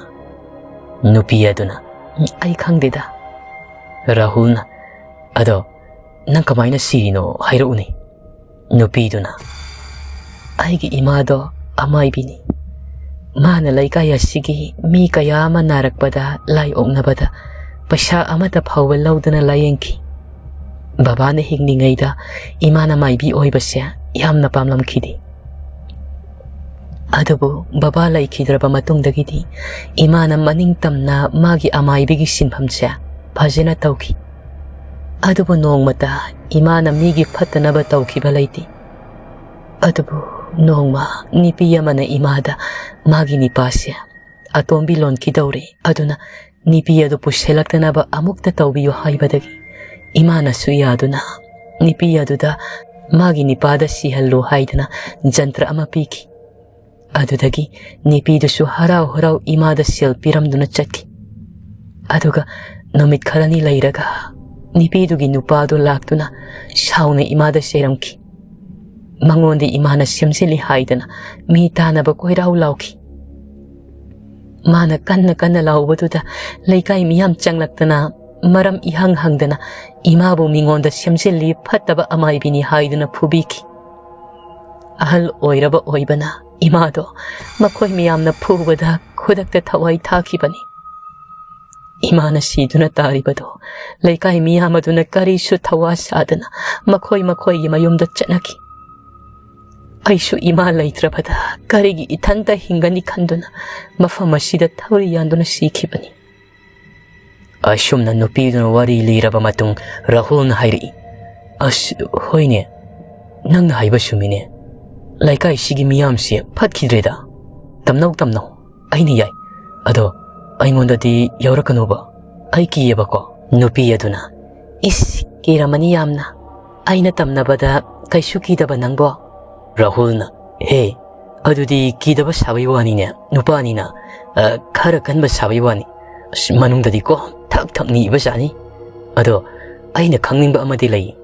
ꯅꯨꯄꯤ ꯑꯗꯨꯅ, "ꯑꯩ ꯈꯪꯗꯦꯗ꯫" ꯔꯥꯍꯨꯜꯅ, "ꯑꯗꯣ ꯅꯪ ꯀꯃꯥꯏꯅ ꯁꯤꯔꯤꯅꯣ ꯍꯥꯏꯔꯛꯎꯅꯦ?" ꯅꯨꯄꯤꯗꯨꯅ, "ꯑꯩꯒꯤ ꯏꯃꯥꯗꯣ ꯑꯃꯥꯏꯕꯤꯅꯤ꯫ ꯃꯥꯅ ꯂꯩꯀꯥꯏ ꯑꯁꯤꯒꯤ ꯃꯤ ꯀꯌꯥ ꯑꯃ ꯅꯥꯔꯛꯄꯗ ꯂꯥꯏ ꯑꯣꯛꯅꯕꯗ ꯄꯩꯁꯥ ꯑꯃꯠꯇ ꯐꯥꯎꯕ ꯂꯧꯗꯅ ꯂꯥꯌꯦꯡꯈꯤ꯫ ꯕꯕꯥꯅ ꯍꯤꯡꯂꯤꯉꯩꯗ ꯏꯃꯥꯅ ꯃꯥꯏꯕꯤ ꯑꯣꯏꯕꯁꯦ ꯌꯥꯝꯅ ꯄꯥꯝꯂꯝꯈꯤꯗꯦ꯫ ꯑꯗꯨꯕꯨ ꯕꯕꯥ ꯂꯩꯈꯤꯗ꯭ꯔꯕ ꯃꯇꯨꯡꯗꯒꯤꯗꯤ ꯏꯃꯥꯅ ꯃꯅꯤꯡ ꯇꯝꯅ ꯃꯥꯒꯤ ꯑꯃꯥꯏꯕꯤꯒꯤ ꯁꯤꯟꯐꯝꯁꯦ ꯐꯖꯅ ꯇꯧꯈꯤ꯫ ꯑꯗꯨꯕꯨ ꯅꯣꯡꯃꯇ ꯏꯃꯥꯅ ꯃꯤꯒꯤ ꯐꯠꯇꯅꯕ ꯇꯧꯈꯤꯕ ꯂꯩꯇꯦ꯫ ꯑꯗꯨꯕꯨ ꯅꯣꯡꯃ ꯅꯨꯄꯤ ꯑꯃꯅ ꯏꯃꯥꯗ ꯃꯥꯒꯤ ꯅꯤꯄꯥꯁꯦ ꯑꯇꯣꯝꯕꯤ ꯂꯣꯟꯈꯤꯗꯧꯔꯦ, ꯑꯗꯨꯅ ꯅꯨꯄꯤ ꯑꯗꯨ ꯄꯨꯁꯤꯜꯂꯛꯇꯅꯕ ꯑꯃꯨꯛꯇ ꯇꯧꯕꯤꯌꯨ" ꯍꯥꯏꯕꯗꯒꯤ ꯏꯃꯥꯅꯁꯨ ꯌꯥꯗꯨꯅ ꯅꯨꯄꯤ ꯑꯗꯨꯗ ꯃꯥꯒꯤ ꯅꯤꯄꯥꯗ ꯁꯤꯍꯜꯂꯨ ꯍꯥꯏꯗꯅ ꯖꯟꯇ꯭ꯔ ꯑꯃ ꯄꯤꯈꯤ꯫ ꯑꯗꯨꯗꯒꯤ ꯅꯨꯄꯤꯗꯨꯁꯨ ꯍꯔꯥꯎ ꯍꯔꯥꯎ ꯏꯃꯥꯗ ꯁꯦꯜ ꯄꯤꯔꯝꯗꯨꯅ ꯆꯠꯈꯤ꯫ ꯑꯗꯨꯒ ꯅꯨꯃꯤꯠ ꯈꯔꯅꯤ ꯂꯩꯔꯒ ꯅꯨꯄꯤꯗꯨꯒꯤ ꯅꯨꯄꯥꯗꯨ ꯂꯥꯛꯇꯨꯅ ꯁꯥꯎꯅ ꯏꯃꯥꯗ ꯆꯩꯔꯝꯈꯤ꯫ ꯃꯉꯣꯟꯗ ꯏꯃꯥꯅ ꯁꯦꯝꯖꯤꯜꯂꯤ ꯍꯥꯏꯗꯅ ꯃꯤ ꯇꯥꯅꯕ ꯀꯣꯏꯔꯥꯎ ꯂꯥꯎꯈꯤ꯫ ꯃꯥꯅ ꯀꯟꯅ ꯀꯟꯅ ꯂꯥꯎꯕꯗꯨꯗ ꯂꯩꯀꯥꯏ ꯃꯤꯌꯥꯝ ꯆꯪꯂꯛꯇꯅ ꯃꯔꯝ ꯏꯍꯪ ꯍꯪꯗꯅ ꯏꯃꯥꯕꯨ ꯃꯤꯉꯣꯟꯗ ꯁꯦꯝꯖꯤꯜꯂꯤ, ꯐꯠꯇꯕ ꯑꯃꯥꯏꯕꯤꯅꯤ ꯍꯥꯏꯗꯨꯅ ꯐꯨꯕꯤꯈꯤ꯫ ꯑꯍꯜ ꯑꯣꯏꯔꯕ ꯑꯣꯏꯕꯅ ꯏꯃꯥꯗꯣ ꯃꯈꯣꯏ ꯃꯤꯌꯥꯝꯅ ꯐꯨꯕꯗ ꯈꯨꯗꯛꯇ ꯊꯋꯥꯏ ꯊꯥꯈꯤꯕꯅꯤ꯫ ꯏꯃꯥꯅ ꯁꯤꯗꯨꯅ ꯇꯥꯔꯤꯕꯗꯣ ꯂꯩꯀꯥꯏ ꯃꯤꯌꯥꯝ ꯑꯗꯨꯅ ꯀꯔꯤꯁꯨ ꯊꯋꯥ ꯁꯥꯗꯅ ꯃꯈꯣꯏ ꯃꯈꯣꯏꯒꯤ ꯃꯌꯨꯝꯗ ꯆꯠꯅꯈꯤ꯫ ꯑꯩꯁꯨ ꯏꯃꯥ ꯂꯩꯇ꯭ꯔꯕꯗ ꯀꯔꯤꯒꯤ ꯏꯊꯟꯇ ꯍꯤꯡꯒꯅꯤ ꯈꯟꯗꯨꯅ ꯃꯐꯝ ꯑꯁꯤꯗ ꯊꯧꯔꯤ ꯌꯥꯟꯗꯨꯅ ꯁꯤꯈꯤꯕꯅꯤ꯫ ꯑꯁꯨꯝꯅ ꯅꯨꯄꯤꯗꯨꯅ ꯋꯥꯔꯤ ꯂꯤꯔꯕ ꯃꯇꯨꯡ ꯔꯥꯍꯨꯜꯅ ꯍꯥꯏꯔꯛꯏ, "ꯑꯁ, ꯍꯣꯏꯅꯦ, ꯅꯪꯅ ꯍꯥꯏꯕ ꯆꯨꯝꯃꯤꯅꯦ꯫ ꯂꯩꯀꯥꯏꯁꯤꯒꯤ ꯃꯤꯌꯥꯝꯁꯦ ꯐꯠꯈꯤꯗ꯭ꯔꯦꯗ꯫ ꯇꯝꯅꯧ, ꯇꯝꯅꯧ, ꯑꯩꯅ ꯌꯥꯏ꯫ ꯑꯗꯣ ꯑꯩꯉꯣꯟꯗꯗꯤ ꯌꯥꯎꯔꯛꯀꯅꯣꯕ, ꯑꯩ ꯀꯤꯌꯦꯕꯀꯣ"꯫ ꯅꯨꯄꯤ ꯑꯗꯨꯅ, "ꯏꯁ, ꯀꯤꯔꯝꯃꯅꯤ ꯌꯥꯝꯅ꯫ ꯑꯩꯅ ꯇꯝꯅꯕꯗ ꯀꯩꯁꯨ ꯀꯤꯗꯕ ꯅꯪꯕꯣ?" ꯔꯥꯍꯨꯜꯅ, "ꯍꯦ, ꯑꯗꯨꯗꯤ ꯀꯤꯗꯕ ꯁꯥꯕꯩ ꯋꯥꯅꯤꯅꯦ, ꯅꯨꯄꯥꯅꯤꯅ, ꯑ, ꯈꯔ ꯀꯟꯕ ꯁꯥꯕꯩ ꯋꯥꯅꯤ꯫ ꯑꯁ, ꯃꯅꯨꯡꯗꯗꯤꯀꯣ ꯊꯛ ꯊꯛ ꯅꯤꯛꯏꯕ ꯖꯥꯠꯅꯤ꯫ ꯑꯗꯣ ꯑꯩꯅ ꯈꯪꯅꯤꯡꯕ ꯑꯃꯗꯤ ꯂꯩ꯫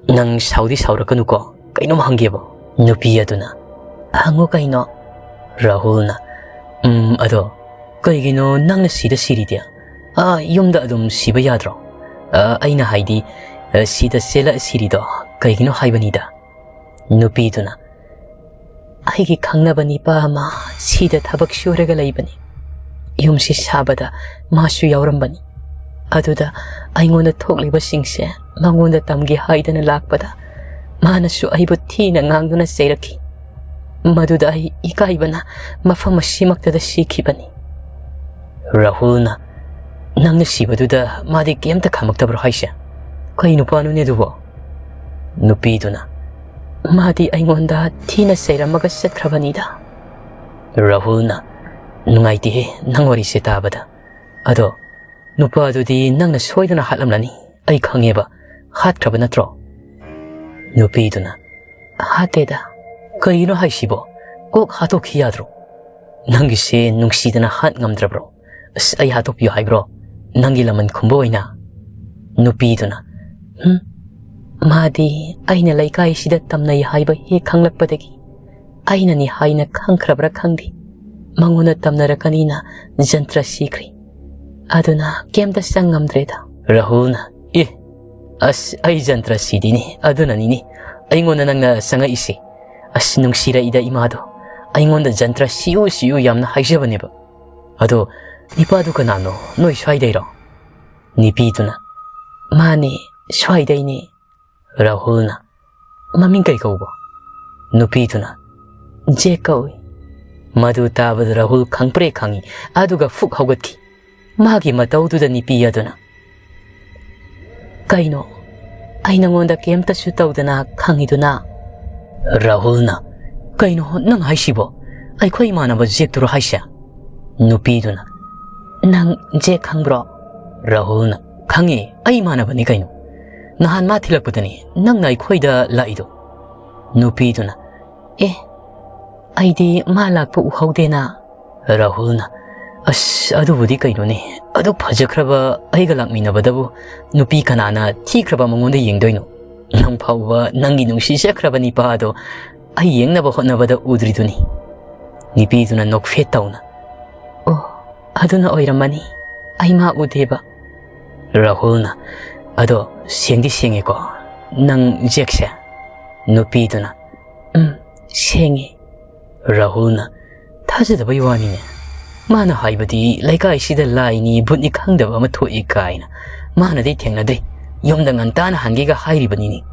ꯅꯪ ꯁꯥꯎꯗꯤ ꯁꯥꯎꯔꯛꯀꯅꯨꯀꯣ, ꯀꯩꯅꯣꯝ ꯍꯪꯒꯦꯕ"꯫ ꯅꯨꯄꯤ ꯑꯗꯨꯅ, "ꯍꯪꯉꯨ ꯀꯩꯅꯣ"꯫ ꯔꯥꯍꯨꯜꯅ, "ꯎꯝ, ꯑꯗꯣ ꯀꯩꯒꯤꯅꯣ ꯅꯪꯅ ꯁꯤꯗ ꯁꯤꯔꯤꯗꯤ? ꯑꯥ, ꯌꯨꯝꯗ ꯑꯗꯨꯝ ꯁꯤꯕ ꯌꯥꯗ꯭ꯔꯣ? ꯑ, ꯑꯩꯅ ꯍꯥꯏꯗꯤ, ꯑ, ꯁꯤꯗ ꯆꯦꯜꯂꯛ ꯁꯤꯔꯤꯗꯣ ꯀꯩꯒꯤꯅꯣ ꯍꯥꯏꯕꯅꯤꯗ"꯫ ꯅꯨꯄꯤꯗꯨꯅ, "ꯑꯩꯒꯤ ꯈꯪꯅꯕ ꯅꯤꯄꯥ ꯑꯃ ꯁꯤꯗ ꯊꯕꯛ ꯁꯨꯔꯒ ꯂꯩꯕꯅꯤ꯫ ꯌꯨꯝꯁꯤ ꯁꯥꯕꯗ ꯃꯥꯁꯨ ꯌꯥꯎꯔꯝꯕꯅꯤ꯫ ꯑꯗꯨꯗ ꯑꯩꯉꯣꯟꯗ ꯊꯣꯛꯂꯤꯕꯁꯤꯡꯁꯦ ꯃꯉꯣꯟꯗ ꯇꯝꯒꯦ ꯍꯥꯏꯗꯅ ꯂꯥꯛꯄꯗ ꯃꯥꯅꯁꯨ ꯑꯩꯕꯨ ꯊꯤꯅ ꯉꯥꯡꯗꯨꯅ ꯆꯩꯔꯛꯈꯤ꯫ ꯃꯗꯨꯗ ꯑꯩ ꯏꯀꯥꯏꯕꯅ ꯃꯐꯝ ꯑꯁꯤꯃꯛꯇꯗ ꯁꯤꯈꯤꯕꯅꯤ"꯫ ꯔꯥꯍꯨꯜꯅ, "ꯅꯪꯅ ꯁꯤꯕꯗꯨꯗ ꯃꯥꯗꯤ ꯀꯩꯝꯇ ꯈꯥꯝꯃꯛꯇꯕ꯭ꯔꯣ ꯍꯥꯏꯁꯦ? ꯀꯩ ꯅꯨꯄꯥꯅꯣꯅꯦ ꯑꯗꯨꯕꯣ?" ꯅꯨꯄꯤꯗꯨꯅ, "ꯃꯥꯗꯤ ꯑꯩꯉꯣꯟꯗ ꯊꯤꯅ ꯆꯩꯔꯝꯃꯒ ꯆꯠꯈ꯭ꯔꯕꯅꯤꯗ"꯫ ꯔꯥꯍꯨꯜꯅ, "ꯅꯨꯡꯉꯥꯏꯇꯦꯍꯦ ꯅꯪ ꯋꯥꯔꯤꯁꯦ ꯇꯥꯕꯗ꯫ ꯑꯗꯣ ꯅꯨꯄꯥꯗꯨꯗꯤ ꯅꯪꯅ ꯁꯣꯏꯗꯅ ꯍꯥꯠꯂꯝꯂꯅꯤ, ꯑꯩ ꯈꯪꯉꯦꯕ꯫ ꯍꯥꯠꯈ꯭ꯔꯕ ꯅꯠꯇ꯭ꯔꯣ?" ꯅꯨꯄꯤꯗꯨꯅ, "ꯍꯥꯠꯇꯦꯗ"꯫ "ꯀꯩꯅꯣ ꯍꯥꯏꯁꯤꯕꯣ? ꯀꯣꯛ ꯍꯥꯠꯇꯣꯛꯈꯤ ꯌꯥꯗ꯭ꯔꯣ? ꯅꯪꯒꯤꯁꯦ ꯅꯨꯡꯁꯤꯗꯅ ꯍꯥꯠ ꯉꯝꯗ꯭ꯔꯕ꯭ꯔꯣ? ꯑꯁ, ꯑꯩ ꯍꯥꯠꯇꯣꯛꯄꯤꯌꯨ ꯍꯥꯏꯕ꯭ꯔꯣ? ꯅꯪꯒꯤ ꯂꯃꯟ ꯈꯨꯝꯕ ꯑꯣꯏꯅ?" ꯅꯨꯄꯤꯗꯨꯅ, "ꯍꯨꯝ, ꯃꯥꯗꯤ ꯑꯩꯅ ꯂꯩꯀꯥꯏꯁꯤꯗ ꯇꯝꯅꯩ ꯍꯥꯏꯕ ꯍꯦꯛ ꯈꯪꯂꯛꯄꯗꯒꯤ ꯑꯩꯅꯅꯤ ꯍꯥꯏꯅ ꯈꯪꯈ꯭ꯔꯕ꯭ꯔꯥ ꯈꯪꯗꯦ, ꯃꯉꯣꯟꯗ ꯇꯝꯅꯔꯛꯀꯅꯤꯅ ꯖꯟꯇ꯭ꯔ ꯁꯤꯈ꯭ꯔꯦ꯫ ꯑꯗꯨꯅ ꯀꯩꯝꯇ ꯆꯪ ꯉꯝꯗ꯭ꯔꯦꯗ꯫ ꯔꯥꯍꯨꯜꯅ, "ꯑꯦ, ꯑꯁ, ꯑꯩ ꯖꯟꯇ꯭ꯔ ꯁꯤꯗꯤꯅꯦ, ꯑꯗꯨꯅꯅꯤꯅꯦ ꯑꯩꯉꯣꯟꯗ ꯅꯪꯅ ꯆꯪꯉꯛꯏꯁꯦ꯫ ꯑꯁ, ꯅꯨꯡꯁꯤꯔꯛꯏꯗ ꯏꯃꯥꯗꯣ꯫ ꯑꯩꯉꯣꯟꯗ ꯖꯟꯇ꯭ꯔ ꯁꯤꯌꯨ ꯁꯤꯌꯨ ꯌꯥꯝꯅ ꯍꯥꯏꯖꯕꯅꯦꯕ꯫ ꯑꯗꯣ ꯅꯤꯄꯥꯗꯨ ꯀꯅꯥꯅꯣ? ꯅꯣꯏ ꯁ꯭ꯋꯥꯏꯗꯩꯔꯣ?" ꯅꯤꯄꯤꯗꯨꯅ, "ꯃꯥꯅꯦ, ꯁ꯭ꯋꯥꯏꯗꯩꯅꯦ꯫" ꯔꯥꯍꯨꯜꯅ, "ꯃꯃꯤꯡ ꯀꯩ ꯀꯧꯕ?" ꯅꯨꯄꯤꯗꯨꯅ, "ꯖꯦꯛ ꯀꯧꯏ꯫" ꯃꯗꯨ ꯇꯥꯕꯗ ꯔꯥꯍꯨꯜ ꯈꯪꯄ꯭ꯔꯦ ꯈꯪꯏ, ꯑꯗꯨꯒ ꯐꯨꯛ ꯍꯧꯒꯠꯈꯤ꯫ ꯃꯥꯒꯤ ꯃꯇꯧꯗꯨꯗ ꯅꯤꯄꯤ ꯑꯗꯨꯅ, "ꯀꯩꯅꯣ? ꯑꯩ ꯅꯉꯣꯟꯗ ꯀꯩꯝꯇꯁꯨ ꯇꯧꯗꯅ ꯈꯪꯉꯤꯗꯨꯅ?" ꯔꯥꯍꯨꯜꯅ, "ꯀꯩꯅꯣ ꯅꯪ ꯍꯥꯏꯁꯤꯕꯣ? ꯑꯩꯈꯣꯏ ꯏꯃꯥꯟꯅꯕ ꯖꯦꯛꯇꯨꯔꯣ ꯍꯥꯏꯁꯦ?" ꯅꯨꯄꯤꯗꯨꯅ, "ꯅꯪ ꯖꯦꯛ ꯈꯪꯕ꯭ꯔꯣ?" ꯔꯥꯍꯨꯜꯅ, "ꯈꯪꯉꯦ, ꯑꯩ ꯏꯃꯥꯟꯅꯕꯅꯤ ꯀꯩꯅꯣ꯫ ꯅꯍꯥꯟ ꯃꯥ ꯊꯤꯜꯂꯛꯄꯗꯅꯤ ꯅꯪꯅ ꯑꯩꯈꯣꯏꯗ ꯂꯥꯛꯏꯗꯣ꯫" ꯅꯨꯄꯤꯗꯨꯅ, "ꯑꯦ, ꯑꯩꯗꯤ ꯃꯥ ꯂꯥꯛꯄ ꯎꯍꯧꯗꯦꯅ꯫" ꯔꯥꯍꯨꯜꯅ, "ꯑꯁ, ꯑꯗꯨꯕꯨꯗꯤ ꯀꯩꯅꯣꯅꯦ, ꯑꯗꯨꯛ ꯐꯖꯈ꯭ꯔꯕ ꯑꯩꯒ ꯂꯥꯛꯃꯤꯟꯅꯕꯗꯕꯨ ꯅꯨꯄꯤ ꯀꯅꯥꯅ ꯊꯤꯈ꯭ꯔꯕ ꯃꯉꯣꯟꯗ ꯌꯦꯡꯗꯣꯏꯅꯣ? ꯅꯪ ꯐꯥꯎꯕ ꯅꯪꯒꯤ ꯅꯨꯡꯁꯤꯖꯈ꯭ꯔꯕ ꯅꯤꯄꯥ ꯑꯗꯣ ꯑꯩ ꯌꯦꯡꯅꯕ ꯍꯣꯠꯅꯕꯗ ꯎꯗ꯭ꯔꯤꯗꯨꯅꯤ꯫" ꯅꯨꯄꯤꯗꯨꯅ ꯅꯣꯛꯐꯦꯠ ꯇꯧꯅ, "ꯑꯣ, ꯑꯗꯨꯅ ꯑꯣꯏꯔꯝꯃꯅꯤ, ꯑꯩ ꯃꯥ ꯎꯗꯦꯕ꯫" ꯔꯥꯍꯨꯜꯅ, "ꯑꯗꯣ ꯁꯦꯡꯗꯤ ꯁꯦꯡꯉꯦꯀꯣ ꯅꯪ ꯖꯦꯛꯁꯦ?" ꯅꯨꯄꯤꯗꯨꯅ, "ꯎꯝ, ꯁꯦꯡꯉꯦ꯫" ꯔꯥꯍꯨꯜꯅ, "ꯊꯥꯖꯗꯕꯩ ꯋꯥꯅꯤꯅꯦ꯫ ꯃꯥꯅ ꯍꯥꯏꯕꯗꯤ ꯂꯩꯀꯥꯏꯁꯤꯗ ꯂꯥꯏꯅꯤ ꯚꯨꯠꯅꯤ ꯈꯪꯗꯕ ꯑꯃ ꯊꯣꯛꯏ ꯀꯥꯏꯅ꯫ ꯃꯥꯅꯗꯤ ꯊꯦꯡꯅꯗ꯭ꯔꯤ꯫ ꯌꯨꯝꯗ ꯉꯟꯇꯥꯅ ꯍꯟꯒꯦꯒ ꯍꯥꯏꯔꯤꯕꯅꯤꯅꯦ꯫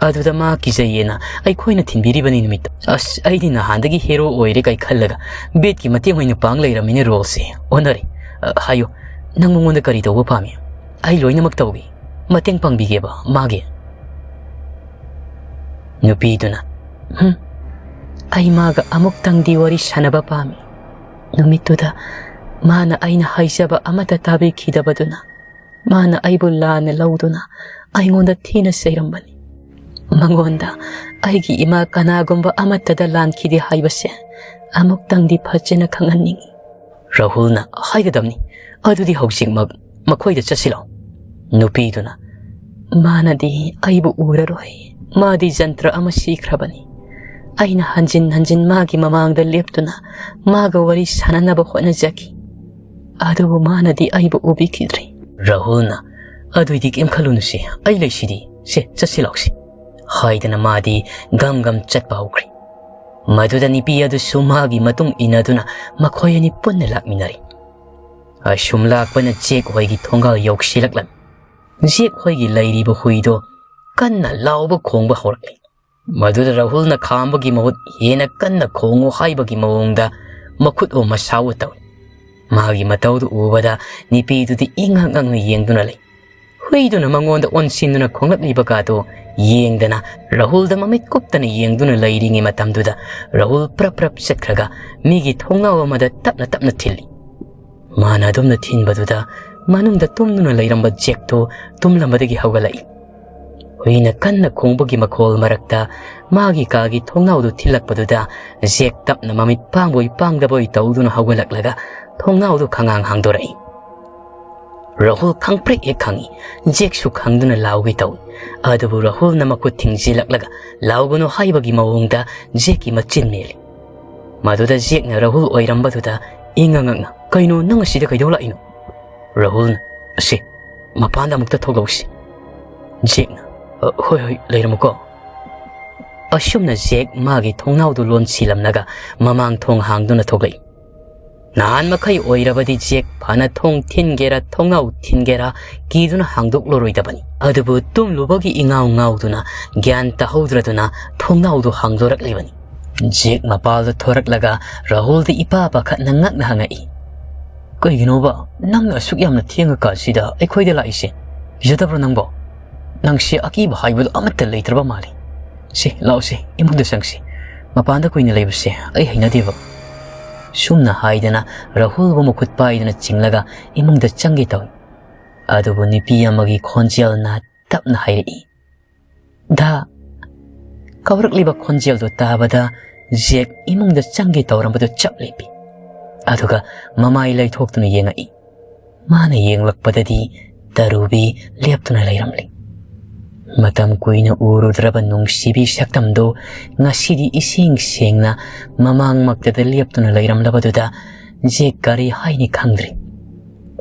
ꯑꯗꯨꯗ ꯃꯥ ꯀꯤꯖꯩꯌꯦꯅ ꯑꯩꯈꯣꯏꯅ ꯊꯤꯟꯕꯤꯔꯤꯕꯅꯤ ꯅꯨꯃꯤꯠꯇ꯫ ꯑꯁ, ꯑꯩꯗꯤ ꯅꯍꯥꯟꯗꯒꯤ ꯍꯦꯔꯣ ꯑꯣꯏꯔꯦ ꯀꯥꯏ ꯈꯜꯂꯒ ꯕꯦꯠꯀꯤ ꯃꯇꯦꯡ ꯑꯣꯏꯅ ꯄꯥꯡ ꯂꯩꯔꯝꯃꯤꯅꯦ ꯔꯣꯜꯁꯦ꯫ ꯑꯣꯟꯅꯔꯦ꯫ ꯑ, ꯍꯥꯏꯌꯨ, ꯅꯪ ꯃꯉꯣꯟꯗ ꯀꯔꯤ ꯇꯧꯕ ꯄꯥꯝꯃꯤ? ꯑꯩ ꯂꯣꯏꯅꯃꯛ ꯇꯧꯒꯦ꯫ ꯃꯇꯦꯡ ꯄꯥꯡꯕꯤꯒꯦꯕ ꯃꯥꯒꯤ꯫" ꯅꯨꯄꯤꯗꯨꯅ, "ꯍꯨꯝ, ꯑꯩ ꯃꯥꯒ ꯑꯃꯨꯛꯇꯪꯗꯤ ꯋꯥꯔꯤ ꯁꯥꯟꯅꯕ ꯄꯥꯝꯃꯤ꯫ ꯅꯨꯃꯤꯠꯇꯨꯗ ꯃꯥꯅ ꯑꯩꯅ ꯍꯥꯏꯖꯕ ꯑꯃꯠꯇ ꯇꯥꯕꯤꯈꯤꯗꯕꯗꯨꯅ ꯃꯥꯅ ꯑꯩꯕꯨ ꯂꯥꯟꯅ ꯂꯧꯗꯨꯅ ꯑꯩꯉꯣꯟꯗ ꯊꯤꯅ ꯆꯩꯔꯝꯕꯅꯤ꯫ ꯃꯉꯣꯟꯗ ꯑꯩꯒꯤ ꯏꯃꯥ ꯀꯅꯥꯒꯨꯝꯕ ꯑꯃꯠꯇꯗ ꯂꯥꯟꯈꯤꯗꯦ ꯍꯥꯏꯕꯁꯦ ꯑꯃꯨꯛꯇꯪꯗꯤ ꯐꯖꯅ ꯈꯪꯍꯟꯅꯤꯡꯏ꯫" ꯔꯥꯍꯨꯜꯅ, "ꯍꯥꯏꯒꯗꯕꯅꯤ꯫ ꯑꯗꯨꯗꯤ ꯍꯧꯖꯤꯛꯃꯛ ꯃꯈꯣꯏꯗ ꯆꯠꯁꯤꯜꯂꯣ꯫" ꯅꯨꯄꯤꯗꯨꯅ, "ꯃꯥꯅꯗꯤ ꯑꯩꯕꯨ ꯎꯔꯔꯣꯏ꯫ ꯃꯥꯗꯤ ꯖꯟꯇ꯭ꯔ ꯑꯃ ꯁꯤꯈ꯭ꯔꯕꯅꯤ꯫ ꯑꯩꯅ ꯍꯟꯖꯤꯟ ꯍꯟꯖꯤꯟ ꯃꯥꯒꯤ ꯃꯃꯥꯡꯗ ꯂꯦꯞꯇꯨꯅ ꯃꯥꯒ ꯋꯥꯔꯤ ꯁꯥꯟꯅꯅꯕ ꯍꯣꯠꯅꯖꯈꯤ꯫ ꯑꯗꯨꯕꯨ ꯃꯥꯅꯗꯤ ꯑꯩꯕꯨ ꯎꯕꯤꯈꯤꯗ꯭ꯔꯦ꯫ ꯔꯥꯍꯨꯜꯅ, "ꯑꯗꯨꯏꯗꯤ ꯀꯩꯝ ꯈꯜꯂꯨꯅꯨꯁꯦ, ꯑꯩ ꯂꯩꯁꯤꯗꯤ꯫ ꯁꯦ, ꯆꯠꯁꯤ ꯂꯥꯛꯁꯤ," ꯍꯥꯏꯗꯅ ꯃꯥꯗꯤ ꯒꯝ ꯒꯝ ꯆꯠꯄ ꯍꯧꯈ꯭ꯔꯦ꯫ ꯃꯗꯨꯗ ꯅꯨꯄꯤ ꯑꯗꯨꯁꯨ ꯃꯥꯒꯤ ꯃꯇꯨꯡ ꯏꯟꯅꯗꯨꯅ ꯃꯈꯣꯏ ꯑꯅꯤ ꯄꯨꯟꯅ ꯂꯥꯛꯃꯤꯟꯅꯔꯦ꯫ ꯑꯁꯨꯝ ꯂꯥꯛꯄꯅ ꯖꯦꯛ ꯍꯣꯏꯒꯤ ꯊꯣꯡꯒꯥꯜ ꯌꯧꯁꯤꯜꯂꯛꯂꯝꯃꯤ꯫ ꯖꯦꯛ ꯍꯣꯏꯒꯤ ꯂꯩꯔꯤꯕ ꯍꯨꯏꯗꯣ ꯀꯟꯅ ꯂꯥꯎꯕ ꯈꯣꯡꯕ ꯍꯧꯔꯛꯂꯦ꯫ ꯃꯗꯨꯗ ꯔꯥꯍꯨꯜꯅ ꯈꯥꯝꯕꯒꯤ ꯃꯍꯨꯠ ꯍꯦꯟꯅ ꯀꯟꯅ ꯈꯣꯡꯉꯨ ꯍꯥꯏꯕꯒꯤ ꯃꯑꯣꯡꯗ ꯃꯈꯨꯠ ꯑꯣ ꯃꯁꯥ ꯑꯣ ꯇꯧꯏ꯫ ꯃꯥꯒꯤ ꯃꯇꯧꯗꯨ ꯎꯕꯗ ꯅꯨꯄꯤꯗꯨꯗꯤ ꯏꯉꯛ ꯉꯛꯅ ꯌꯦꯡꯗꯨꯅ ꯂꯩ꯫ ꯍꯨꯏꯗꯨꯅ ꯃꯉꯣꯟꯗ ꯑꯣꯟꯁꯤꯟꯗꯨꯅ ꯈꯣꯡꯂꯛꯂꯤꯕꯒꯗꯨ ꯌꯦꯡꯗꯅ ꯔꯥꯍꯨꯜꯗ ꯃꯃꯤꯠ ꯀꯨꯞꯇꯅ ꯌꯦꯡꯗꯨꯅ ꯂꯩꯔꯤꯉꯩ ꯃꯇꯝꯗꯨꯗ ꯔꯥꯍꯨꯜ ꯄ꯭ꯔꯞ ꯄ꯭ꯔꯞ ꯆꯠꯈ꯭ꯔꯒ ꯃꯤꯒꯤ ꯊꯣꯡꯅꯥꯎ ꯑꯃꯗ ꯇꯞꯅ ꯇꯞꯅ ꯊꯤꯜꯂꯤ꯫ ꯃꯥꯅ ꯑꯗꯨꯝꯅ ꯊꯤꯟꯕꯗꯨꯗ ꯃꯅꯨꯡꯗ ꯇꯨꯝꯗꯨꯅ ꯂꯩꯔꯝꯕ ꯖꯦꯛꯇꯨ ꯇꯨꯝꯂꯝꯕꯗꯒꯤ ꯍꯧꯒꯠꯂꯛꯏ꯫ ꯍꯨꯏꯅ ꯀꯟꯅ ꯈꯣꯡꯕꯒꯤ ꯃꯈꯣꯜ ꯃꯔꯛꯇ ꯃꯥꯒꯤ ꯀꯥꯒꯤ ꯊꯣꯡꯅꯥꯎꯗꯨ ꯊꯤꯜꯂꯛꯄꯗꯨꯗ ꯖꯦꯛ ꯇꯞꯅ ꯃꯃꯤꯠ ꯄꯥꯡꯕꯣꯏ ꯄꯥꯡꯗꯕꯣꯏ ꯇꯧꯗꯨꯅ ꯍꯧꯒꯠꯂꯛꯂꯒ ꯊꯣꯡꯅꯥꯎꯗꯨ ꯈꯪꯉꯥꯡ ꯍꯥꯡꯗꯣꯔꯛꯏ꯫ ꯔꯥꯍꯨꯜ ꯈꯪꯄ꯭ꯔꯦꯛ ꯍꯦꯛ ꯈꯪꯏ꯫ ꯖꯦꯛꯁꯨ ꯈꯪꯗꯨꯅ ꯂꯥꯎꯒꯦ ꯇꯧꯏ꯫ ꯑꯗꯨꯕꯨ ꯔꯥꯍꯨꯜꯅ ꯃꯈꯨꯠ ꯊꯤꯡꯖꯤꯜꯂꯛꯂꯒ ꯂꯥꯎꯒꯅꯨ ꯍꯥꯏꯕꯒꯤ ꯃꯑꯣꯡꯗ ꯖꯦꯛꯀꯤ ꯃꯆꯤꯟ ꯃꯦꯜꯂꯤ꯫ ꯃꯗꯨꯗ ꯖꯦꯛꯅ ꯔꯥꯍꯨꯜ ꯑꯣꯏꯔꯝꯕꯗꯨꯗ ꯏꯉꯛ ꯉꯛꯅ, "ꯀꯩꯅꯣ, ꯅꯪ ꯑꯁꯤꯗ ꯀꯩꯗꯧ ꯂꯥꯛꯏꯅꯣ?" ꯔꯥꯍꯨꯜꯅ, "ꯑꯁꯤ, ꯃꯄꯥꯟꯗ ꯑꯃꯨꯛꯇ ꯊꯣꯛꯂꯛꯎꯁꯤ꯫" ꯖꯦꯛꯅ, "ꯑ, ꯍꯣꯏ, ꯍꯣꯏ, ꯂꯩꯔꯝꯃꯨꯀꯣ꯫" ꯑꯁꯨꯝꯅ ꯖꯦꯛ ꯃꯥꯒꯤ ꯊꯣꯡꯅꯥꯎꯗꯨ ꯂꯣꯟꯁꯤꯜꯂꯝꯂꯒ ꯃꯃꯥꯡ ꯊꯣꯡ ꯍꯥꯡꯗꯨꯅ ꯊꯣꯛꯂꯛꯏ꯫ ꯅꯍꯥꯟ ꯃꯈꯩ ꯑꯣꯏꯔꯕꯗꯤ ꯖꯦꯛ ꯐꯅ ꯊꯣꯡ ꯊꯤꯟꯒꯦꯔꯥ, ꯊꯣꯡꯅꯥꯎ ꯊꯤꯟꯒꯦꯔꯥ, ꯀꯤꯗꯨꯅ ꯍꯥꯡꯗꯣꯛꯂꯔꯣꯏꯗꯕꯅꯤ꯫ ꯑꯗꯨꯕꯨ ꯇꯨꯝꯂꯨꯕꯒꯤ ꯏꯉꯥꯎ ꯉꯥꯎꯗꯨꯅ ꯒ꯭ꯌꯥꯟ ꯇꯥꯍꯧꯗ꯭ꯔꯗꯨꯅ ꯊꯣꯡꯅꯥꯎꯗꯨ ꯍꯥꯡꯗꯣꯔꯛꯂꯤꯕꯅꯤ꯫ ꯖꯦꯛ ꯃꯄꯥꯜꯗ ꯊꯣꯔꯛꯂꯒ ꯔꯥꯍꯨꯜꯗ ꯏꯄꯥ ꯄꯥꯈꯠꯅ ꯉꯛꯅ ꯍꯪꯉꯛꯏ, "ꯀꯩꯒꯤꯅꯣꯕ ꯅꯪꯅ ꯑꯁꯨꯛ ꯌꯥꯝꯅ ꯊꯦꯡꯉꯀꯥꯟꯁꯤꯗ ꯑꯩꯈꯣꯏꯗ ꯂꯥꯛꯏꯁꯦ? ꯀꯤꯖꯗꯕ꯭ꯔꯣ ꯅꯪꯕꯣ? ꯅꯪꯁꯦ ꯑꯀꯤꯕ ꯍꯥꯏꯕꯗꯣ ꯑꯃꯠꯇ ꯂꯩꯇ꯭ꯔꯕ ꯃꯥꯜꯂꯤ꯫ ꯁꯦ, ꯂꯥꯛꯑꯣꯁꯦ, ꯏꯃꯨꯡꯗ ꯆꯪꯁꯤ꯫ ꯃꯄꯥꯟꯗ ꯀꯨꯏꯅ ꯂꯩꯕꯁꯦ ꯑꯩ ꯍꯩꯅꯗꯦꯕ꯫" ꯁꯨꯝꯅ ꯍꯥꯏꯗꯅ ꯔꯥꯍꯨꯜꯕꯨ ꯃꯈꯨꯠ ꯄꯥꯏꯗꯨꯅ ꯆꯤꯡꯂꯒ ꯏꯃꯨꯡꯗ ꯆꯪꯒꯦ ꯇꯧꯏ꯫ ꯑꯗꯨꯕꯨ ꯅꯨꯄꯤ ꯑꯃꯒꯤ ꯈꯣꯟꯖꯦꯜꯅ ꯇꯞꯅ ꯍꯥꯏꯔꯛꯏ, "ꯗꯥ꯫" ꯀꯧꯔꯛꯂꯤꯕ ꯈꯣꯟꯖꯦꯜꯗꯨ ꯇꯥꯕꯗ ꯖꯦꯛ ꯏꯃꯨꯡꯗ ꯆꯪꯒꯦ ꯇꯧꯔꯝꯕꯗꯨ ꯆꯞ ꯂꯦꯞꯄꯤ꯫ ꯑꯗꯨꯒ ꯃꯃꯥꯏ ꯂꯩꯊꯣꯛꯇꯨꯅ ꯌꯦꯡꯉꯛꯏ꯫ ꯃꯥꯅ ꯌꯦꯡꯂꯛꯄꯗꯗꯤ ꯇꯔꯨꯕꯤ ꯂꯦꯞꯇꯨꯅ ꯂꯩꯔꯝꯂꯤ꯫ ꯃꯇꯝ ꯀꯨꯏꯅ ꯎꯔꯨꯗ꯭ꯔꯕ ꯅꯨꯡꯁꯤꯕꯤ ꯁꯛꯇꯝꯗꯨ ꯉꯁꯤꯗꯤ ꯏꯁꯦꯡ ꯁꯦꯡꯅ ꯃꯃꯥꯡꯃꯛꯇꯗ ꯂꯦꯞꯇꯨꯅ ꯂꯩꯔꯝꯂꯕꯗꯨꯗ ꯖꯦꯛ ꯀꯔꯤ ꯍꯥꯏꯅꯤ ꯈꯪꯗ꯭ꯔꯦ꯫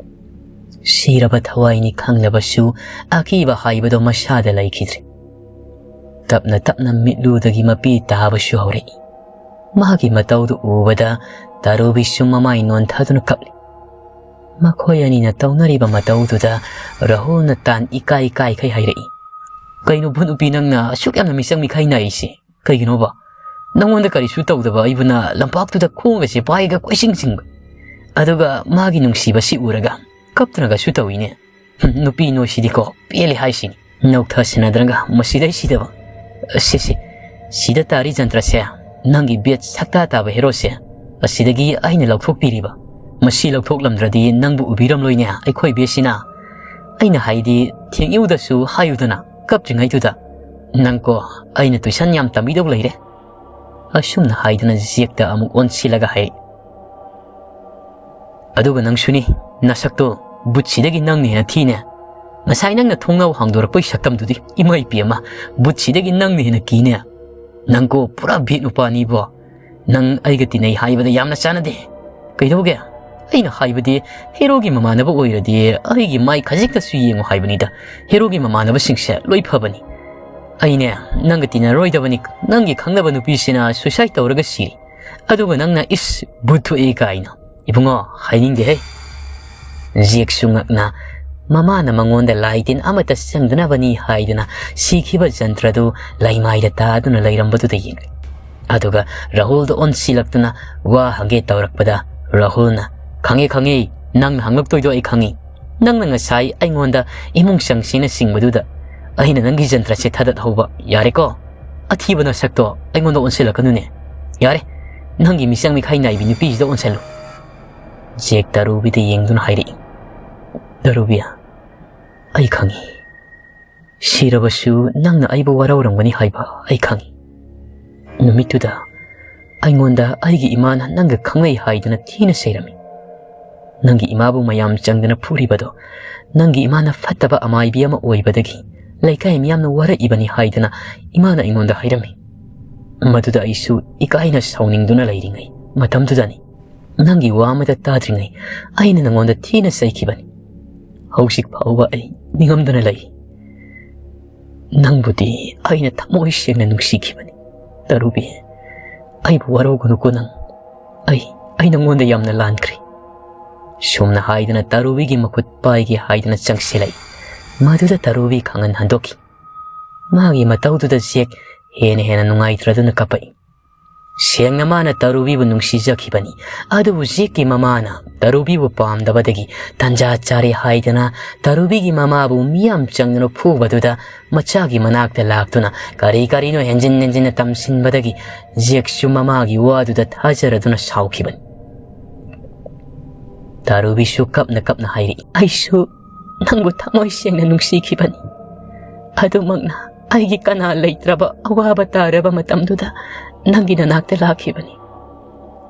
ꯁꯤꯔꯕ ꯊꯋꯥꯏꯅꯤ ꯈꯪꯂꯕꯁꯨ ꯑꯀꯤꯕ ꯍꯥꯏꯕꯗꯣ ꯃꯁꯥꯗ ꯂꯩꯈꯤꯗ꯭ꯔꯦ꯫ ꯇꯞꯅ ꯇꯞꯅ ꯃꯤꯠꯂꯨꯗꯒꯤ ꯃꯄꯤ ꯇꯥꯕꯁꯨ ꯍꯧꯔꯛꯏ꯫ ꯃꯍꯥꯛꯀꯤ ꯃꯇꯧꯗꯨ ꯎꯕꯗ ꯇꯔꯨꯕꯤꯁꯨ ꯃꯃꯥꯏ ꯅꯣꯟꯊꯗꯨꯅ ꯀꯞꯂꯤ꯫ ꯃꯈꯣꯏ ꯑꯅꯤꯅ ꯇꯧꯅꯔꯤꯕ ꯃꯇꯧꯗꯨꯗ ꯔꯥꯍꯨꯜꯅ ꯇꯥꯟ ꯏꯀꯥꯏ ꯀꯥꯏꯈꯩ ꯍꯥꯏꯔꯛꯏ, "ꯀꯩꯅꯣ ꯚꯨꯠ ꯅꯨꯄꯤ, ꯅꯪꯅ ꯑꯁꯨꯛ ꯌꯥꯝꯅ ꯃꯤꯆꯪ ꯃꯤꯈꯥꯏ ꯅꯥꯏꯔꯤꯁꯦ ꯀꯩꯒꯤꯅꯣꯕ? ꯅꯪꯉꯣꯟꯗ ꯀꯔꯤꯁꯨ ꯇꯧꯗꯕ ꯑꯩꯕꯨꯅ ꯂꯝꯄꯥꯛꯇꯨꯗ ꯈꯣꯡꯒꯁꯦ ꯄꯥꯏꯒ ꯀꯣꯏꯆꯤꯡ ꯆꯤꯡꯕ, ꯑꯗꯨꯒ ꯃꯥꯒꯤ ꯅꯨꯡꯁꯤꯕꯁꯤ ꯎꯔꯒ ꯀꯞꯇꯅꯒꯁꯨ ꯇꯧꯏꯅꯦ꯫ ꯍꯨꯝ, ꯅꯨꯄꯤ ꯅꯣꯏꯁꯤꯗꯤꯀꯣ ꯄꯦꯜꯂꯦ ꯍꯥꯏꯁꯤꯅꯤ꯫ ꯅꯧꯊꯁꯤꯟꯅꯗ꯭ꯔꯒ ꯃꯁꯤꯗꯩꯁꯤꯗꯕ꯫ ꯁꯦ ꯁꯦ, ꯁꯤꯗ ꯇꯥꯔꯤ ꯖꯟꯇ꯭ꯔꯁꯦ ꯅꯪꯒꯤ ꯕꯦꯠ ꯁꯛꯇꯥ ꯇꯥꯕ ꯍꯦꯔꯣꯁꯦ ꯑꯁꯤꯗꯒꯤ ꯑꯩꯅ ꯂꯧꯊꯣꯛꯄꯤꯔꯤꯕ꯫ ꯃꯁꯤ ꯂꯧꯊꯣꯛꯂꯝꯗ꯭ꯔꯗꯤ ꯅꯪꯕꯨ ꯎꯕꯤꯔꯝꯂꯣꯏꯅꯦ ꯑꯩꯈꯣꯏ ꯕꯦꯠꯁꯤꯅ꯫ ꯑꯩꯅ ꯍꯥꯏꯗꯤ ꯊꯦꯡꯏꯎꯗꯁꯨ ꯍꯥꯏꯌꯨꯗꯅ ꯀꯞꯇ꯭ꯔꯤꯉꯩꯗꯨꯗ꯫ ꯅꯪꯀꯣ ꯑꯩꯅ ꯇꯨꯏꯁꯟ ꯌꯥꯝ ꯇꯝꯕꯤꯗꯧ ꯂꯩꯔꯦ꯫" ꯑꯁꯨꯝꯅ ꯍꯥꯏꯗꯨꯅ ꯖꯦꯛꯇ ꯑꯃꯨꯛ ꯑꯣꯟꯁꯤꯜꯂꯒ ꯍꯥꯏꯔꯛꯏ꯫ "ꯑꯗꯨꯒ ꯅꯪꯁꯨꯅꯤ, ꯅꯁꯛꯇꯣ ꯕꯨꯠꯁꯤꯗꯒꯤ ꯅꯪꯅ ꯍꯦꯟꯅ ꯊꯤꯅꯦ꯫ ꯉꯁꯥꯏ ꯅꯪꯅ ꯊꯣꯡꯅꯥꯎ ꯍꯥꯡꯗꯣꯔꯛꯄꯒꯤ ꯁꯛꯇꯝꯗꯨꯗꯤ, ꯏꯃꯥ ꯏꯄꯦꯝꯃ, ꯕꯨꯠꯁꯤꯗꯒꯤ ꯅꯪꯅ ꯍꯦꯟꯅ ꯀꯤꯅꯦ꯫ ꯅꯪꯀꯣ ꯄꯨꯔꯥ ꯚꯦꯠ ꯅꯨꯄꯥꯅꯤꯕꯣ꯫ ꯅꯪ ꯑꯩꯒ ꯇꯤꯟꯅꯩ ꯍꯥꯏꯕꯗ ꯌꯥꯝꯅ ꯆꯥꯟꯅꯗꯦ꯫ ꯀꯩꯗꯧꯒꯦ? ꯑꯩꯅ ꯍꯥꯏꯕꯗꯤ ꯍꯦꯔꯣꯒꯤ ꯃꯃꯥꯟꯅꯕ ꯑꯣꯏꯔꯗꯤ ꯑꯩꯒꯤ ꯃꯥꯏ ꯈꯖꯤꯛꯇꯁꯨ ꯌꯦꯡꯉꯨ ꯍꯥꯏꯕꯅꯤꯗ꯫ ꯍꯦꯔꯣꯒꯤ ꯃꯃꯥꯟꯅꯕꯁꯤꯡꯁꯦ ꯂꯣꯏ ꯐꯕꯅꯤ꯫ ꯑꯩꯅꯦ ꯅꯪꯒ ꯇꯤꯟꯅꯔꯣꯏꯗꯕꯅꯤ꯫ ꯅꯪꯒꯤ ꯈꯪꯅꯕ ꯅꯨꯄꯤꯁꯤꯅ suicide ꯇꯧꯔꯒ ꯁꯤꯔꯤ꯫ ꯑꯗꯨꯒ ꯅꯪꯅ ꯏꯁ ꯕꯨꯠ ꯊꯣꯛꯏ ꯀꯥꯏꯅ꯫ ꯏꯕꯨꯡꯉꯣ, ꯍꯥꯏꯅꯤꯡꯗꯦꯍꯦ꯫" ꯖꯦꯛꯁꯨ ꯉꯛꯅ ꯃꯃꯥꯅ ꯃꯉꯣꯟꯗ ꯂꯥꯏ ꯇꯤꯟ ꯑꯃꯠꯇ ꯆꯪꯗꯅꯕꯅꯤ ꯍꯥꯏꯗꯨꯅ ꯁꯤꯈꯤꯕ ꯖꯟꯇ꯭ꯔꯗꯨ ꯂꯩꯃꯥꯏꯗ ꯇꯥꯗꯨꯅ ꯂꯩꯔꯝꯕꯗꯨꯗ ꯌꯦꯡꯂꯤ꯫ ꯑꯗꯨꯒ ꯔꯥꯍꯨꯜꯗ ꯑꯣꯟꯁꯤꯜꯂꯛꯇꯨꯅ ꯋꯥ ꯍꯪꯒꯦ ꯇꯧꯔꯛꯄꯗ ꯔꯥꯍꯨꯜꯅ, "ꯈꯪꯉꯦ, ꯈꯪꯉꯦ, ꯅꯪꯅ ꯍꯪꯂꯛꯇꯣꯏꯗꯣ ꯑꯩ ꯈꯪꯉꯤ꯫ ꯅꯪꯅ ꯉꯁꯥꯏ ꯑꯩꯉꯣꯟꯗ ꯏꯃꯨꯡ ꯆꯪꯁꯦꯅ ꯆꯤꯡꯕꯗꯨꯗ ꯑꯩꯅ ꯅꯪꯒꯤ ꯖꯟꯇ꯭ꯔꯁꯦ ꯊꯥꯗꯠꯍꯧꯕ꯫ ꯌꯥꯔꯦꯀꯣ? ꯑꯊꯤꯕ ꯅꯁꯛꯇꯣ ꯑꯩꯉꯣꯟꯗ ꯑꯣꯟꯁꯤꯜꯂꯛꯀꯅꯨꯅꯦ꯫ ꯌꯥꯔꯦ, ꯅꯪꯒꯤ ꯃꯤꯆꯪ ꯃꯤꯈꯥꯏ ꯅꯥꯏꯕꯤ ꯅꯨꯄꯤꯁꯤꯗ ꯑꯣꯟꯁꯤꯜꯂꯨ꯫" ꯖꯦꯛ ꯇꯔꯨꯕꯤꯗ ꯌꯦꯡꯗꯨꯅ ꯍꯥꯏꯔꯛꯏ, "ꯇꯔꯨꯕꯤ, ꯑꯩ ꯈꯪꯉꯤ꯫ ꯁꯤꯔꯕꯁꯨ ꯅꯪꯅ ꯑꯩꯕꯨ ꯋꯥꯔꯧꯔꯝꯒꯅꯤ ꯍꯥꯏꯕ ꯑꯩ ꯈꯪꯉꯤ꯫ ꯅꯨꯃꯤꯠꯇꯨꯗ ꯑꯩꯉꯣꯟꯗ ꯑꯩꯒꯤ ꯏꯃꯥꯅ ꯅꯪꯒ ꯈꯪꯅꯩ ꯍꯥꯏꯗꯨꯅ ꯊꯤꯅ ꯆꯩꯔꯝꯃꯤ꯫ ꯅꯪꯒꯤ ꯏꯃꯥꯕꯨ ꯃꯌꯥꯝ ꯆꯪꯗꯅ ꯐꯨꯔꯤꯕꯗꯣ ꯅꯪꯒꯤ ꯏꯃꯥꯅ ꯐꯠꯇꯕ ꯑꯃꯥꯏꯕꯤ ꯑꯃ ꯑꯣꯏꯕꯗꯒꯤ ꯂꯩꯀꯥꯏ ꯃꯤꯌꯥꯝꯅ ꯋꯥꯔꯛꯏꯕꯅꯤ ꯍꯥꯏꯗꯅ ꯏꯃꯥꯅ ꯑꯩꯉꯣꯟꯗ ꯍꯥꯏꯔꯝꯃꯤ꯫ ꯃꯗꯨꯗ ꯑꯩꯁꯨ ꯏꯀꯥꯏꯅ ꯁꯥꯎꯅꯤꯡꯗꯨꯅ ꯂꯩꯔꯤꯉꯩ ꯃꯇꯝꯗꯨꯗꯅꯤ ꯅꯪꯒꯤ ꯋꯥ ꯑꯃꯇ ꯇꯥꯗ꯭ꯔꯤꯉꯩ ꯑꯩꯅ ꯅꯪꯉꯣꯟꯗ ꯊꯤꯅ ꯆꯩꯈꯤꯕꯅꯤ꯫ ꯍꯧꯖꯤꯛ ꯐꯥꯎꯕ ꯑꯩ ꯅꯤꯡꯉꯝꯗꯅ ꯂꯩ꯫ ꯅꯪꯕꯨꯗꯤ ꯑꯩꯅ ꯊꯃꯣꯏ ꯁꯦꯡꯅ ꯅꯨꯡꯁꯤꯈꯤꯕꯅꯤ꯫ ꯇꯔꯨꯕꯤ, ꯑꯩꯕꯨ ꯋꯥꯔꯧꯒꯅꯨꯀꯣ ꯅꯪ꯫ ꯑꯩ, ꯑꯩ ꯅꯪꯉꯣꯟꯗ ꯌꯥꯝꯅ ꯂꯥꯟꯈ꯭ꯔꯦ꯫ ꯁꯨꯝꯅ ꯍꯥꯏꯗꯨꯅ ꯇꯔꯨꯕꯤꯒꯤ ꯃꯈꯨꯠ ꯄꯥꯏꯒꯦ ꯍꯥꯏꯗꯨꯅ ꯆꯪꯁꯤꯜꯂꯛꯏ꯫ ꯃꯗꯨꯗ ꯇꯔꯨꯕꯤ ꯈꯪꯍꯟ ꯍꯟꯗꯣꯛꯈꯤ꯫ ꯃꯥꯒꯤ ꯃꯇꯧꯗꯨꯗ ꯖꯦꯛ ꯍꯦꯟꯅ ꯍꯦꯟꯅ ꯅꯨꯡꯉꯥꯏꯇ꯭ꯔꯗꯨꯅ ꯀꯞꯄꯛꯏ꯫ ꯁꯦꯡꯅ ꯃꯥꯅ ꯇꯔꯨꯕꯤꯕꯨ ꯅꯨꯡꯁꯤꯖꯈꯤꯕꯅꯤ, ꯑꯗꯨꯕꯨ ꯖꯦꯛꯀꯤ ꯃꯃꯥꯅ ꯇꯔꯨꯕꯤꯕꯨ ꯄꯥꯝꯗꯕꯗꯒꯤ ꯇꯟꯖꯥ ꯆꯥꯔꯦ ꯍꯥꯏꯗꯅ ꯇꯔꯨꯕꯤꯒꯤ ꯃꯃꯥꯕꯨ ꯃꯤꯌꯥꯝ ꯆꯪꯗꯨꯅ ꯐꯨꯕꯗꯨꯗ ꯃꯆꯥꯒꯤ ꯃꯅꯥꯛꯇ ꯂꯥꯛꯇꯨꯅ ꯀꯔꯤ ꯀꯔꯤꯅꯣ ꯍꯦꯟꯖꯤꯟ ꯍꯦꯟꯖꯤꯟꯅ ꯇꯝꯁꯤꯟꯕꯗꯒꯤ ꯖꯦꯛꯁꯨ ꯃꯃꯥꯒꯤ ꯋꯥꯗꯨꯗ ꯊꯥꯖꯔꯗꯨꯅ ꯁꯥꯎꯈꯤꯕꯅꯤ꯫ ꯇꯔꯨꯕꯤꯁꯨ ꯀꯞꯅ ꯀꯞꯅ ꯍꯥꯏꯔꯛꯏ, "ꯑꯩꯁꯨ ꯅꯪꯕꯨ ꯊꯃꯣꯏ ꯁꯦꯡꯅ ꯅꯨꯡꯁꯤꯈꯤꯕꯅꯤ꯫ ꯑꯗꯨꯃꯛꯅ ꯑꯩꯒꯤ ꯀꯅꯥ ꯂꯩꯇ꯭ꯔꯕ ꯑꯋꯥꯕ ꯇꯥꯔꯕ ꯃꯇꯝꯗꯨꯗ ꯅꯪꯒꯤ ꯅꯅꯥꯛꯇ ꯂꯥꯛꯈꯤꯕꯅꯤ꯫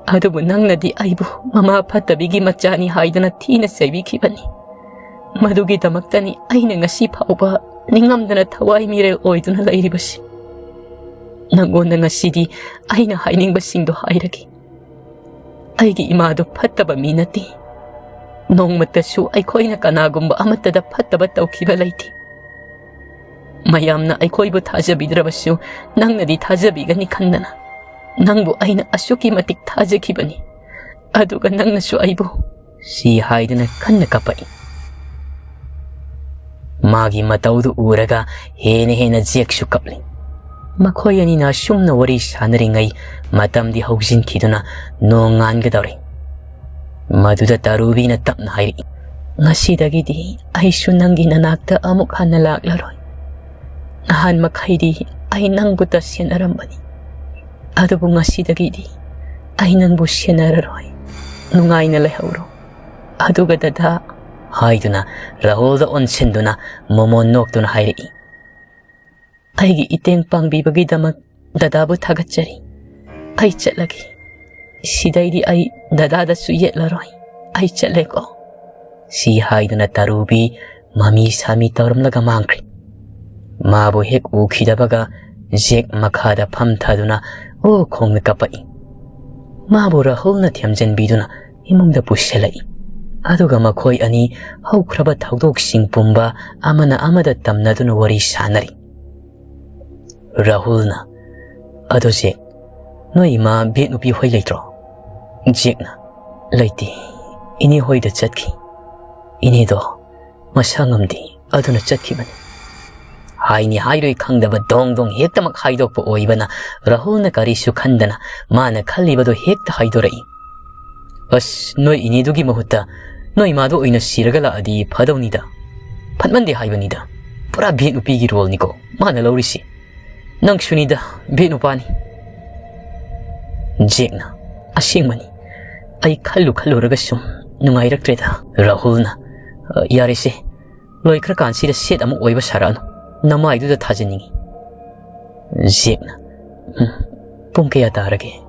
ꯑꯗꯨꯕꯨ ꯅꯪꯅꯗꯤ ꯑꯩꯕꯨ ꯃꯃꯥ ꯐꯠꯇꯕꯤꯒꯤ ꯃꯆꯥꯅꯤ ꯍꯥꯏꯗꯨꯅ ꯊꯤꯅ ꯆꯩꯕꯤꯈꯤꯕꯅꯤ꯫ ꯃꯗꯨꯒꯤꯗꯃꯛꯇꯅꯤ ꯑꯩꯅ ꯉꯁꯤ ꯐꯥꯎꯕ ꯅꯤꯡꯉꯝꯗꯅ ꯊꯋꯥꯏ ꯃꯤꯔꯦꯜ ꯑꯣꯏꯗꯨꯅ ꯂꯩꯔꯤꯕꯁꯤ꯫ ꯅꯪꯉꯣꯟꯗ ꯉꯁꯤꯗꯤ ꯑꯩꯅ ꯍꯥꯏꯅꯤꯡꯕꯁꯤꯡꯗꯣ ꯍꯥꯏꯔꯒꯦ꯫ ꯑꯩꯒꯤ ꯏꯃꯥꯗꯨ ꯐꯠꯇꯕ ꯃꯤ ꯅꯠꯇꯦ꯫ ꯅꯣꯡꯃꯇꯁꯨ ꯑꯩꯈꯣꯏꯅ ꯀꯅꯥꯒꯨꯝꯕ ꯑꯃꯠꯇꯗ ꯐꯠꯇꯕ ꯇꯧꯈꯤꯕ ꯂꯩꯇꯦ꯫ ꯃꯌꯥꯝꯅ ꯑꯩꯈꯣꯏꯕꯨ ꯊꯥꯖꯕꯤꯗ꯭ꯔꯕꯁꯨ ꯅꯪꯅꯗꯤ ꯊꯥꯖꯕꯤꯒꯅꯤ ꯈꯟꯗꯅ ꯅꯪꯕꯨ ꯑꯩꯅ ꯑꯁꯨꯛꯀꯤ ꯃꯇꯤꯛ ꯊꯥꯖꯈꯤꯕꯅꯤ꯫ ꯑꯗꯨꯒ ꯅꯪꯅꯁꯨ ꯑꯩꯕꯨ" ꯁꯤ ꯍꯥꯏꯗꯨꯅ ꯀꯟꯅ ꯀꯞꯄꯛꯏ꯫ ꯃꯥꯒꯤ ꯃꯇꯧꯗꯨ ꯎꯔꯒ ꯍꯦꯟꯅ ꯍꯦꯟꯅ ꯖꯦꯛꯁꯨ ꯀꯞꯂꯤ꯫ ꯃꯈꯣꯏ ꯑꯅꯤꯅ ꯑꯁꯨꯝꯅ ꯋꯥꯔꯤ ꯁꯥꯟꯅꯔꯤꯉꯩ ꯃꯇꯝꯗꯤ ꯍꯧꯖꯤꯟꯈꯤꯗꯨꯅ ꯅꯣꯡ ꯉꯥꯟꯒꯗꯧꯔꯦ꯫ ꯃꯗꯨꯗ ꯇꯔꯨꯕꯤꯅ ꯇꯞꯅ ꯍꯥꯏꯔꯛꯏ, "ꯉꯁꯤꯗꯒꯤꯗꯤ ꯑꯩꯁꯨ ꯅꯪꯒꯤ ꯅꯅꯥꯛꯇ ꯑꯃꯨꯛ ꯍꯟꯅ ꯂꯥꯛꯂꯔꯣꯏ꯫ ꯅꯍꯥꯟ ꯃꯈꯩꯗꯤ ꯑꯩ ꯅꯪꯕꯨꯇ ꯁꯦꯟꯅꯔꯝꯕꯅꯤ꯫ ꯑꯗꯨꯕꯨ ꯉꯁꯤꯗꯒꯤꯗꯤ ꯑꯩ ꯅꯪꯕꯨ ꯁꯦꯟꯅꯔꯔꯣꯏ꯫ ꯅꯨꯡꯉꯥꯏꯅ ꯂꯩꯍꯧꯔꯣ꯫ ꯑꯗꯨꯒ ꯗꯗꯥ" ꯍꯥꯏꯗꯨꯅ ꯔꯥꯍꯨꯜꯗ ꯑꯣꯟꯁꯤꯟꯗꯨꯅ ꯃꯣꯃꯣꯟ ꯅꯣꯛꯇꯨꯅ ꯍꯥꯏꯔꯛꯏ, "ꯑꯩꯒꯤ ꯏꯇꯦꯡ ꯄꯥꯡꯕꯤꯕꯒꯤꯗꯃꯛ ꯗꯗꯥꯕꯨ ꯊꯥꯒꯠꯆꯔꯤ꯫ ꯑꯩ ꯆꯠꯂꯒꯦ꯫ ꯁꯤꯗꯩꯗꯤ ꯑꯩ ꯗꯗꯥꯗꯁꯨ ꯌꯦꯠꯂꯔꯣꯏ꯫ ꯑꯩ ꯆꯠꯂꯦꯀꯣ꯫" ꯁꯤ ꯍꯥꯏꯗꯨꯅ ꯇꯔꯨꯕꯤ ꯃꯃꯤ ꯁꯥꯃꯤ ꯇꯧꯔꯝꯂꯒ ꯃꯥꯡꯈ꯭ꯔꯦ꯫ ꯃꯥꯕꯨ ꯍꯦꯛ ꯎꯈꯤꯗꯕꯒ ꯖꯦꯛ ꯃꯈꯥꯗ ꯐꯝꯊꯗꯨꯅ ꯑꯣ ꯈꯣꯡꯅ ꯀꯞꯄꯛꯏ꯫ ꯃꯥꯕꯨ ꯔꯥꯍꯨꯜꯅ ꯊꯦꯝꯖꯤꯟꯕꯤꯗꯨꯅ ꯏꯃꯨꯡꯗ ꯄꯨꯁꯤꯜꯂꯛꯏ꯫ ꯑꯗꯨꯒ ꯃꯈꯣꯏ ꯑꯅꯤ ꯍꯧꯈ꯭ꯔꯕ ꯊꯧꯗꯣꯛꯁꯤꯡ ꯄꯨꯝꯕ ꯑꯃꯅ ꯑꯃꯗ ꯇꯝꯅꯗꯨꯅ ꯋꯥꯔꯤ ꯁꯥꯅꯔꯤ꯫ ꯔꯥꯍꯨꯜꯅ, "ꯑꯗꯣ ꯖꯦꯛ, ꯅꯣꯏ ꯏꯃꯥ ꯕꯦꯠ ꯅꯨꯄꯤ ꯍꯣꯏ ꯂꯩꯇ꯭ꯔꯣ?" ꯖꯦꯛꯅ, "ꯂꯩꯇꯦ, ꯏꯅꯦ ꯍꯣꯏꯗ ꯆꯠꯈꯤ꯫ ꯏꯅꯦꯗꯣ ꯃꯁꯥ ꯉꯝꯗꯦ, ꯑꯗꯨꯅ ꯆꯠꯈꯤꯕꯅꯤ"꯫ ꯍꯥꯏꯅꯤ ꯍꯥꯏꯔꯣꯏ ꯈꯪꯗꯕ ꯗꯣꯡ ꯗꯣꯡ ꯍꯦꯛꯇꯃꯛ ꯍꯥꯏꯗꯣꯛꯄ ꯑꯣꯏꯕꯅ ꯔꯥꯍꯨꯜꯅ ꯀꯔꯤꯁꯨ ꯈꯟꯗꯅ ꯃꯥꯅ ꯈꯜꯂꯤꯕꯗꯣ ꯍꯦꯛꯇ ꯍꯥꯏꯗꯣꯔꯛꯏ꯫ "ꯑꯁ, ꯅꯣꯏ ꯏꯅꯦꯗꯨꯒꯤ ꯃꯍꯨꯠꯇ ꯅꯣꯏ ꯏꯃꯥꯗꯣ ꯑꯣꯏꯅ ꯁꯤꯔꯒ ꯂꯥꯛꯑꯗꯤ ꯐꯗꯧꯅꯤꯗ꯫ ꯐꯠꯃꯟꯗꯦ ꯍꯥꯏꯕꯅꯤꯗ꯫ ꯄꯨꯔꯥ ꯕꯦꯠ ꯅꯨꯄꯤꯒꯤ ꯔꯣꯜꯅꯤꯀꯣ ꯃꯥꯅ ꯂꯧꯔꯤꯁꯤ꯫ ꯅꯪꯁꯨꯅꯤꯗ ꯕꯦꯠ ꯅꯨꯄꯥꯅꯤ"꯫ ꯖꯦꯛꯅ, "ꯑꯁꯦꯡꯕꯅꯤ, ꯑꯩ ꯈꯜꯂꯨ ꯈꯜꯂꯨꯔꯒ ꯁꯨꯝ ꯅꯨꯡꯉꯥꯏꯔꯛꯇ꯭ꯔꯦꯗ"꯫ ꯔꯥꯍꯨꯜꯅ, "ꯑ, ꯌꯥꯔꯦꯁꯦ, ꯂꯣꯏꯈ꯭ꯔꯀꯥꯟꯁꯤꯗ ꯁꯦꯠ ꯑꯃ ꯑꯣꯏꯕ ꯁꯥꯔꯛꯑꯅꯨ꯫ ꯅꯃꯥꯏꯗꯨꯗ ꯊꯥꯖꯅꯤꯡꯉꯤ"꯫ ꯖꯦꯛꯅ, "ꯎꯝ, ꯄꯨꯡ ꯀꯌꯥ ꯇꯥꯔꯒꯦ?"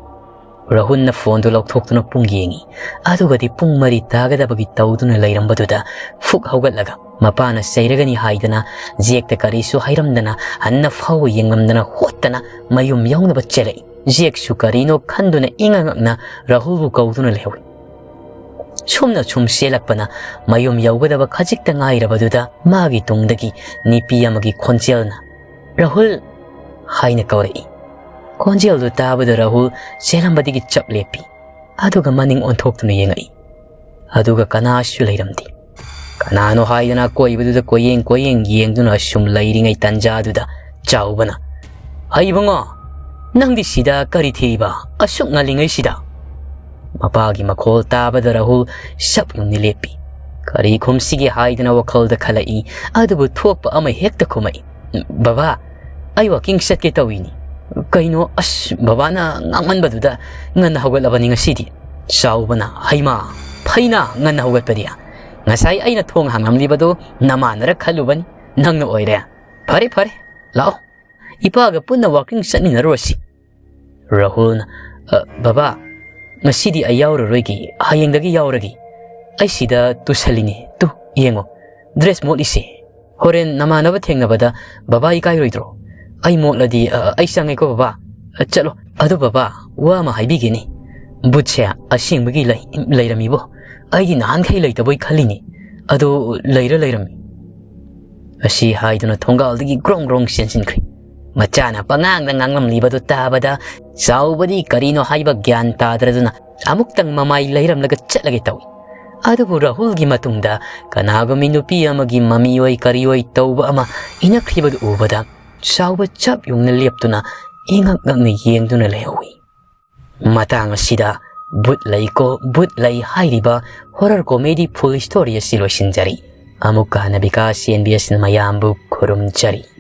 ꯔꯥꯍꯨꯜꯅ ꯐꯣꯟꯗꯨ ꯂꯧꯊꯣꯛꯇꯨꯅ ꯄꯨꯡ ꯌꯦꯡꯉꯤ꯫ ꯑꯗꯨꯒꯗꯤ ꯄꯨꯡ ꯃꯔꯤ ꯇꯥꯒꯗꯕꯒꯤ ꯇꯧꯗꯨꯅ ꯂꯩꯔꯝꯕꯗꯨꯗ ꯐꯨꯛ ꯍꯧꯒꯠꯂꯒ ꯃꯄꯥꯅ ꯆꯩꯔꯒꯅꯤ ꯍꯥꯏꯗꯅ ꯖꯦꯛꯇ ꯀꯔꯤꯁꯨ ꯍꯥꯏꯔꯝꯗꯅ ꯍꯟꯅ ꯐꯥꯎꯕ ꯌꯦꯡꯂꯝꯗꯅ ꯍꯣꯠꯇꯅ ꯃꯌꯨꯝ ꯌꯧꯅꯕ ꯆꯦꯜꯂꯛꯏ꯫ ꯖꯦꯛꯁꯨ ꯀꯔꯤꯅꯣ ꯈꯟꯗꯨꯅ ꯏꯉꯛ ꯉꯛꯅ ꯔꯥꯍꯨꯜꯕꯨ ꯀꯧꯗꯨꯅ ꯂꯩꯍꯧꯏ꯫ ꯁꯨꯝꯅ ꯁꯨꯝ ꯆꯦꯜꯂꯛꯄꯅ ꯃꯌꯨꯝ ꯌꯧꯒꯗꯕ ꯈꯖꯤꯛꯇ ꯉꯥꯏꯔꯕꯗꯨꯗ ꯃꯥꯒꯤ ꯇꯨꯡꯗꯒꯤ ꯅꯨꯄꯤ ꯑꯃꯒꯤ ꯈꯣꯟꯖꯦꯜꯅ, "ꯔꯥꯍꯨꯜ!" ꯍꯥꯏꯅ ꯀꯧꯔꯛꯏ꯫ ꯈꯣꯟꯖꯦꯜꯗꯨ ꯇꯥꯕꯗ ꯔꯥꯍꯨꯜ ꯆꯦꯜꯂꯝꯕꯗꯒꯤ ꯆꯞ ꯂꯦꯞꯄꯤ꯫ ꯑꯗꯨꯒ ꯃꯅꯤꯡ ꯑꯣꯟꯊꯣꯛꯇꯨꯅ ꯌꯦꯡꯉꯛꯏ꯫ ꯑꯗꯨꯒ ꯀꯅꯥꯁꯨ ꯂꯩꯔꯝꯗꯦ꯫ ꯀꯅꯥꯅꯣ ꯍꯥꯏꯗꯅ ꯑꯀꯣꯏꯕꯗꯨꯗ ꯀꯣꯏꯌꯦꯡ ꯀꯣꯏꯌꯦꯡ ꯌꯦꯡꯗꯨꯅ ꯁꯨꯝ ꯂꯩꯔꯤꯉꯩ ꯇꯟꯖꯥꯗꯨꯗ ꯆꯥꯎꯕꯅ, "ꯍꯩ ꯏꯕꯨꯡꯉꯣ, ꯅꯪꯗꯤ ꯁꯤꯗ ꯀꯔꯤ ꯊꯤꯔꯤꯕ? ꯑꯁꯨꯛ ꯉꯜꯂꯤꯉꯩꯁꯤꯗ?" ꯃꯄꯥꯒꯤ ꯃꯈꯣꯜ ꯇꯥꯕꯗ ꯔꯥꯍꯨꯜ ꯁꯞ ꯌꯨꯡꯅ ꯂꯦꯞꯄꯤ꯫ ꯀꯔꯤ ꯈꯨꯝꯁꯤꯒꯦ ꯍꯥꯏꯗꯅ ꯋꯥꯈꯜꯗ ꯈꯜꯂꯛꯏ, ꯑꯗꯨꯕꯨ ꯊꯣꯛꯄ ꯑꯃ ꯍꯦꯛꯇ ꯈꯨꯝꯃꯛꯏ꯫ "ꯕꯕꯥ, ꯑꯩ ꯋꯥꯀꯤꯡ ꯆꯠꯀꯦ ꯇꯧꯏꯅꯤ"꯫ "ꯀꯩꯅꯣ? ꯑꯁ, ꯕꯕꯥꯅ ꯉꯥꯡꯃꯟꯕꯗꯨꯗ ꯉꯟꯅ ꯍꯧꯒꯠꯂꯕꯅꯤ ꯉꯁꯤꯗꯤ"꯫ ꯆꯥꯎꯕꯅ, "ꯍꯩꯃꯥ, ꯐꯩꯅ ꯉꯟꯅ ꯍꯧꯒꯠꯄꯗꯤ꯫ ꯉꯁꯥꯏ ꯑꯩꯅ ꯊꯣꯡ ꯍꯥꯡꯂꯝꯂꯤꯕꯗꯣ ꯅꯃꯥꯟꯅꯔ ꯈꯜꯂꯨꯕꯅꯤ, ꯅꯪꯅ ꯑꯣꯏꯔꯦ꯫ ꯐꯔꯦ, ꯐꯔꯦ, ꯂꯥꯛꯑꯣ, ꯏꯄꯥꯒ ꯄꯨꯟꯅ ꯋꯥꯀꯤꯡ ꯆꯠꯃꯤꯟꯅꯔꯨꯔꯁꯤ"꯫ ꯔꯥꯍꯨꯜꯅ, "ꯑ, ꯕꯕꯥ, ꯉꯁꯤꯗꯤ ꯑꯩ ꯌꯥꯎꯔꯔꯣꯏꯒꯦ, ꯍꯌꯦꯡꯗꯒꯤ ꯌꯥꯎꯔꯒꯦ꯫ ꯑꯩ ꯁꯤꯗ ꯇꯨꯁꯜꯂꯤꯅꯦ, ꯇꯨ, ꯌꯦꯡꯉꯣ, ꯗ꯭ꯔꯦꯁ ꯃꯣꯠꯂꯤꯁꯦ"꯫ ꯍꯣꯔꯦꯟ ꯅꯃꯥꯟꯅꯕ ꯊꯦꯡꯅꯕꯗ ꯕꯕꯥ ꯏꯀꯥꯏꯔꯣꯏꯗ꯭ꯔꯣ? ꯑꯩ ꯃꯣꯠꯂꯗꯤ, ꯑ, ꯑꯩ ꯆꯪꯉꯦꯀꯣ ꯕꯕꯥ꯫ ꯑ, ꯆꯠꯂꯣ꯫ ꯑꯗꯣ ꯕꯕꯥ, ꯋꯥ ꯑꯃ ꯍꯥꯏꯕꯤꯒꯦꯅꯦ꯫ ꯕꯨꯠꯁꯦ ꯑꯁꯦꯡꯕꯒꯤ ꯂꯩ, ꯂꯩꯔꯝꯃꯤꯕꯣ꯫ ꯑꯩꯗꯤ ꯅꯍꯥꯟꯈꯩ ꯂꯩꯇꯕꯣꯏ ꯈꯜꯂꯤꯅꯦ꯫ ꯑꯗꯣ ꯂꯩꯔ ꯂꯩꯔꯝꯃꯤ꯫ ꯑꯁꯤ ꯍꯥꯏꯗꯨꯅ ꯊꯣꯡꯒꯥꯜꯗꯒꯤ ꯒ꯭ꯔꯣꯡ ꯒ꯭ꯔꯣꯡ ꯆꯦꯟꯁꯤꯟꯈ꯭ꯔꯦ꯫ ꯃꯆꯥꯅ ꯄꯉꯥꯡꯗ ꯉꯥꯡꯂꯝꯂꯤꯕꯗꯨ ꯇꯥꯕꯗ ꯆꯥꯎꯕꯗꯤ ꯀꯔꯤꯅꯣ ꯍꯥꯏꯕ ꯒ꯭ꯌꯥꯟ ꯇꯥꯗ꯭ꯔꯗꯨꯅ ꯑꯃꯨꯛꯇꯪ ꯃꯃꯥꯏ ꯂꯩꯔꯝꯂꯒ ꯆꯠꯂꯒꯦ ꯇꯧꯏ꯫ ꯑꯗꯨꯕꯨ ꯔꯥꯍꯨꯜꯒꯤ ꯃꯇꯨꯡꯗ ꯀꯅꯥꯒꯨꯝꯕꯤ ꯅꯨꯄꯤ ꯑꯃꯒꯤ ꯃꯃꯤ ꯑꯣꯏ ꯀꯔꯤ ꯑꯣꯏ ꯇꯧꯕ ꯑꯃ ꯏꯅꯛꯈ꯭ꯔꯤꯕꯗꯨ ꯎꯕꯗ ꯆꯥꯎꯕ ꯆꯞ ꯌꯨꯡꯅ ꯂꯦꯞꯇꯨꯅ ꯏꯉꯛ ꯉꯛꯅ ꯌꯦꯡꯗꯨꯅ ꯂꯩꯍꯧꯏ꯫ ꯃꯇꯥꯡ ꯑꯁꯤꯗ ꯕꯨꯠ ꯂꯩꯀꯣ, ꯕꯨꯠ ꯂꯩ ꯍꯥꯏꯔꯤꯕ horror comedy full story ꯑꯁꯤ ꯂꯣꯏꯁꯤꯟꯖꯔꯤ꯫ ꯑꯃꯨꯛꯀ ꯍꯟꯅ Vikas C N B S ꯅ ꯃꯌꯥꯝꯕꯨ ꯈꯨꯔꯨꯝꯖꯔꯤ꯫